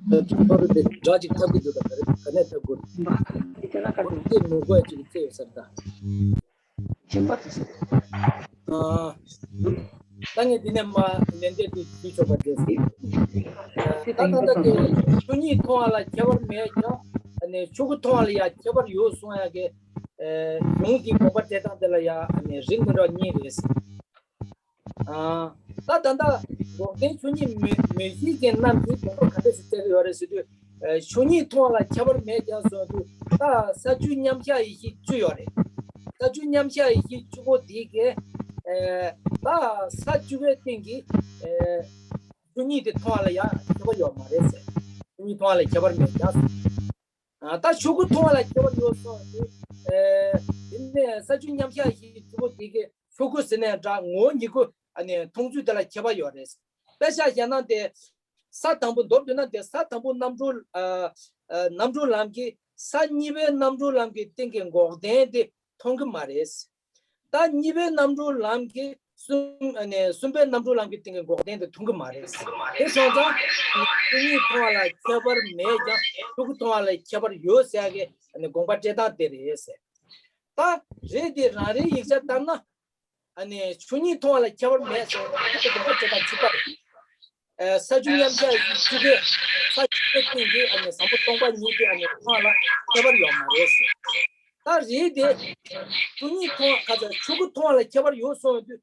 ད་དེ་ཐོག་ལ་དེ་འདྲ་ཅིག་ཐབས་ཀྱི་འདུག་ད་ག་རེ་ག་ནས་ཐབས་དགོས། དེ་ལ་ག་རེ་དེ་མི་དགོས་ཅིག་བཙལ་ཡོད་ས་རེད་ད། ཞིམ་པ་དེ་ཟེར། ཨ། ད་ངས་འདི་ནས་མ་ལན་འདེབས་དེ་ཞུ་ཆོག་པ་རེད། ད་ད་ལྟ་དེ་ཆོས་ཉིད་མཐོང་བ་ལ་ཁྱད་པར་མེད་ཀྱང་ཨ་ནི་ཆོས་སྐུ་མཐོང་བ་ལ་ཡང་ཁྱད་པར་ཡོད་གསུང་ཡ་གི་ཨ་གཞུང་གི་དགོངས་པ་འགྲེལ་སྟངས་དེ་ལ་ཡང་ཨ་ནི་རིགས་མི་འདྲ་བ་གཉིས་རེད། ཨ། ད་ད་ལྟ་འགོག་བདེན་ཆོས་ཉིད་མེད་མེད་བཞི་ཅན་རྣམས་ཀྱི་དགོངས་པ་ག་འདྲ་ཞིག་བཙལ་གྱི་ཡོད་རེད་ཟེར་དུས། ཨ་ཆོས་ཉིད་མཐོང་བ་ལ་ཁྱད་པར་མེད་ཀྱང་ཟེར་དུས། ད་ས་བཅུ་མཉམ་གཞག་ཡེ་ཤེས་བཅུ་ཡོད་རེད། ས་བཅུ་མཉམ་གཞག་ཡེ་ཤེས་བཅུ་པོ་དེ་གའི་ཨ་ད་ས་བཅུ་པའི་སྟེང་གི་ཨ་ཆོས་ཉིད་དེ་མཐོང་བ་ལ་ཡང་ཁྱད་པར་ཡོད་མ་རེད་ཟེར། ཆོས་ཉིད་མཐོང་བ་ལ་ཁྱད་པར་མེད་ཀྱང་ཟེར། ཨ་ད་ཆོས་སྐུ་མཐོང་བ་ལ་ཁྱད་པར་ཡོད་གསུངས་དུས། ཨ་དེ་ནས་ས་བཅུ་མཉམ་གཞག་ཡེ་ཤེས་བཅུ་པོ་དེ་གའི་ཆོས་སྐུ་ཟེར་ནའི་འདྲ། ངོ་བོ་ཉིད་སྐུ་ཨ་ནི་མཐོང་ཚུལ་དེ་ལ་ཁྱད་པར་ཡོད་རེད། དཔེ་ཆ་བཞག་ན་དེ་ས་དང་པོ་མདོར་བསྡུས་ན་དེ་ས་དང་པོ་རྣམ་གྲོལ། ཨ་ཨ་རྣམ་གྲོལ་ལམ་གྱི་ས་གཉིས་པའི་རྣམ་གྲོལ་ལམ་གྱི་སྟེང་གི་འགོག་བདེན་དེ་མཐོང་གི་མ་རེད། ད་གཉིས་པའི་རྣམ་གྲོལ་ལམ་གྱི་གསུམ་ཨ་ནི་གསུམ་པའི་རྣམ་གྲོལ་ལམ་གྱི་སྟེང་གི་འགོག་བདེན་དེ་མཐོང་གི་མ་རེད། དེ་སོང་ཙང་ཆོས་ཉིད་མཐོང་བ་ལ་ཁྱད་པར་མེད་ཀྱང་ཆོས་སྐུ་མཐོང་བ་ལ་ཁྱད་པར་ཡོད་ཟེར་ཡ་གི་ཨ་ནི་དགོངས་པ་འགྲེལ་སྟངས་དེ་རེད་ཟེར། ད་རེད་དེ་རང་རེའི་ཡིག་ཆ་ལྟར་ན། ཨ་ནི་ཆོས་ཉིད་མཐོང་བ་ལ་ཁྱད་པར་མེད་ཟེར་བ་དེ་དགོངས་པ་དེ་དང་གཅིག་པ་རེད། ཨ་ས་བཅུ་མཉམ་གཞག་གི་ཆོས་སྐུ་ས་བཅུ་པའི་སྟེང་གི་ཨ་ནི་བཟང་པོ་སྟོང་པ་ཉིད་དེ་ཨ་ནི་མཐོང་བ་ལ་ཁྱད་པར་ཡོད་མ་རེད་ཟེར། ད་རེད་དེ་ཆོས་ཉིད་མཐོང་བ་ག་ཚ་ཆོས་སྐུ་མཐོང་བ་ལ་ཁྱད་པར་ཡོད་གསུངས་ཡོང་དུས་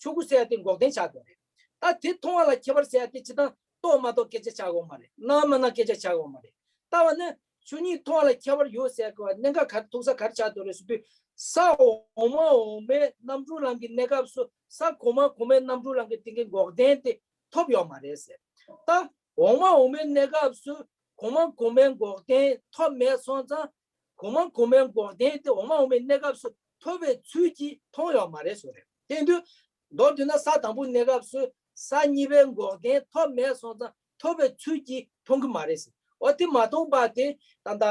ཆོས་སྐུ་ཟེར་ཡ་དེ་འགོག་བདེན་ཆགས་འགྲོ་རེད། ད་དེ་མཐོང་བ་ལ་ཁྱད་པར་ཟེར་ཡ་དེ་སྤྱིར་བཏང་རྟོགས་མ་རྟོགས་སྐད་ཆ་ཆགས་ཡོད་མ་རེད། སྣང་མ་སྣང་སྐད་ཆ་ཆགས་ཡོད་མ་རེད། ལྟ་བ་ནི་ཆོས་ཉིད་མཐོང་བ་ལ་ཁྱད་པར་ཡོད་ཟེར་གི་བ་གནད་འགག་ག་རེ་ཐུག་ས་ག་རེ་ཆགས་འདུག་རེད་ཟེར་དུས། ས་འོག་མ་འོག་མའི་རྣམ་གྲོལ་ལམ་གྱི་གནས་སྐབས་སུ་ས་གོང་མ་གོང་མའི་རྣམ་གྲོལ་ལམ་གྱི་སྟེང་གི་འགོག་བདེན་དེ་ཐོབ་ཡོད་མ་རེད་ཟེར། ད་འོག་མ་འོག་མའི་གནས་སྐབས་སུ་གོང་མ་གོང་མའི་འགོག་བདེན་ཐོབ་མེད་སོང་ཙང་། གོང་མ་གོང་མའི་འགོག་བདེན་དེ་འོག་མ་འོག་མའི་གནས་སྐབས་སུ་ཐོབ་པའི་ཚུལ་གྱིས་མཐོང་ཡོད་མ་རེད་ཟེར་རེད། དེ་དུས་མདོར་བསྡུས་ན་ས་དང་པོའི་གནས་སྐབས་སུ་ས་གཉིས་པའི་འགོག་བདེན་ཐོབ་མེད་སོང་ཙང་ཐོབ་པའི་ཚུལ་གྱིས་མཐོང་གི་མ་རེད་ཟེར། འོ་དེ་མ་མཐོང་པ་དེ་ད་ལྟ་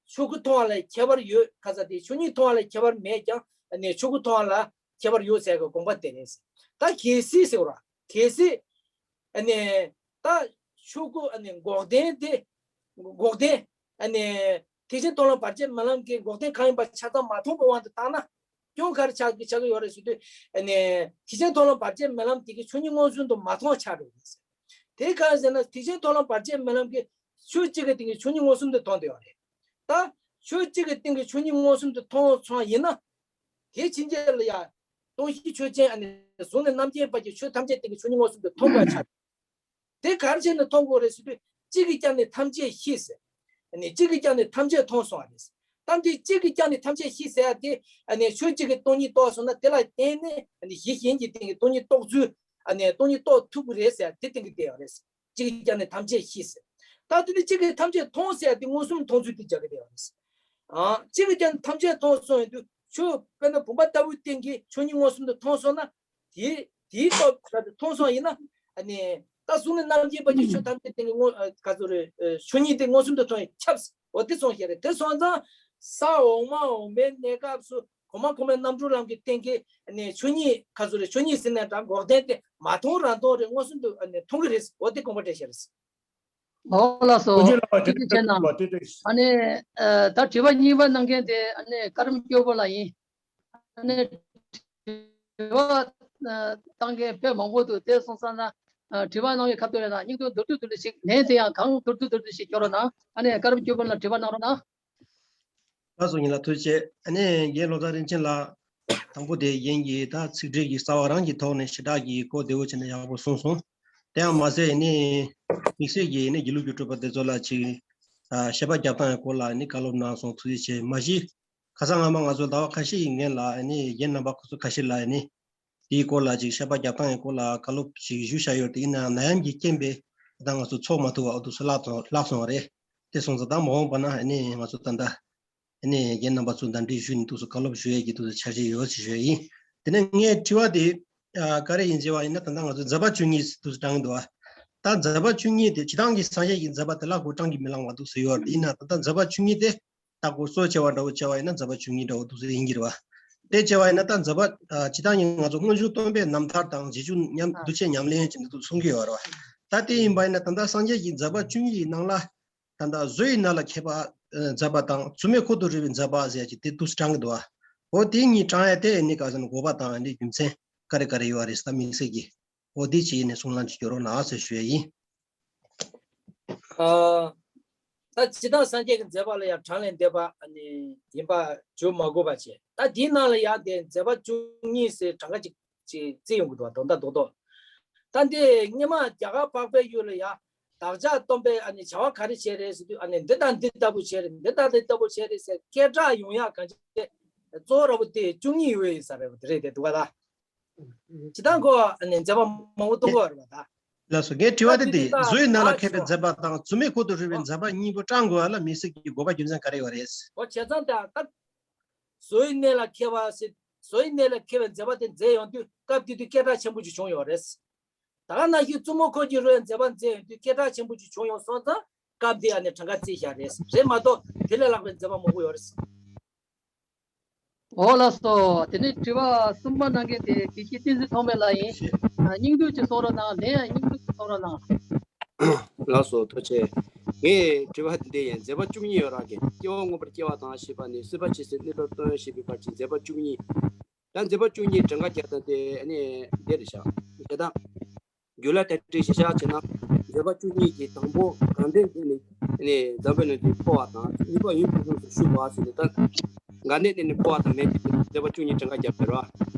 ཆོས་སྐུ་མཐོང་བ་ལ་ཁྱད་པར་ཡོད་ག་ས་དེ་ཆོས་ཉིད་མཐོང་བ་ལ་ཁྱད་པར་མེད་ཀྱང་ཨ་ནི་ཆོས་སྐུ་མཐོང་བ་ལ་ཁྱད་པར་ཡོད་ཟེར་གི་དགོངས་པ་དེ་རེད་ཟེར། ད་གལ་སྲིད་ཟེར་བ་ར་གལ་སྲིད། ཨ་ནི་ད་ཆོས་སྐུ་ཨ་ནི་འགོག་བདེན་དེ་འགོག་བདེན་ཨ་ནི་ཐེག་ཆེན་མཐོང་ལམ་བར་ཆད་མེད་ལམ་གྱི་འགོག་བདེན་གང་ཡིན་པ་ཆ་ཚང་མ་མཐོང་བའི་དབང་དུ་བཏང་ན་སྐྱོན་ག་རེ་ཆགས་ཀྱི་ཆགས་ཀྱི་ཡོད་རེད་ཟེར་དུས། ཨ་ནི་ཐེག་ཆེན་མཐོང་ལམ་བར་ཆད་མེད་ལམ་དེ་གི་ཆོས་ཉིད་མངོན་སུམ་དུ་མ་མཐོང་བ་ཆགས་འགྲོ་གི་རེད་ཟེར། དེ་གང་ཟེར་ན་ཐེག་ཆེན་མཐོང་ལམ་བར་ཆད་མེད་ལམ་གྱི་ཆོས་གཅིག་གི་སྟེང་གི་ཆོས་ཉིད་མངོན་སུམ་དུ་མཐོང་བསྡད་ཡོད་རེད། ད་ཆོས་གཅིག་གི་སྟེང་གི་ཆོས་ཉིད་མངོན་སུམ་དུ་མཐོང་སོང་ཡིན་ན། དེ་ཕྱིན་ཆད་ལ་ཡང་སྟོང་གཞི་ཆོས་ཅན་ཨ་ནི་གཟུགས་ནས་རྣམ་མཁྱེན་བར་གྱི་ཆོས་ཐམས་ཅད་སྟེང་གི་ཆོས་ཉིད་མངོན་སུམ་དུ་མཐོང་དགོས་ཆགས། དེ་ག་རེ་བྱས་ནས་མཐོང་དགོས་རེད་ཟེར་དུས་གཅིག་གིས་ཀྱང་ནི་ཐམས་ཅད་ཤེས་ཟེར། ཨ་ནི་གཅིག་གིས་ཀྱང་ནི་ཐམས་ཅད་མཐོང་སོང་བ་རེད། ད་འདི་གཅིག་གིས་ཀྱང་ནི་ཐམས་ཅད་ཤེས་ཟེར་ཡ་དེ་ཨ་ནི་ཆོས་གཅིག་གིས་སྟོང་ཉིད་རྟོགས་སོང་ན་དེ་ལ་བརྟེན་ནས་ཨ་ནི་གཞི་གཞན་གྱི་སྟེང་གི་སྟོང་ཉིད་རྟོགས་ཚུལ། ཨ་ནི་སྟོང་ཉིད་རྟོགས་ཐུབ་ཀྱི་རེད་ཟེར་ཡ་དེ་སྟེང་གི་བསྡད་ཡོད་རེད། གཅིག་གིས་ཀྱང་ནི་ཐམས་ཅད་ཤེས་ཟེར། ད་དེ་ནི་གཅིག་གིས་ཐམས་ཅད་མཐོང་ཟེར་ཡ་དེ་མངོན་སུམ་མཐོང་ཚུལ་དེ་རྒྱག་གི་བསྡད་ཡོད་རེད། ཨ་གཅིག་གིས་ཀྱང་ཐམས་ཅད་མཐོང་སོང་ཡོང་དུས་ཆོས་དཔེར་ན་བུམ་པ་ལྟ་བུའི་སྟེང་གི་ཆོས་ཉིད་མངོན་སུམ་དུ་མཐོང་སོང་ན། དེའི་དེའི་སྟོབས་ད་དེ་མཐོང་སོང་ཡིན་ན། ཨ་ནི་ད་གཟུགས་ནས་རྣམ་མཁྱེན་པ་གྱི་ཆོས་ཐམས་ཅད་སྟེང་གི་དངོས་ཨ་ག་ཚོད་རེད། ཨ་ཆོས་ཉིད་དེ་མངོན་སུམ་དུ་མཐོང་ཡིན་ཁྱབ། འོ་དེ་སོང་ཞེས་རེད། དེ་སོང་ཙང་ས་འོག་མ་འོག་མའི་གནས་སྐབས་སུ་གོང་མ་གོང་མའི་རྣམ་གྲོལ་ལམ་གྱི་སྟེང་གི་ཨ་ནི་ཆོས་ཉིད་ག་ཚོད་རེད། ཆོས་ཉིད་ཟེར་ནས་འདྲ་འགོག་བདེན་དེ་མ་མཐོང་རང་མཐོང་རེད། མངོན་སུམ་དུ་ཨ་ནི་མཐོང་གི་རེད། འོ་དེ་དགོངས་པ་འགྲེལ་བཤད་རེད། ཨོ་ལགས་སོ། ཐུགས་རྗེ་ཆེ་གནང་། ཨ་ནི་ཨ་ད་དྲི་བ་གཉིས་པ་གནང་མཁན་དེ་ཨ་ནི་ཀརྨ་སྐྱོ་པོ་ལགས་ཡིན། ཨ་ནི་དྲི་བ་ཨ་བཏང་མཁན་དཔེ་མང་པོ་འདུག་དེ་སོང་ཙང་ན་ཨ་དྲི་བ་གནང་བའི་ཁ་ཐུག་ལ་ན་སྙིང་དོན་མདོར་བསྡུས་མདོར་བསྡུས་ཤིག་ལན་དེ་ཡང་གང་མདོར་བསྡུས་མདོར་བསྡུས་ཤིག་སྐྱོར་རོགས་གནང་། ཨ་ནི་ཀརྨ་སྐྱོ་པོ་ལགས་དྲི་བ་གནང་རོགས་གནང་། ལགས་སོ། ཡིན་ལ་ཐུགས་རྗེ་ཆེ། ཨ་ནི་རྒན་བློ་བཟང་རིན་ཆེན་ལགས། དང་པོ་དེ་རྒན་གྱིས་ད་ཚིག་འགྲེལ་གྱི་རྩ་བ་རང་གི་ཐོག་ནས་ཞེ་དྲག་གི་གོ་བདེ་བོ་བྱས་ནས་ཡག་པོ་གསུངས་སོང་། དེ་ཡང་མ་ཟད་ནི་དམིགས་བསལ་གྱིས་ནི་དགེ་ལུགས་ཀྱི་སྤྲུལ་པ་དེ་ཚོ་ལ་ཅིག་ཨ་བཤད་པ་རྒྱབ་སྟངས་ཡི་སྐོར་ལ་ནི་བཀའ་སློབ་གནང་སོང་། ཐུགས་རྗེ་ཆེ། མ་གཞི་ཁ་སང་སྔ་མ་ང་ཚོ་ཟླ་བ་ཁ་ཤས་ཀྱི་སྔོན་ལ་ནི་རྒན་རྣམ་པ་ཁོ་ཚོ་ཁ་ཤས་ལ་ནི་དེའི་སྐོར་ལ་ཅིག་བཤད་པ་རྒྱབ་སྟངས་ཡི་སྐོར་ལ་བཀའ་སློབ་ཅིག་ཞུས་བཞག་ཡོད་དེ། ཡིན་ནའང་ནད་ཡམས་ཀྱི་རྐྱེན་པས་ད་ང་ཚོ་ཚོགས་མ་ཐུབ་པ་འོ་དུས་སུ་བརླག་སོང་བརླག་སོང་བ་རེད། དེ་སོང་ཙང་ད་མ་འོངས་པ་ན་ནི་ང་ཚོ་ད་ལྟ་ནས་རྒན་རྣམ་པ་ཚོ་གདན་འདྲེན་ཞུས་ནས་འདུག་སེ་བཀའ་སློབ་ཞུ་ཡས་ཀྱི་འདུག་སེ་འཆར་གཞི་ཡོད་ཅེས་ཞུ་ཡས་ཡིན། དེ་ནས་ངས་དྲི་བ་དེ་ཨ་ག་རེ་ཡིན་ཟེར་བ་ཡིན་ན། ད་ལྟ་ང་ཚོ་མཛད་པ་བཅུ་གཉིས་འདུག་སེ་བགྲང་གི་འདུག་བ། ད་མཛད་པ་བཅུ་གཉིས་དེ་སྤྱིར་བཏང་གི་སངས་རྒྱས་ཀྱི་མཛད་པ་དེ་ལ་གོ་བགྲང་གིས་མི་ལང་བ་འདུག་སེ་ཡོད་རེད། ཡིན་ན་ད་ལྟ་མཛད་པ་བཅུ་གཉིས་དེ་ད་གོ་གཙོ་ཆེ་བ་འདྲ་བོ་བྱས་པ་ཡིན་ན་མཛད་པ་བཅུ་གཉིས་འདྲ་བོ་འདུག་སེ་ཡིན་གྱི་རེད་བ། དེ་བྱས་པ་ཡིན་ན་ད་མཛད་པ་ཨ་སྤྱིར་བཏང་གི་ང་ཚོ་སྔོན་བྱུང་སྟོན་པའི་རྣམ་ཐར་དང་རྗེས་འཇུག་ཉམས་འདུ་བྱེད་ཉམས་ལེན་གྱི་འདུག་གསུང་གི་ཡོད་རེད་བ། ད་དེ་ཡིན་པ་ཡིན་ན་ད་ལྟ་སངས་རྒྱས་ཀྱི་མཛད་པ་བཅུ་གཉིས་ཀྱི་ནང་ལ། ད་ལྟ་བཟོ་ཡི་ནང་ལ་མཁས་པ་ཨ་མཛད་པ་དང་། རྫུན་མའི་ཁོག་ཏུ་རུལ་བའི་མཛད་པ་ཟེར་གྱི་དེ་འདུག་སེ་བགྲང་གི་འདུག་བ། འོ་དེ་གཉིས་བགྲང་ཡ་དེ་ནི་ག་ཟེར་ན་དགོས་པ་དང་ཨ་ནི་རྒྱུ་མཚན་ག་རེ་ག་རེ་ཡོད་རེད་ད་དམིགས་བསལ་གྱི། འོ་དེ་ཅིག་ནས་གསུང་གླེང་ཅིག་སྐྱོན་རོགས་གནང་ཟེར་ཞུ་ཡ་ཡིན། ཨ་ད་སྤྱིར་བཏང་སངས་རྒྱས་ཀྱི་མཛད་པ་ལ་ཡང་གྲངས་ལས་འདས་པ་ཨ་ནི་ཡིན་པ་བརྗོད་མ་དགོས་པ་བྱས། ད་དེའི་ནང་ལ་ཡང་དེ་མཛད་པ་བཅུ་གཉིས་ཟེར་གྲངས་ཀ་ཅིག་ཅིག་བརྩི་ཡོང་གི་འདུག་བ། དོན་དག་རྡོག་རྡོག་ད་འདི་སྔོན་མ་རྒྱ་གར་འཕགས་པའི་ཡུལ་ལ་ཡ་བདག་ཅག་སྟོན་པས་ཨ་ནི་བྱ་བ་ག་རེ་བྱས་རེད་ཟེར་དུས། ཨ་ནི་འདི་དང་འདི་ལྟ་བུ་བྱས་རེད། འདི་དང་འདི་ལྟ་བུ་བྱས་རེད་ཟེར་སྐད་གྲགས་ཡོང་ཡག་གང་ཅི་གཙོ་བོ་ར་བོ་དེ་བཅུ་གཉིས་ཡོད་ཡིན་ས་རེད་བ། དེ་རེད་དེ་འདུག་ག་ད། ཇི་ལྟར་གོ་ཨ་ནི་མཛད་པ་མང་པོ་གཏོང་གི་ཡོད་རེད་བ་ད། ལགས་སོ། ངས་དྲི་བ་དེ་འདི་བཟོ་ཡི་ནང་ལ་མཁས་པའི་མཛད་པ་དང་རྫུན་མའི་ཁོག་ཏུ་རུལ་བའི་མཛད་པ་གཉིས་པོ་བགྲང་དགོས་པ་ལ་དམིགས་བསལ་གྱི་དགོས་པ་རྒྱུ་མཚན་ག་རེ་ཡོད་རེད། འོ་བྱས་ཙང་ད་ད། བཟོ་ཡི་གནས་ལ་མཁས་པ་ཟེར། བཟོ་ཡི་གནས་ལ་མཁས་པའི་མཛད་པ་དེ་མཛད་ཡོང་དུས་སྐབས་དེ་དུས་སྐད་གྲགས་ཆེན་པོ་ཅིག་བྱུང་ཡོད་རེད། ད་ག་ནང་བཞིན་བཙུན་མོ་ཁོག་གི་རུལ་བའི་མཛད་པ་མཛད་ཡོང་དུས་སྐད་གྲགས་ཆེན་པོ་ཅིག་བྱུང་ཡོང་སོང་ཙང་སྐབས་དེ་ཨ་ནི་གྲངས་ཀ་བརྩིས་བཞག་རེད། རེད་མ་གཏོགས་དེ་ལས་ལྷག་པའི་མཛད་པ་མང་པོ་ཡོད་རེད། འོ་ལགས་སོ། དེ་ནས་དྲི་བ་གསུམ་པ་གནང་མཁན་དེ་དགེ་བཤེས་བསྟན་འཛིན་ཐོགས་མེད་ལགས་ཡིན། ཨ་སྙིང་བསྡུས་ཅིག་གསུང་རོགས་གནང་། ལན་ཡང་སྙིང་བསྡུས་ཅིག་གསུང་རོགས་གནང་། ལགས་སོ། ཐུགས་རྗེ་ཆེ། ངས་དྲི་བ་འདི་ཡང་མཛད་པ་བཅུ་གཉིས་ཡོད་ར་གི། སྐྱེ་བ་མངོན་པར་སྐྱེ་བ་དང་ཞེས་པ་ནས་སྲིད་པ་ཇི་སྲིད་གནས་པར་སྟོན་ཞེས་པའི་བར་གྱི་མཛད་པ་བཅུ་གཉིས། ད་མཛད་པ་བཅུ་གཉིས་གྲངས་ཀ་རྒྱག་སྟངས་དེ་ནི་འདི་རེད་ཤག་དེ་དང་། རྒྱུད་ལ་དེ་འདྲའི་གཞི་བཞག་བྱས་ན། མཛད་པ་བཅུ་གཉིས་ཀྱི་དང་པོ་དགའ་ལྡན་དེ་ནི་ནི་འཛམ་བུའི་གླིང་དུ་འཕོ་བ་དང་། གཉིས་པ་ཡུམ་གྱི་ཁོངས་སུ་ཞུགས་པ་ཟེར་ནས། ད་དགའ་ལྡན་དེ་ནི་འཕོ་བ་དང་མེད་དེ་མཛད་པ་བཅུ་གཉིས་གྲངས་ཀ་བརྒྱབ་པ་རེད་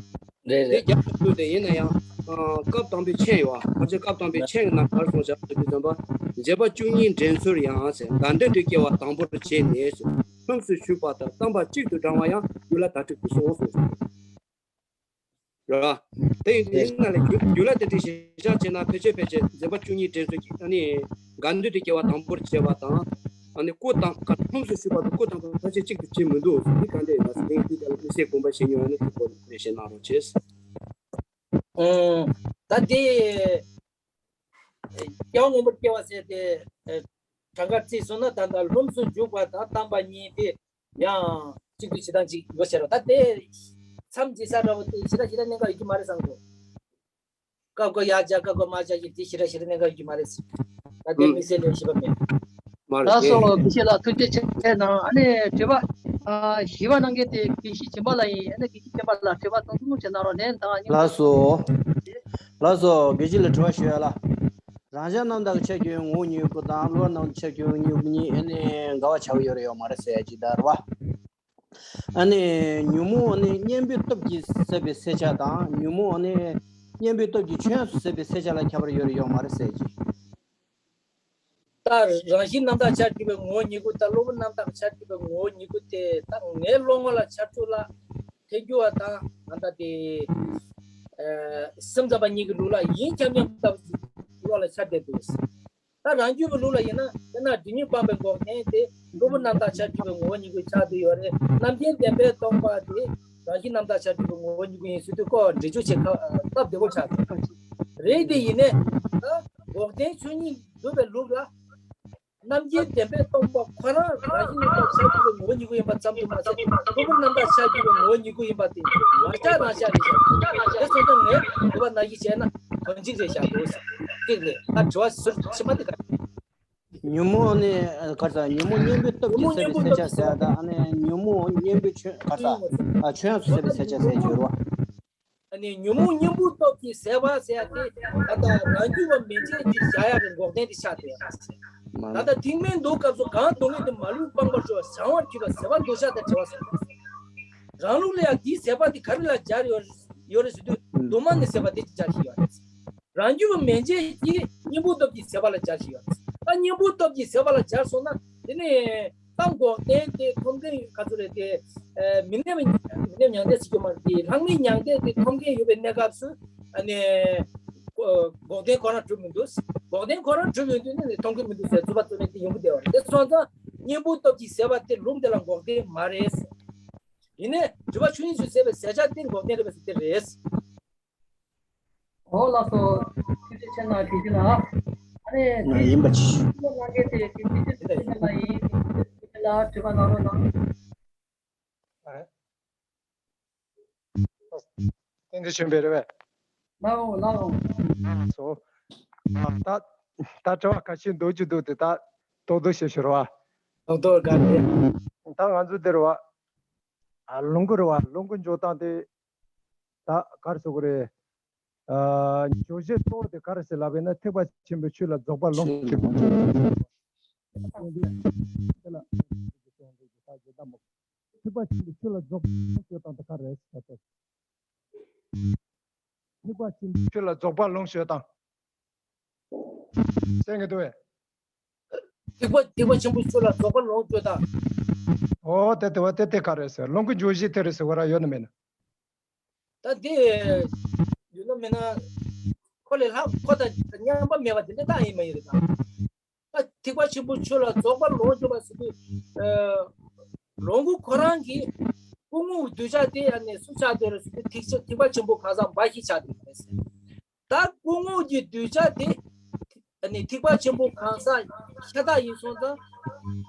བ། རེད་དེ་རེད། རྒྱབ་ཏུ་དེ་ཡིན་ན་ཡང་། ཨ་སྐབས་དང་པོའི་མཆན་ཡོད་བ། ཕལ་ཆེར་སྐབས་དང་པོའི་མཆན་གྱི་ནང་ག་རེ་གསུངས་བཞག་ཟེར་དུས་ཙམ་པ། མཛད་པ་བཅུ་གཉིས་འགྲན་ཚུལ་ཡང་ཟེར། དགའ་ལྡན་དུ་སྐྱེ་བ་དང་པོར་བྱས་ནས་ཟེར། ལྷུམས་སུ་ཞུགས་པ་དང་བསྟན་པ་གཅིག་ཏུ་བགྲང་བ་ཡང་རྒྱུད་ལ་དར་ཁྲིད་དུ་སོང་ཟེར། རེད་བ། དེ་ཡིན་དུས་ཡིན་ན་ལས་རྒྱུ་རྒྱུད་ལ་དེ་འདྲའི་གཞི་བཞག་བྱས་ན། ཕལ་ཆེར་ཕལ་ཆེར་མཛད་པ་བཅུ་གཉིས་འགྲན་ཚུལ་གྱི་ཨ་ནི་དགའ་ལྡན་དུ་སྐྱེ་བ་དང་པོར་བྱས་པ་དང་། ཨ་ནི་སྐུ་དང་ཀ་ལྷུམས་སུ་ཞུགས་པ་དང་སྐུ་དང་ཀ་ཕལ་ཆེར་གཅིག་ཏུ་བྱེད་མི་འདུག་འདི་ག་འདྲ་ཡིན་ན་ཟེར། དེ་ཡིན་དུས་ཀ་ལ་དམིགས་བསལ་དགོངས་པ་བཞེས་མྱོང་ཡོད་ན་དེ་སྐོར་ལ་འགྲེལ་བཤད་གནང་རོགས་བྱེད། ཨོ། ད་དེ། སྐྱེ་བ་སྔོན་པོར་སྐྱེ་བ་ཟེར་ཏེ། གྲངས་ཀ་བརྩིས་སོང་ན་ད་ལྟ་ལྷུམས་སུ་འཇུག་པ་དང་བསྟན་པ་གཉིས་དེ་ཡང་གཅིག་ཏུ་བྱེད་སྟངས་གཅིག་ཡོད་ཟེར་བ། ད་དེ་མཚམས་འཇིག་ས་འདྲ་བོ་དེ་ཞེ་དྲག་ཞེ་དྲག་གནད་འགག་ཡོད་ཀྱི་མ་རེད་བསམ་གོ། སྐབས་འགོ་ཡར་སྦྱར་སྐབས་འགོ་མར་སྦྱར་གྱི་དེ་ཞེ་དྲག་ཞེ་དྲག་གནད་འགག་ཡོད་ཀྱི་མ་རེད། ད་དེ་དམིགས་བསལ་ལས་ཞིབ་པ་མེད། མ་རེད། ལགས་སོ། དགེ་བཤེས་ལགས་ཐུགས་རྗེ་ཆེ་གནང་། ཨ་ནི་དྲི་བ་ཨ་བཞི་པ་གནང་མཁན་དེ་དགེ་བཤེས་སྦྱིན་པ་ལགས་ཡིན། ཨ་ནི་དགེ་བཤེས་སྦྱིན་པ་ལགས་དྲི་བ་ཚང་ཚང་ཞིག་གནང་རོགས། ལན་དང་སྙིང་པོ་ཞིག་གནང་། ལགས་སོ། ལགས་སོ། དགེ་བཤེས་ལ་དྲི་བ་ཞུ་ཡ་ལ། རང་ཅག་རྣམ་དག་གི་ཆ་རྒྱུས་ངོ་བོ་ཉིད་ཀྱི་སྐུ་དང་། གླུ་བ་རྣམས་ཆ་རྒྱུས་ཉིད་ཀྱི་གཉིས་ཨ་ནི་འགལ་བ་ཆགས་ཀྱི་ཡོད་རེད་ཡོད་མ་རེད་ཟེར་ཡ་ཅིག་ད་རེད་བ། ཨ་ནི་ཉོན་མོངས་ཨ་ནི་གཉེན་པོའི་སྟོབས་ཀྱིས་ཟད་པའི་སེལ་བྱ་དང་། ཉོན་མོངས་ཨ་ནི་གཉེན་པོའི་སྟོབས་ཀྱིས་ཆོས་སུ་ཟད་པའི་སེལ་བྱ་ལ་ཁྱད་པར་ཡོད་རེད་ཡོད་མ་རེད་ཟེར་གྱི། ད་རང་བཞིན་རྣམ་དག་ཆར་གྱུར་པའི་ངོ་བོ་ཉིད་སྐུ། ད་གློ་བུར་རྣམ་དག་ཆར་གྱུར་པའི་ངོ་བོ་ཉིད་སྐུ་དེ་ད་ངའི་བློ་ངོ་ལ་འཆར་ཚུལ་ལ་ཐལ་འགྱུར་བ་དང་ཨ་ད་དེ་སེམས་ཙམ་པ་ཉིད་ཀྱི་ལུགས་ལ་ཡིན་ཁྱབ་མཉམ་ལྟ་བུ་ལོགས་ལ་འཆར་བསྡད་འདུག་ད་རང་རྒྱུད་པའི་ལུགས་ལ་ཡིན་ན་དཔེར་ན་སྒྲིབ་གཉིས་སྤངས་པའི་འགོག་བདེན་དེ་གློ་བུར་རྣམ་དག་ཆར་གྱུར་པའི་ངོ་བོ་ཉིད་སྐུ་ཆགས་བསྡད་ཡོད་རེད། རྣམ་མཁྱེན་བདེན་པས་སྟོང་པ་དེ་རང་བཞིན་རྣམ་དག་ཆར་གྱུར་པའི་ངོ་བོ་ཉིད་སྐུ་ཡིན་ཟེར་དུས་ཁོ་འགྲེལ་བརྗོད་བྱེད་སྟབས་བདེ་པོ་ཆགས་འདུག་རེད་དེ་ཡིན་ནའི་ད་འགོག་བདེན་ཆོས་ཉིད་འདུས་པའི་ལུགས་ལ། རྣམ་མཁྱེན་བདེན་པས་སྟོང་པ་ཁོ་རང་རང་བཞིན་རྣམ་དག་ཆར་གྱུར་པའི་ངོ་བོ་ཉིད་སྐུ་ཡིན་པ་ཙམ་དུ་མ་ཟད། གློ་བུར་རྣམ་དག་ཆར་གྱུར་པའི་ངོ་བོ་ཉིད་སྐུ་ཡིན་པ་དེ་བར་ཆད་རང་བཞག་རེད་བཞག་དེ་སོང་ཙང་ངས་དྲི་བ་ནང་བཞིན་བྱས་ན་དོན་གཅིག་རེད་བཞག་འདུག་གཅིག་རེད། ད་དྲི་བ་ཟུར་ཕྱི་མ་དེ་ག་རེད། ཉོན་མོངས་ནི་ག་རེ་ཟ། ཉོན་མོངས་གཉེན་པོའི་སྟོབས་ཀྱིས་སེལ་བའི་ཟེར་བྱ་ཟེར་ཡ་དང་། ཨ་ནི་ཉོན་མོངས་གཉེན་པོའི་ཆོས་ག་རེ་ཟ། ཨ་ཆོས་ཡོངས་སུ་སེལ་བའི་ཟེར་བྱ་ཟེར་གྱི་ཡོད་རེད་བ། ཨ་ནི་ཉོན་མོངས་གཉེན་པོའི་སྟོབས་ཀྱིས་སེལ་བ་ཟེར་ཡ་དེ་ད་ལྟ་རང་རྒྱུད་པ་མན་ཆད་ཀྱིས་བཞག་ཡག་གི་འགོག་བདེན་དེ་ཆགས་བསྡད་ཡོད་རེད། ད་ལྟ་ཐེག་དམན་མདོ་སྐབས་སུ་གང་སྡུག་བསྔལ་དུ་མ་ལུས་སྤངས་པར་གྱུར་པ་བྱང་བར་གྱུར་པ་ཟད་པར་འདོད་ཆགས་དང་བྲལ་བ་ཟེར། རང་ལུགས་ལ་ཡང་དེའི་ཟད་པ་དེ་ག་རེ་ལ་སྦྱར་ཡོད་ཡོད་རེད་ཟེར་དུས་གདོད་མ་ནས་ཟད་པ་དེ་སྦྱར་བཞིན་ཡོད་རེད། རང་རྒྱུད་པ་མན་ཆད་ཀྱིས་གཉེན་པོའི་སྟོབས་ཀྱིས་ཟད་པ་ལ་སྦྱར་བཞིན་ཡོད་རེད། ད་གཉེན་པོའི་སྟོབས་ཀྱིས་ཟད་པ་ལ་སྦྱར་སོང་ན་དེ་ནི། ད་འགོག་བདེན་དེ་ཐོབ་མཁན་ག་ཚོད་རེད་དེ། ཨ་མི་གནས་པའི་མི་གནས་མྱང་འདས་ཟེར་རྒྱུ་མ་རེད་དེ། ལྷག་མེད་མྱང་འདས་དེ་ཐོབ་མཁན་ཡོད་པའི་གནས་སྐབས་སུ་ཨ་ནི་འགོག་བདེན་ཁོ་རང་གྲུབ་མི་འདུག་འགོག་བདེན་ཁོ་རང་གྲུབ་ཡོང་དུས་ནི་ཐོབ་མཁན་མི་འདུག་ཟེར་རྩོད་པ་རྩོད་མེད་དེ་ཡོང་གི་བསྡད་པ་རེད། དེ་སོང་ཙང་གཉེན་པོའི་སྟོབས་ཀྱིས་ཟད་པ་དེ་ལུགས་འདི་ལ་འགོག་བདེན་མ་རེད། ཡིན་ནའི་སྒྲིབ་པ་ཆོས་ཉིད་ཀྱིས་ཟད་པའི་ཟད་བྱ་དེ་འགོག་བདེན་རེད་པ་ཟེར་དེ་རེད། ཨོ་ལགས་སོ། ཐུགས་རྗེ་ཆེ་གནང་། དགེ་བཤེས་ལགས། ཨ་ནི་ཡིན་པ་ཅི། གནང་མཁན་དེ་དགེ་བཤེས་དགེ་བཤེས་ལགས་ཡིན། དགེ་བཤེས་ལགས་དྲི་བ་གནང་རོགས་གནང་། ཨ་རེད། བསྟན་འཛིན་ཆོས་འཕེལ་རེད་པས། ལགས་འོང་། ལགས་འོང་། སོ། ད་ད་དྲི་བ་ཁ་ཤས་འདུག་རྒྱུ་འདུག་དེ་ད་རྡོག་རྡོག་བཤད་ཤོར་བ། རྡོག་རྡོག་ག་རེད། ད་ང་ཚོ་འདིར་བ། ལོངས་སྐུ་རེད་བ། ལོངས་སྐུ་འཇོག་སྟངས་དེ། ད་ག་རེ་ཟེར་དགོས་རེད། ཨ་བརྗོད་གཞི་གཙོ་བོ་དེ་ག་རེ་ཟེར་ལབ་པ་ཡིན་ན། ཐེག་པ་ཆེན་པོའི་ཆོས་ལ་རྫོགས་པ་ལོངས་སུ་སྤྱོད་པ། དེ་ལ་ཐེག་པ་ཆེན་པོའི་ཆོས་ལ་རྫོགས་པ་ལོངས་སྤྱོད་སྟངས་དེ་ག་རེ་ཟེར་ཏེ། ཐེག་པ་ཆེན་པོའི་ཆོས་ལ་རྫོགས་པ་ལོངས་སྤྱོད་སྟངས། གསན་གྱི་འདུག་བས། ཐེག་པ་ཐེག་པ་ཆེན་པོའི་ཆོས་ལ་རྫོགས་པ་ལོངས་སྤྱོད་དང་། ཨོ་དེ་དེ་བ་དེ་དེ་ག་རེ་ཟེར། ལོངས་སྐུ་འཇོག་གཞི་དེ་རེད་ཟེར་བ་ར་ཡོད་ན་མེད་ན། ད་དེ་ཡོད་ན་མེད་ན་ཁོ་ལས་ལྷག་ཁོ་དང་མཉམ་པ་མེད་པ་དེ་འདྲ་ད་ཡིན་མ་ཡིན་རེད་ད། ད་ཐེག་པ་ཆེན་པོའི་ཆོས་ལ་རྫོགས་པ་ལོངས་སྤྱོད་པ་ཟེར་དུས། ལོངས་སྐུ་ཁོ་རང་གི་སྐུ་ངོ་གདུལ་བྱ་དེ་ཨ་ནི་སུ་ཆགས་བསྡད་རེད་ཟེར་དུས་ཐེག་ཆེན་ཐེག་པ་ཆེན་པོ་གང་ཟག་འབའ་ཞིག་ཆགས་བསྡད་རེད་ཟེར། ད་སྐུ་ངོ་གི་གདུལ་བྱ་དེ། ཨ་ནི་ཐེག་པ་ཆེན་པོ་གང་ཟག་ཤ་སྟག་ཡིན་སོང་ཙང་།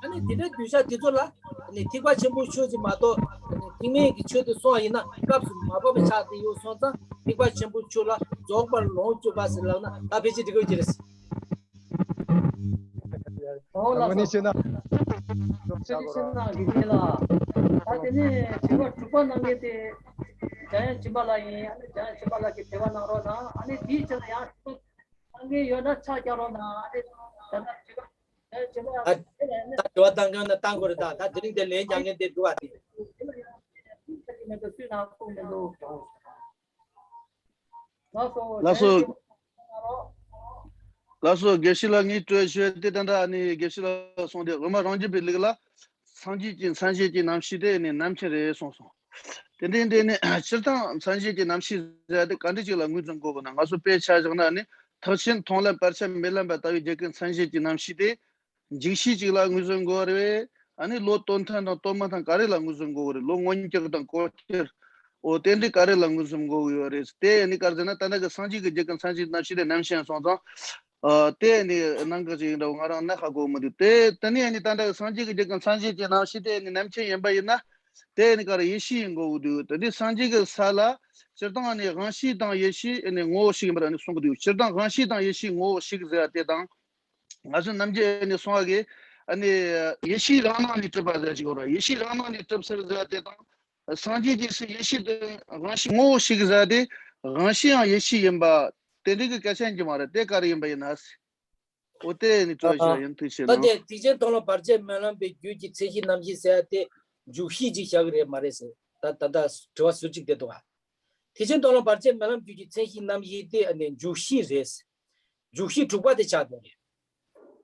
ཨ་ནི་དེ་འདྲའི་གདུལ་བྱ་དེ་ཚོ་ལ་ཨ་ནི་ཐེག་པ་ཆེན་པོའི་ཆོས་ཅིག་མ་གཏོགས་ཨ་ནི་ཐེག་དམན་གྱི་ཆོས་དེ་སོང་བ་ཡིན་ན་སྐབས་སུ་མ་བབས་པ་ཆགས་ཏེ་ཡོད་སོང་ཙང་། ཐེག་པ་ཆེན་པོའི་ཆོས་ལ་རྫོགས་པ་ལོངས་སྤྱོད་པ་ཟེར་ལབ་ན་ད་ཕལ་ཆེར་འགྲིག་གི་རེད། ཨོ་ལགས་སོ། ཕྱི་ཕྱི་ནང་གི་རྗེས་ལ། ད་དེ་ནས་དྲི་བ་དྲུག་པ་གནང་མཁན་དེ་འཇམ་དབྱངས་སྦྱིན་པ་ལགས་ཡིན། ཨ་ནི་འཇམ་དབྱངས་སྦྱིན་པ་ལགས་ཀྱིས་དྲི་བ་གནང་རོགས་གནང་། ཨ་ནི་དེའི་རྗེས་ལ་ཡང་གནང་མཁན་ཡོད་ན་ཕྱག་རྒྱག་རོགས་གནང་། ཨ་ནི་ད་ལྟ་དྲི་བ་འཇམ་དབྱངས་སྦྱིན་པ་ལགས་ད་དྲི་བ་བཏང་མཁན་ན་བཏང་དགོས་རེད། ད་ད་དེ་རིང་དེ་ལན་རྒྱག་མཁན་དེ་འགྲོ་བ་དེ། མེད་འདུག་སུས་ནང་ཁུག་མི་འདུག་ལགས་སོ། ལགས་སོ། ལགས་སོ། དགེ་བཤེས་ལགས། ངས་དྲི་བ་ཞུ་ཡ་དེ་ད་ལྟ་ནི་དགེ་བཤེས་ལགས་གསུངས་ཏེ། དབུ་མ་རང་རྒྱུད་པའི་ལུགས་ལ་སངས་རྒྱས་ཀྱི་མཚན་བྱེད་ཀྱི་རྣམ་ཤེས་དེ་ནི་རྣམ་མཁྱེན་རེད་གསུངས་སོང་། དེ་འདྲའི་འདི་ནི་སྤྱིར་བཏང་མཚན་བྱེད་ཀྱི་རྣམ་ཤེས་ཟེར་ཡ་དེ་ག་འདྲ་ཅིག་ལ་ངོས་འཛིན་དགོས་དགོས་ན། ང་ཚོ་དཔེ་ཆ་བཞག་ན་ནི་ཐེག་ཆེན་མཐོང་ལམ་བར་ཆད་མེད་ལམ་པ་ལྟ་བུའི་རྒྱུད་ཀྱི་མཚན་བྱེད་ཀྱི་རྣམ་ཤེས་དེ། འཇུག་ཤེས་གཅིག་ལ་ངོས་འཛིན་དགོས་རེད། ཨ་ནི་བློ་དོན་མཐུན་དང་དོན་མི་མཐུན་ག་རེ་ལ་ངོས་འཛིན་དགོས་རེད། བློ་མངོན་གྱུར་དང་གོ་གྱུར། འོ་དེ་འདྲ་ག་རེ་ལ་ངོས་འཛིན་དགོས་ཡོད་རེད། དེ་ཨ་ནི་ག་རེ་ཟེར་ན། ད་ལྟ་གི་སངས་རྒྱས་ཀྱི་རྒྱུད་ཀྱི་མཚན་བྱེད་རྣམ་ཤེས་དེ་རྣམ་མཁྱེན་སོང་ཙང་། ཨ་དེ་ཨ་ནི་ནང་གི་ཅིག་ཡིན་འདྲ་བོ་ང་རང་ནི་ཧ་གོ་མི་འདུག་དེ་དེ་ནི་ཨ་ནི་ད་ལྟ་གི་སངས་རྒྱས་ཀྱི་རྒྱུད་ཀྱི་མཚན་བྱེད་ཀྱི་རྣམ་ཤེས་དེ་ཨ་ནི་རྣམ་མཁྱེན་ཡིན་པ་ཡིན་ན། དེ་ཨ་ནི་ག་རེ་ཡེ་ཤེས་ཡིན་དགོས་འདུག་དེ་འདྲའི་སངས་རྒྱས་ཀྱི་ས་ལ་སྤྱིར་བཏང་ཨ་ནི་དབང་ཤེས་དང་ཡེ་ཤེས་ཨ་ནི་ངོ་བོ་གཅིག་ཡིན་པར་ཨ་ནི་གསུང་གི་འདུག་སྤྱིར་བཏང་དབང་ཤེས་དང་ཡེ་ཤེས་ངོ་བོ་གཅིག་ཟེར་བ་དེ་དང་། ང་ཚོ་ནམ་རྒྱུན་ནས་གསུང་བ་གི་ཨ་ནི་ཡེ་ཤེས་རང་སྣང་ནས་གྲུབ་པ་ཟེར་གྱི་ཡོད་རེད། ཡེ་ཤེས་རང་སྣང་ནས་གྲུབ་ཟེར་ཟེར་བ་དེ་དང་། སངས་རྒྱས་ཀྱི་སའི་ཡེ་ཤེས་དེ་དབང་ཤེས་ངོ་བོ་གཅིག་ཟེར་བ་དེ། དབང་ཤེས་ཡང་ཡེ་ཤེས་ཡིན་པ། དེ་འདྲའི་གི་སྐད་ཆ་ཡིན་གྱི་མ་རེད། དེ་ག་རེ་ཡིན་པ་ཡིན་ན། འོ་དེ་ནི་དྲི་བ་ཞུ་ཡ་ཡིན། ཐུགས་རྗེ་ཆེ་གནང་། ད་དེ་ཐེག་ཆེན་མཐོང་ལམ་བར་ཆད་མེད་ལམ་པའི་རྒྱུད་ཀྱི་མཚན་གཞི་རྣམ་བཞི་ཟེར་བ་དེ་འཇུག་ཤེས་ཅིག་བཞག་གི་རེད་མ་རེད་ཟེར། ད་ད་ལྟ་དྲི་བ་ཟུར་གཅིག་དེ་འདུག་ག་ཐེག་ཆེན་མཐོང་ལམ་བར་ཆད་མེད་ལམ་རྒྱུད་ཀྱི་མཚན་གཞི་རྣམ་བཞི་དེ་ཨ་ནི་འཇུག་ཤེས་རེད། འཇུག་ཤེས་དྲུག་པ་དེ་ཆགས་འདུག་རེད།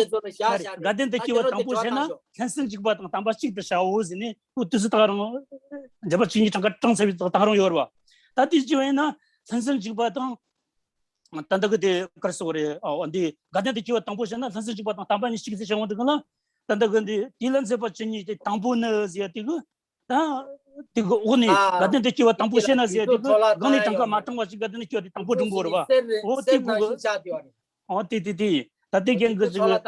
དེ་ཚོ་ལ་བཞག་བཞག་རེད། དགའ་ལྡན་དུ་སྐྱེ་བ་དང་པོ་བྱས་ན་ལྷན་སེམས་འཇིགས་པ་དང་དམ་པ་གཅིག་ཏུ་བྱའོ་ཟེར་ནས། འོ་དུས་སུ་ད་རང་འཇམ་དཔལ་ཆོས་ཉིད་གྲངས་ཀ་གྲངས་ཚར་བའི་དང་རང་ཡོད་རེད་བ། ད་དེ་བྱས་པ་ཡིན་ན་ལྷན་སེམས་འཇིགས་པ་དང་། ད་ལྟ་གི་དེ་ག་རེ་ཟེར་དགོས་རེད། ཨ་འདི་དགའ་ལྡན་དུ་སྐྱེ་བ་དང་པོ་བྱས་ན་ལྷན་སེམས་འཇིགས་པ་དང་དམ་པ་གཉིས་གཅིག་ཏུ་བྱ་འོང་དུས་ག་ལ། ད་ལྟ་གི་འདི་དེ་ལ་འཛེག་པ་ཇི་སྙེད་ཀྱི་དང་པོ་ནི་ཟེར་ཡ་དེ་གི། ད་དེ་གི་འོག་ནས་དགའ་ལྡན་དུ་སྐྱེ་བ་དང་པོ་བྱས་ན་ཟེར་ཡ་དེ་གི་སྒང་ནས་གྲངས་ཀ་མ་གྲངས་པ་ཞིག་དགའ་ལྡན་དུ་སྐྱེ་བ་དེ་དང་པོ་འགྲིམ་དགོས་རེད་བ། འོ་དེ་གི་གི། འོ་དེ་དེ་དེ། ད་དེ་རྐྱེན་གི་ཅིག་ལན།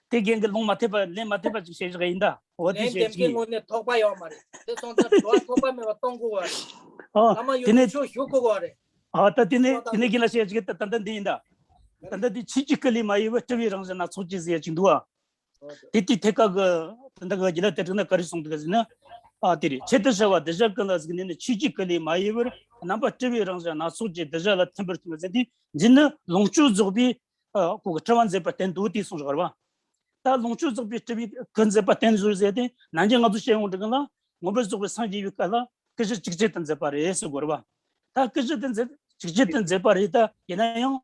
དེ་རྐྱེན་གི་ལུང་མ་ཐེབས་པ་ལན་མ་ཐེབས་པ་ཅིག་བཤད་བཞག་ཡིན་ད། འོ་དེ་ལན་བཤད་འདེབས་མཁན་ཅིག་ངོས་ནས་ཐོགས་པ་ཡོད་མ་རེད། དེ་སོང་ཙང་དྲི་བ་ཐོགས་པ་མེད་པ་གཏོང་དགོས་བ་རེད། ཨ་བླ་མ་ཡོད་དེ་ནས་ནས་ཆོས་ཞུ་དགོས་བ་རེད། ཨ་ད་དེ་ནས་དེ་ནས་གི་ལ་བཤད་ཅིག་ད་ད་ལྟ་འདི་ཡིན་ད། ད་ལྟ་འདི་ཆོས་ཀྱི་སྐུ་ལས་མ་གཡོས་པར་སྤྲུལ་པའི་རང་བཞིན་སྣ་ཚོགས་ཀྱིས་ཟེར་ཡ་ཅིག་འདུག་བ། དེ་དུས་ཐད་ཀ་གི་དེ་འདྲ་གི་རྒྱུད་ལ་དེ་དྲུག་ན་ག་རེ་གསུངས་འདུག་ཟེར་ན། ཨ་དེ་རེད། ཆེད་དུ་བྱ་བ་གདུལ་བྱ་ཀུན་ལ་གཟིགས་ནས་ནི། ཆོས་ཀྱི་སྐུ་ལས་མ་གཡོས་པར། རྣམ་པར་སྤྲུལ་པའི་རང་བཞིན་སྣ་ཚོགས་ཀྱིས། གདུལ་བྱ་ལ་ཐིམ་པར་བསྟན་པ་ཟེར་དུས། འདི་ནི་ལོངས་སྤྱོད་རྫོགས་པའི་ ཨ་ཁོ་གི་དྲི་བ་མཛད་པར་བསྟན་འདུག་དེ་གསུངས་བཞག་རེད་བ། ད་ལོངས་སྤྱོད་རྫོགས་པའི་དྲི་བའི་གི་མཛད་པ་བསྟན་ཟུར་ཟེར་ཏེ་ནན་གྱིས་ང་ཚོ་བཤད་ཡོང་དུས་ལ་མངོན་པར་རྫོགས་པའི་སངས་རྒྱས་པའི་སྐབས་ལ་སྐུ་བཞི་བཅུ་གཅིག་ཏུ་མཛད་པ་རེད་ཟེར་དགོས་རེད་བ། ད་སྐུ་བཞི་དུ་མཛད་བཅུ་གཅིག་ཏུ་མཛད་པ་རེད། ད་ཡིན་ན་ཡང་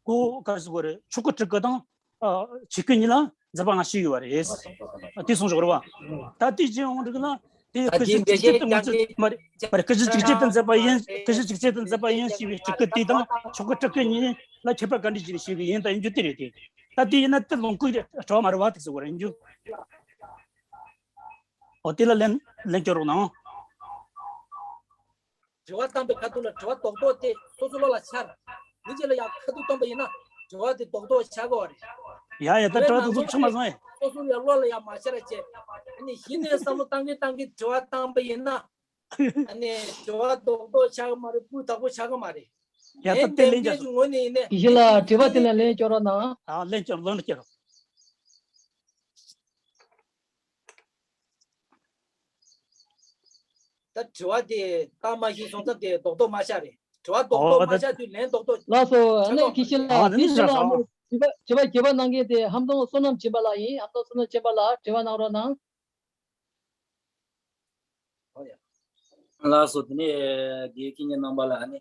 ཁོ་ག་ཟེར་དགོས་རེད། ཆོ་ག་ཊཱི་ཀ་དང་ཨ་ཆོས་སྐུ་གཉིས་ལ་མཛད་པ་སྔ་ཕྱི་ཡོད་པ་རེད། དེ་གསུངས་བཞག་རེད་བ། ད་དེ་བྱས་ཡོང་དུས་ལ་དེ་སྐུ་བཞི་བཅུ་གཅིག་ཏུ་མ་མ་རེད། མ་རེད། སྐུ་བཞི་བཅུ་གཅིག་ཏུ་མཛད་པ་ཡིན། སྐུ་བཞི་བཅུ་གཅིག་ཏུ་མཛད་པ་ཡིན་ཞེས་པའི་སྤྲུལ་སྐུ་དེ་དང་ཆོ་ག་ཊཱི་ཀ་གཉིས་ལ་ཁྱད་པར་ག་འདྲ་ཞིག་ཞིག་ཡིན་དང་ཡིན་རྒྱུ་དེ་རེད་དེ། ད་དེ་ཡིན་ན་དེ་ལོངས་སྐུའི་དྲི་བ་མ་རེད་བ། དེ་ཟེར་དགོས་རེད་ཡིན་རྒྱུ། འོ་དེ་ལ་ལན་ལན་སྐྱོར་རོགས་གནང་། དྲི་བ་བཏང་པའི་ཁ་ཐུག་ལ་དྲི་བ་རྡོག་རྡོག་དེ་སོ་སོ་བློ་ལ་འཆར། མི་གཅིག་ལ་ཡང་ཁ་ཐུག་བཏང་པ་ཡིན་ན་དྲི་བ་དེ་རྡོག་རྡོག་འཆར་དགོས་པ་རེད། ཡ་ཡ། ད་དྲི་བ་རྡོག་རྡོག་ཆགས་མ་སོང་ཨེ། སོ་སོ་ཡང་བློ་ལ་ཡང་མ་འཆར་བྱས། ཨ་ནི་གཞི་ནས་བསམ་བློ་བཏང་གིན་བཏང་གིན་དྲི་བ་བཏང་པ་ཡིན་ན། ཨ་ནི་དྲི་བ་རྡོག་རྡོག་ཆགས་ཀྱི་མ་རེད། སྤུས་དག་པོ་ཆགས་ཀྱི་མ་རེད། ཡ་ད་ལན་དེ་ལན་རྒྱག་ལྡན་པའི་ངོས་ནས་ཡིན་ནའི། དེ་བཞིན་ལ་དྲི་བ་དེ་ལ་ལན་སྐྱོར་རོགས་གནང་། ཨ་ལན་སྐྱོར་ལན་སྐྱོར། ད་དྲི་བ་དེ་བཏང་མ་ཤེས་སོང་ཙང་དེ་རྡོག་རྡོག་མ་ཆགས་རེད། དྲི་བ་རྡོག་རྡོག་མ་ཆགས་དུས་ལན་རྡོག་རྡོག་ལགས་སོ། ཨ་ནི་དགེ་བཤེས་ལགས། ཨ་ནི་དེ་བཞིན་ལ་དྲི་བ་དྲི་བ་བརྒྱད་པ་གནང་མཁན་དེ་ཧམ་ཏོང་བསོད་ནམས་སྦྱིན་པ་ལགས་ཡིན། ཧམ་ཏོང་བསོད་ནམས་སྦྱིན་པ་ལགས་དྲི་བ་གནང་རོགས་གནང་། ལགས་སོ། དེ་ནས་དགེ་བཤེས་རྣམ་པ་ལ་ནི་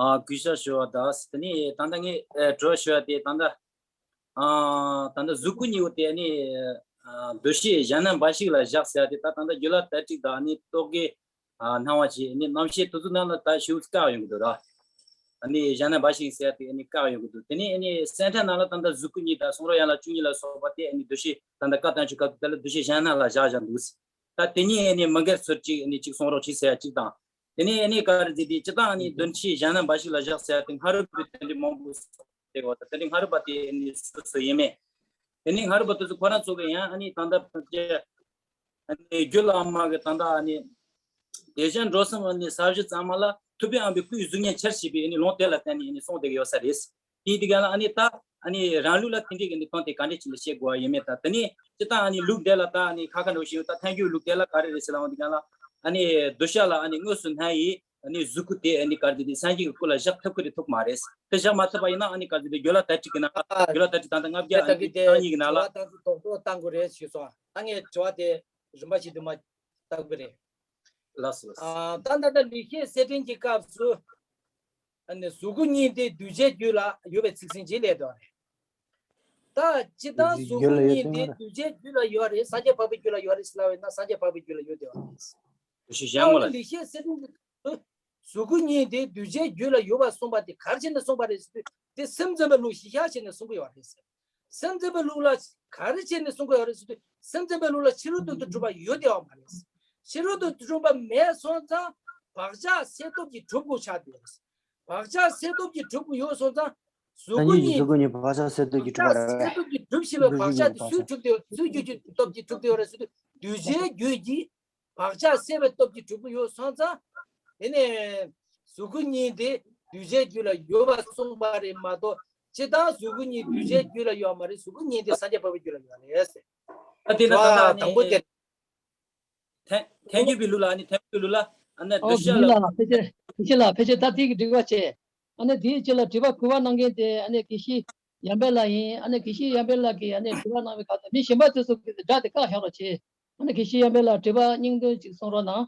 ཨ་གུས་ཞབས་ཞུ་བ་དང་། དེ་ནས་ད་ལྟ་ངས་ཨ་དྲི་བ་ཞུ་བ་དེ་ད་ལྟ་ཨ་ད་ལྟ་གཟུགས་སྐུ་གཉིས་པོ་དེ་ནི་ཨ་འདུ་ཤེས་གཞན་ན་འབའ་ཞིག་ལ་བཞག་ཟེར་ཡ་དེ། ད་ད་ལྟ་རྒྱུད་བླ་དར་ཊིཀ་དང་ནི་རྟོག་གེ་ཨ་སྣང་བ་བཅས་ནི་རྣམ་བཤད་དེ་ཚོ་ནང་ལ་ད་ཞེ་པོ་བཀག་ཡོང་གི་འདུག་ར། ཨ་ནི་གཞན་ན་འབའ་ཞིག་ཟེར་ཡ་དེ་ཨ་ནི་བཀག་ཡོང་གི་འདུག་དེ་ནས་ཨ་ནི་གསན་ཁྲ་ནང་ལ་ད་ལྟ་གཟུགས་སྐུ་གཉིས་དང་གསུང་རབ་ཡན་ལག་བཅུ་གཉིས་ལ་སོགས་པ་དེ་ཨ་ནི་འདུ་ཤེས་ད་ལྟ་བཀའ་བསྟན་ཆོས་སྐབས་དེ་ལ་འདུ་ཤེས་གཞན་སྣང་ལ་བཞག་བཞག་འདུག་ད་དེ་གཉིས་ཨ་ནི་མི་འགལ་ཚུལ་གཅིག་ཨ་ནི་གཅིག་གསུང་རོགས་གྱིས་ཟེར་ཡ་གཅིག་དང་། དེ་ནས་ཨ་ནི་ག་རེ་ཟེར་དེ་སྤྱིར་བཏང་ཨ་ནི་འདུ་ཤེས་གཞན་སྣང་འབའ་ཞིག་ལ་བཞག་ཟེར་ཡ་དེ་སྔ་རབས་པའི་དེ་འདྲའི་མང་པོ་སོགས་དེ་གོ། ད་དེ་འདྲའི་སྔ་རབས་པ་དེ་ཨ་ནི་སུ་སུ་ཡིན་མེད། དེ་ནས་སྔ་རབས་པ་དེ་ཚོ་ཁོ་རང་ཚོ་གི་ཡང་ཨ་ནི་ད་ལྟ་ཕལ་ཆེར་ཨ་ནི་རྒྱུད་བླ་མ་གི་ད་ལྟ་ཨ་ནི་དེ་བཞིན་འགྲོ་སོང་ཨ་ནི་ས་གཞི་གཙང་མ་ལ་ཐུབ་པའི་དབང་པོའི་སྐུའི་གཟུགས་བརྙན་འཆར་ཞེས་པའི་ཨ་ནི་ལུང་དེ་ལ་བརྟེན་ནས་ཨ་ནི་གསུངས་བསྡད་ཀྱི་ཡོད་ས་རེད། དེའི་དུས་སྒང་ལ་ཨ་ནི་ད་ཨ་ནི་རང་ལུགས་ལ་དེ་འདྲའི་གི་ནི་དོན་དེ་ག་འདྲས་ཅིག་ལ་བཤད་དགོས་པ་ཡིན་མེད། ད་དེ་ནས་སྤྱིར་བཏང་ཨ་ནི་ལུགས་འདི་ལ་ད་ཨ་ནི་ཁ་ཁ་འགྲོ་བཞིན་ཡོད། ད་ཐལ་འགྱུར་ལུགས་དེ་ལ་ག་རེ་རེད་ཟེར་ལབ་ཡོང་དུས་སྒང་ལ་ཨ་ནི་གདུལ་བྱ་ལ་ཨ་ནི་དངོས་སུ་སྣང་བའི་ཨ་ནི་གཟུགས་སྐུ་དེ་ཨ་ནི་ག་རེ་དེ་སངས་རྒྱས་ཀྱི་སྐུ་ལ་བཞག་ཐུབ་ཀྱི་རེད་ཐུབ་མ་རེད། དེ་བཞག་མ་ཐུབ་པ་ཡིན་ན་ཨ་ནི་ག་རེ་དེ་རྒྱུད་བླ་དར་ཊིཀ་གི་ནང་ལ། རྒྱུད་བླ་དར་ཊིཀ་ད་ལྟ་ལྔ་བརྒྱ་ཨ་ནི་རྩ་གཉིས་ཀྱི་ནང་ལ། དྲི་བ་དང་དོག་དོག་བཏང་དགོས་རེད་ཞུས་སོང་། ད་ངས་དྲི་བ་དེ་རིམ་པ་བཞིན་དུ་མ་བཏང་གི་རེད། ལགས་སོ་ལགས་སོ། ཨ་ད་ད་ལྟ་ལེགས་བཤད་གསེར་ཕྲེང་གི་སྐབས་སུ། ཨ་ནི་གཟུགས་སྐུ་གཉིས་དེ་གདུལ་བྱའི་རྒྱུད་ལ་ཡོད་པའི་ཚིག་ཟིན་ཅིག་སླེབས་འདུག་རེད། ད་སྤྱིར་བཏང་གཟུགས་སྐུ་གཉིས་དེ་གདུལ་བྱའི་རྒྱུད་ལ་ཡོད་རེད། སངས་རྒྱས་འཕགས་པའི་རྒྱུད་ལ་ཡོད་རེད་ཟེར་ལབ་ཡོད་ན་སངས་རྒྱས་འཕགས་པའི་རྒྱུད་ལ་ཡོད་བསྡད་པ་རེད། དུ་ཞིག་གཞན་ངོ་ལ། ལེགས་བཤད་གསེར་ཕྲེང་གི་གཟུགས་སྐུ་གཉིས་དེ་གདུལ་བྱའི་རྒྱུད་ལ་ཡོད་པ་གསུངས་པ་དེ་ག་རེ་བྱས་ནས་གསུངས་པ་རེད་ཟེར་དུས་དེ་སེམས་ཙམ་པའི་ལུགས་གཞི་བཞག་བྱས་ནས་གསུང་གི་ཡོད་རེད་ཟེར། སེམས་ཙམ་པའི་ལུགས་ལ་ག་རེ་བྱས་ནས་གསུང་གི་ཡོད་རེད་ཟེར་དུས་སེམས་ཙམ་པའི་ལུགས་ལ་ཕྱི་རོལ་དོན་དུ་གྲུབ་པ་ཡོད་བསྡད་པ་མ་རེད། ཕྱི་རོལ་དོན་དུ་གྲུབ་པ་མེད་སོང་ཙང་བག་ཆགས་སེལ་སྟོབས་ཀྱིས་གྲུབ་དགོས་ཆགས་བསྡད་ཡོད་རེད། བག་ཆགས་སེལ་སྟོབས་ཀྱིས་གྲུབ་དགོས་ཡོད་སོང་ཙང་གཟུགས་སྐུ་གཉིས་གཟུགས་སྐུ་གཉིས་བག་ཆགས་སེལ་སྟོབས་ཀྱིས་གྲུབ་པ་རེད། བག་ཆགས་སེལ་སྟོབས་ཀྱིས་གྲུབ་ཞེས་པའི་བག་ཆགས་དེ་སུས་གྲུབ་བསྡད་ཡོད། སུས་བརྒྱུད་བརྒྱུད་སྟོབས་ཀྱིས་གྲུབ་བསྡད་ཡོད་རེད་ཟེར་དུས་གདུལ་བྱའི་རྒྱུད་ཀྱིས་བག་ཆགས་སེལ་བའི་སྟོབས་ཀྱིས་གྲུབ་ཀྱི་ཡོད་སོང་ཙང་། དེ་ནས་གཟུགས་སྐུ་གཉིས་དེ་གདུལ་བྱའི་རྒྱུད་ལ་ཡོད་པ་གསུངས་པ་རེད་མ་གཏོགས་སྤྱིར་བཏང་གཟུགས་སྐུ་གཉིས་གདུལ་བྱའི་རྒྱུད་ལ་ཡོད་མ་རེད། གཟུགས་སྐུ་གཉིས་དེ་སངས་རྒྱས་འཕགས་པའི་རྒྱུད་ལ་ཡོད་རེད་ཟེར། ཨ་དེ་ལ་ད་ལྟ་དང་པོ་དེ། ཐལ་ཐལ་འགྱུར་བའི་ལུགས་ལ་ཨ་ནི་ཐལ་འགྱུར་བའི་ལུགས་ལ་ཨ་ནི་ཨོ་གདུལ་བྱ་ལ། ལགས་ཕལ་ཆེར་ཕལ་ཆེར་ལ་ཕལ་ཆེར་ད་ཐིག་གི་འགྲིག་པ་བྱས། ཨ་ནི་དེའི་རྗེས་ལ་དྲི་བ་དགུ་པ་གནང་མཁན་དེ་ཨ་ནི་དགེ་བཤེས་ཡར་འཕེལ་ལགས་ཡིན། ཨ་ནི་དགེ་བཤེས་ཡར་འཕེལ་ལགས་ཀྱིས་ཨ་ནི་དྲི་བ་གནང་བའི་སྐབས་དུ་མི་གཞན་པ་དེ་ཚོ་གིས་སྒྲ་དེ་བཀག་བཞག་རོགས་བྱེད། ཨ་ནི་དགེ་བཤེས་ཡར་འཕེལ་ལགས་དྲི་བ་སྙིང་དོན་ཅིག་གསུང་རོགས་གནང་།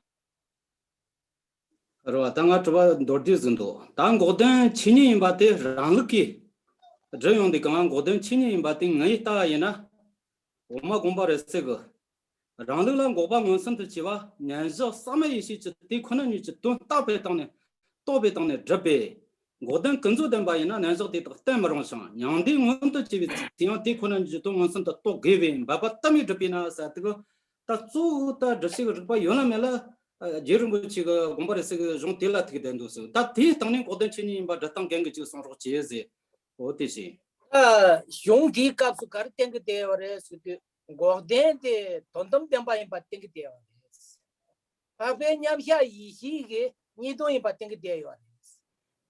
རེད་བ། ད་ང་དྲི་བ་མདོར་བསྡུས་ཟིན་འདུག་ད་འགོག་བདེན་ཆོས་ཉིད་ཡིན་པ་དེ་རང་ལུགས་ཀྱིས་བསྒྲུབས་ཡོང་དུས་གང་འགོག་བདེན་ཆོས་ཉིད་ཡིན་པ་དེ་ངའི་ལྟ་བ་ཡིན་ན། འོག་མ་དགོངས་པ་རེ་ཟེར་གི། རང་ལུགས་ལ་འགོག་པ་མངོན་སུམ་དུ་བྱས་པ་ཉན་གཞག་ཟག་མེད་ཡེ་ཤེས་ཀྱི་དེ་ཁོ་ན་ཉིད་ཀྱི་དོན་བརྟགས་པའི་སྟེང་ནས། རྟོགས་པའི་སྟེང་ནས་སྒྲུབ་པས། འགོག་བདེན་ཀུན་རྫོབ་བདེན་པ་ཡིན་ན་ཉན་གཞག་དེ་དག་བསྟན་མི་རུང་ཞིང་། མྱང་འདས་མངོན་དུ་བྱས་པའི་ཚེ་ཡང་དེ་ཁོ་ན་ཉིད་ཀྱི་དོན་མངོན་སུམ་དུ་རྟོགས་དགོས་པས། འབད་པ་གཏན་མེད་སྒྲུབ་པས་ན་ཟེར་དུས། ད་གཙོ་བོ་ད་སྒྲུབ་བྱེད་ཀྱི་རིགས་པ་ཡོད་ལ་མེད་ལ། རྗེ་རིན་པོ་ཆེ་གི་དགོངས་པ་རེ་ཟེར་གི་གཞུང་དེ་ལ་ཐུག་བསྡད་འདུག་ཟེར། ད་དེའི་སྟེང་ནས་འགོག་བདེན་ཆོས་ཉིད་ཡིན་པ་སྒྲུབ་སྟངས་གན་གི་ཅིག་གསུང་རོགས་བྱེད་ཟེར། འོ་དེ་བཞིན། ད་གཞུང་འདིའི་སྐབས་སུ་ག་རེ་བསྟན་གི་བསྡད་ཡོད་རེད་ཟེར་དུས། འགོག་བདེན་དེ་དོན་དམ་བདེན་པ་ཡིན་པ་བསྟན་གི་བསྡད་ཡོད་རེད། འཕགས་པའི་མཉམ་གཞག་ཡེ་ཤེས་ཀྱི་གཉིས་སྟོང་ཡིན་པ་བསྟན་གི་བསྡད་ཡོད་རེད།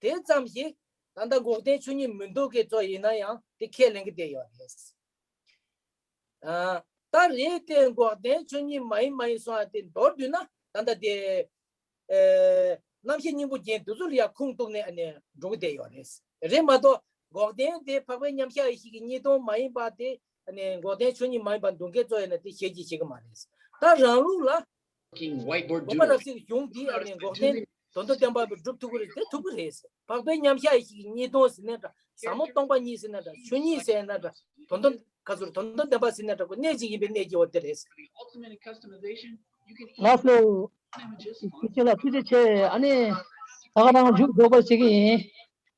དེ་ཙམ་ཞིག་ད་ལྟ་འགོག་བདེན་ཆོས་ཉིད་མི་འདུག་གི་ཚོ་ཡིན་ན་ཡང་དེ་ཁས་ལེན་གི་བསྡད་ཡོད་རེད། ཨ། ད་རེད་དེ་འགོག་བདེན་ཆོས་ཉིད་མ་ཡིན་མ་ཡིན་གསུང་ཡ་དེ་མདོར་བསྡུས་ན་ད་ལྟ་དེ། ཨེ། རྣམ་ཤེས་སྙིང་པོ་ཅན་དེ་ཚོ་ལ་ཡང་ཁུངས་གཏུགས་ནས་ཨ་ནི་འགྲོ་གི་བསྡད་ཡོད་རེད། རེད་མ་གཏོགས་ འགོག་བདེན་དེ་འཕགས་པའི་མཉམ་གཞག་ཡེ་ཤེས་ཀྱི་གཉིས་སྟོང་མ་ཡིན་པ་དེ་ཨ་ནི་འགོག་བདེན་ཆོས་ཉིད་མ་ཡིན་པ་འདོད་མཁན་ཚོ་ཡིན་ན་དེ་བཤད་རྒྱུ་བྱེད་ཀྱི་མ་རེད། ད་རང་ལུགས་ལ་King whiteboard བོད་པ་རབ་གསལ་གྱི་གཞུང་འདིས་ཨ་ནི་འགོག་བདེན་དོན་དམ་བདེན་པ་སྒྲུབ་ཐུབ་ཀྱི་རེད། དེ་ཐུབ་ཀྱི་རེད། འཕགས་པའི་མཉམ་གཞག་ཡེ་ཤེས་ཀྱི་གཉིས་སྟོང་ཟེར་ན་འདྲ། ཟབ་མོ་སྟོང་པ་ཉིད་ཟེར་ན་འདྲ། ཆོས་ཉིད་ཟེར་ན་འདྲ། དོན་དམ་ག་ཚོད་དོན་དམ་བདེན་པ་ཟེར་ན་འདྲ། ཁོ་གནད་གཅིག་ཡིན་པའི་གནད་ཀྱི་འོ་དེ་རེད། ལགས་སོ། ཁྱེད་ལ་ཐུགས་རྗེ་ཆེ། ཨ་ནི་ད་ག་རང་མཇུག་རྫོགས་པ་བྱེད་ཀྱི་ཡིན།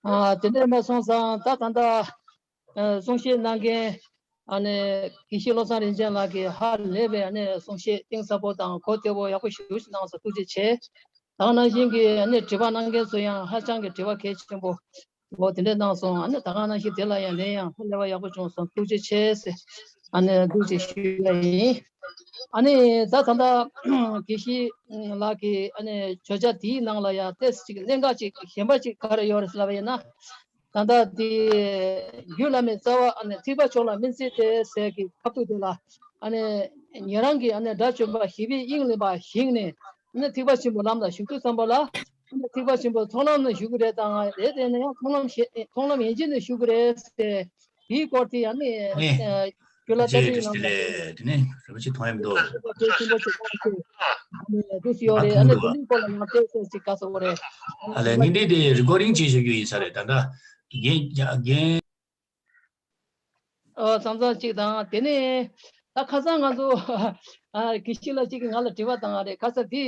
ཨ་དེ་འདྲ་མ་སོང་ཙང་ད་ད་ལྟ་ཨ་གསུང་བཤད་གནང་མཁན་ཨ་ནི་དགེ་བཤེས་བློ་བཟང་རིན་ཆེན་ལགས་ཀྱིས་ཧ་ལས་པའི་ཨ་ནི་གསུང་བཤད་གཏིང་ཟབ་པོ་དང་གོ་བདེ་པོ་ཡག་པོ་ཞེ་པོ་ཞིག་གནང་སོང་། ཐུགས་རྗེ་ཆེ། ད་ག་ནང་བཞིན་གྱི་ཨ་ནི་དྲི་བ་གནང་མཁན་ཚོ་ཡང་ཧ་ཅང་གི་དྲི་བ་གལ་ཆེན་པོ་འོ་དེ་འདྲ་གནང་སོང་། ཨ་ནི་ད་ག་ནང་བཞིན་དེ་ལ་ཡང་ལན་ཡང་ཧ་ལས་པ་ཡག་པོ་བྱུང་སོང་། ཐུགས་རྗེ་ཆེ་ཟེར་ཨ་ནི་འདུག་ཅེས་ཞུ་ཡ་ཡིན། ཨ་ནི་ད་ད་ལྟ་དགེ་བཤེས་ལགས་ཀྱིས་ཨ་ནི་བརྗོད་བྱ་དེའི་ནང་ལ་ཡང་ཏོག་ཙམ་ཅིག་གནད་འགག་ཅིག་གཞན་པ་ཅིག་ག་རེ་ཡོད་རེད་ལབ་པ་ཡིན་ན། ད་ལྟ་དེ་རྒྱུད་བླ་མའི་རྩ་བ་ཨ་ནི་ཐེག་པ་མཆོག་ལ་སྨིན་བྱེད་དེ་ཟེར་གྱི་ཁ་ཐུག་དེ་ལ་ཨ་ནི་ཉན་རང་གི་ཨ་ནི་དགྲ་བཅོམ་པ་བཞི་པའི་དབྱིངས་ལེན་པ་ཞིག་ནས་ཨ་ནི་ཐེག་པ་ཆེན་པོའི་ལམ་ལ་ཞུགས་དུས་ཙམ་པ་ལ་ཨ་ནི་ཐེག་པ་ཆེན་པོའི་ཚོགས་ལམ་ནས་ཞུགས་ཀྱི་རེད་དང་། དེ་དེ་ནས་ཡང་ཚོགས་ལམ་ཞེ་ཚོགས་ལམ་ཡན་ཆད་ནས་ཞུགས་ཀྱི་རེད་ཟེར་དེའི་སྐོར་དེ་ཨ་ནི་ཨེ། རྒྱུད་བླ་རྗེ་བཀྲ་ཤིས་ལགས་ལ་བཀྲ་ཤིས་བདེ་ལེགས། དེ་ནས་རིན་པོ་ཆེ་མཐོང་ཡ་མི་འདུག་ཆེན་པོ་ཆེ་གང་ཞིག་ཨ་ནི་འདུག་སེ་ཡོད་རེད། ཨ་ནི་དེ་འདྲའི་སྐོར་ལ་ཡང་བལྟས་ཚོད་ཅིག་ག་ཟེར་དགོས་རེད། ཨ་ལས་ངས་འདི་དེ་རི་ཀོར་ཌིང་ཅིག་བྱེད་རྒྱུ་ཡིན་ས་རེད། ད་ལྟ་རྒན་རྒན། ཨོ་བསམ་བསམ་ཅིག་དང་། དེ་ནས་ད་ཁ་སང་ང་ཚོ་ཨ་དགེ་བཤེས་ལགས་ཅིག་གིས་ང་ལ་དྲི་བ་བཏང་བ་རེད། ཁ་སང་དེ་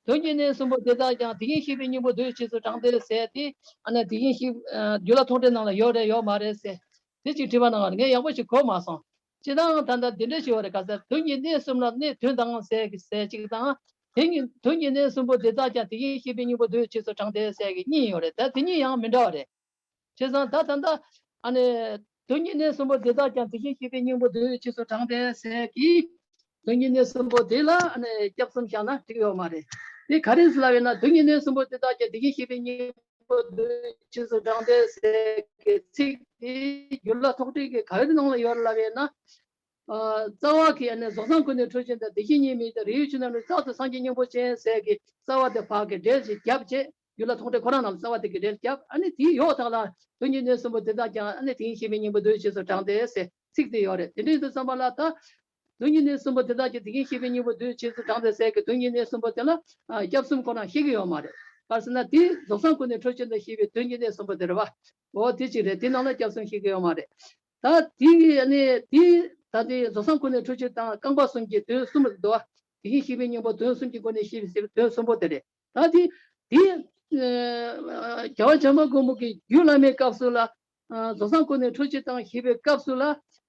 དོན་གྱི་གནས་གསུམ་པོ་དེ་དག་ཀྱང་དེ་བཞིན་གཤེགས་པའི་སྙིང་པོ་འདོད་ཕྱིར་སུ་དྲངས་ཏེ་ཟེར་དེ་ཨ་ནི་དེ་བཞིན་གཤེགས་རྒྱུད་བླ་ཐོག་ཁྲིད་ནང་ལ་ཡོད་རེད་ཡོད་མ་རེད་ཟེར། དེ་ཅིག་དྲི་བ་གནང་བ་རེད། ངས་ཡག་པོ་ཞིག་གོ་མ་སོང་། སྤྱིར་བཏང་ད་ལྟ་འདི་འདྲ་ཞིག་ཡོད་རེད། ག་ཟེར་དོན་གྱི་གནས་གསུམ་ལ་གནས་དོན་དང་ཟེར་གི་ཟེར་གཅིག་དང་། དེ་གཉིས་དོན་གྱི་གནས་གསུམ་པོ་དེ་དག་ཀྱང་དེ་བཞིན་གཤེགས་པའི་སྙིང་པོ་འདོད་ཕྱིར་སུ་དྲངས་ཏེ་ཟེར་གི་གཉིས་ཡོད་རེད། ད་དེ་གཉིས་ཡང་མི་འདྲ་བ་རེད། བྱས་ཙང་ད་ད་ལྟ་ཨ་ནི་དོན་གྱི་གནས་གསུམ་པོ་དེ་དག་ཀྱང་དེ་བཞིན་གཤེགས་པའི་སྙིང་པོ་འདོད་ཕྱིར་སུ་དྲངས་ཏེ་ཟེར་གི་དོན་གྱི་གནས་གསུམ་པོ་དེ་ལ་ཨ་ནི་སྐྱབས་གསུམ་བཞག་ན་འགྲིག་ཡོད་མ་རེད། དེ་ག་རེ་ཟེར་ལབ་ཡོད་ན། དོན་གྱི་གནས་གསུམ་པོ་དེ་དག་ཀྱང་དེ་བཞིན་གཤེགས་པའི་སྙིང་པོ་འདོད་ཕྱིར་སུ་དྲངས་ཏེ་ཟེར་གི་ཚིག་དེ་རྒྱུད་བླ་ཐོག་ཁྲིད་ཀྱི་ག་རེ་ནང་ལ་ཡོད་ལབ་ཡོད་ན། ཨ་རྩ་བ་གི་ཨ་ནི་རྫོགས་སངས་ཀུན་ནས་འཕྲོས་ཕྱིར་དང་། བདེ་གཤེགས་ཉིད་མིན་ཏེ། རིགས་ཡོད་ཕྱིར་ན་ལུས། རྩ་བ་དང་སངས་རྒྱས་སྙིང་པོ་ཅན་ཟེར་གི་རྩ་བ་དེ་ཕར་གི་འགྲེལ་ཞིག་བརྒྱབ་བྱས། རྒྱུད་བླ་ཐོག་ཁྲིད་ཁོ་རང་ནང་ལ་རྩ་བ་དེ་གི་འགྲེལ་བརྒྱབ། ཨ་ནི་དེའི་ཡོག་ཐག་ལ་དོན་གྱི་གནས་གསུམ་པོ་དེ་དག་ཀྱང་ཨ་ནི་དེ་བཞིན་གཤེགས་པའི་སྙིང་པོ་འདོད་ཕྱིར་སུ་དྲངས་ཏེ་ཟེར་ཚིག་དེ་ཡོད་རེད། དེ་འདྲ་ཡིན་དུས་ཙམ་པ་ལ་ད་དོན་གྱི་གནས་གསུམ་པོ་དེ་དག་ཀྱང་དེ་བཞིན་གཤེགས་པའི་སྙིང་པོ་འདོད་ཕྱིར་སུ་དྲངས་ཏེ་ཟེར་གི་དོན་གྱི་གནས་གསུམ་པོ་དེ་ལ་ཨ་སྐྱབས་གསུམ་ཁོ་རང་བཤད་གི་ཡོད་མ་རེད། ག་རེ་ཟེར་ན་དེ་རྫོགས་སངས་ཀུན་ནས་འཕྲོས་ཕྱིར་དང་ཞེས་པའི་དོན་གྱི་གནས་གསུམ་པོ་དེ་རེད་བ། འོ་དེ་ཅིག་རེད། དེ་ནང་ལ་སྐྱབས་གསུམ་བཤད་གི་ཡོད་མ་རེད། ད་དེ་གི་ཨ་ནི་དེ་ད་དེ་རྫོགས་སངས་ཀུན་ནས་འཕྲོས་ཕྱིར་དང་རྐང་པ་གསུམ་གྱི་དོན་གསུམ་རེད་འདུག་བ། དེ་བཞིན་གཤེགས་པའི་སྙིང་པོ་དོན་གསུམ་གྱི་སྒོ་ནས་བཤད་པའི་དོན་གསུམ་པོ་དེ་རེད། ད་དེ་དེ་ཨ་རྒྱལ་བ་བྱམས་པ་མགོན་པོ་གི་རྒྱུད་བླ་མའི་སྐབས་སུ་ལ་ཨ་རྫོགས་སངས་ཀུན་ནས་འཕྲོས་ཕྱིར་དང་ཞེས་པའི་སྐབས་སུ་ལ་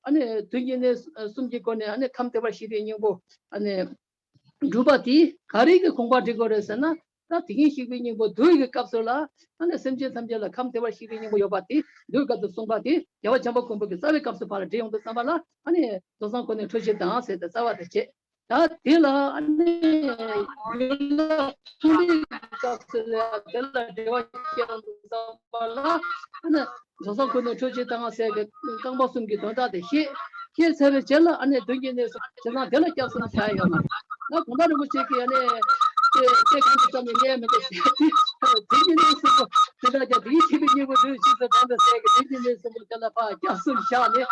ཨ་ནི་དོན་གྱི་གནས་གསུམ་གྱི་སྒོ་ནས་ཨ་ནི་ཁམས་བདེ་བར་གཤེགས་པའི་སྙིང་པོ་ཨ་ནི་སྒྲུབ་པ་དེ་ག་རེ་གི་དགོངས་པ་འགྲེལ་དགོས་རེད་ཟེར་ན། ད་དེ་བཞིན་གཤེགས་པའི་སྙིང་པོ་འདོད་ཀྱི་སྐབས་སུ་ལ་ཨ་ནི་སེམས་ཅན་ཐམས་ཅད་ལ་ཁམས་བདེ་བར་གཤེགས་པའི་སྙིང་པོ་ཡོད་པ་དེ་འདོད་སྐབས་སུ་གསུངས་པ་དེ་རྒྱལ་བ་བྱམས་པ་མགོན་པོ་གི་རྩ་བའི་སྐབས་སུ་ཕར་ལ་འགྲེལ་ཡོང་དུས་ཙམ་པ་ལ་ཨ་ནི་རྫོགས་སངས་ཀུན་ནས་འཕྲོས་ཕྱིར་དང་ཟེར་ཏེ་རྩ་བ་དེ་བྱས། ད་དེ་ལ་ཨ་ནི་རྒྱུད་ལ་ཐུགས་རྗེ་གི་སྐབས་སུ་ལ་དེ་ལ་འགྲེལ་བ་བཤད་ཡོང་དུས་ཙམ་པ་ལ་ཨ་ནི་རྫོགས་སངས་ཀུན་ནས་འཕྲོས་ཕྱིར་དང་ཟེར་གི་རྐང་པ་གསུམ་གྱི་དོན་དག་དེ་བཤད། བཤད་ཚར་བའི་རྗེས་ལ་ཨ་ནི་དོན་གྱི་གནས་གསུམ་བྱས་ཙང་དེ་ལ་སྐྱབས་གསུམ་བྱ་ཡ་ཡོད་མ་རེད། ད་དགོངས་པ་རིན་པོ་ཆེ་གིས་ཨ་ནི་དེ་དེ་གང་དུ་བསམ་ནས་གནས་མི་འདུག་ཟེར་ཏེ། དོན་གྱི་གནས་གསུམ་པོ་དེ་དག་ཀྱང་དེ་བཞིན་གཤེགས་པའི་སྙིང་པོ་འདོད་ཕྱིར་སུ་དྲངས་ཏེ་ཟེར་གི་དོན་གྱི་གནས་གསུམ་པོ་དེ་ལ་ཕར་སྐྱབས་གསུམ་བཞག་ནས་དེ་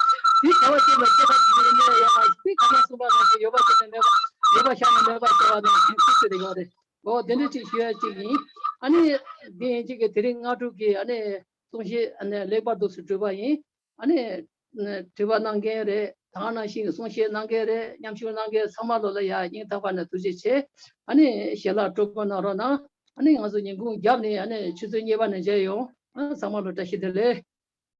ག་བ་ཅིག་ལ་སྐྱེ་བ་གནས་ཡོད་མ་རེད། དེ་ག་ན་གསུམ་པ་ནང་བཞིན་ཡོད་པ་ཅིག་ནས་མེད་པ་ཡོད་པ་བཞག་ནས་མེད་པ་བྱ་བ་ནང་བཞིན་ཚིག་དེ་རེ་ཡོད་རེད། འོ་དེ་འདྲ་ཅིག་ཞུ་ཡ་ཅིག་ཡིན། ཨ་ནི་དེ་ཡིན་ཅིག་གི་དེ་རིང་སྔ་དྲོ་གི་ཨ་ནི་གསུང་བཤད་ཨ་ནི་ལེགས་པར་དུ་སུ་གྲུབ་པ་ཡིན། ཨ་ནི་དྲི་བ་གནང་མཁན་རེད། ད་ག་ནང་བཞིན་གསུང་བཤད་གནང་མཁན་རེད། མཉམ་ཞུགས་གནང་མཁན་ཚང་མ་ལོ་ལ་ཡ་སྙིང་ཐག་པ་ནས་ཐུགས་རྗེ་ཆེ། ཨ་ནི་ཞལ་ལག་སྤྲོ་པོ་གནང་རོགས་གནང་། ཨ་ནི་ང་ཚོ་ཉིན་གུང་རྒྱབ་ནས་ཨ་ནི་ཆུ་ཚོད་གཉིས་པ་ནས་མཇལ་ཡོང་། ཨ་ཚང་མ་ལོ་བཀྲ་ཤིས་བདེ་ལེགས།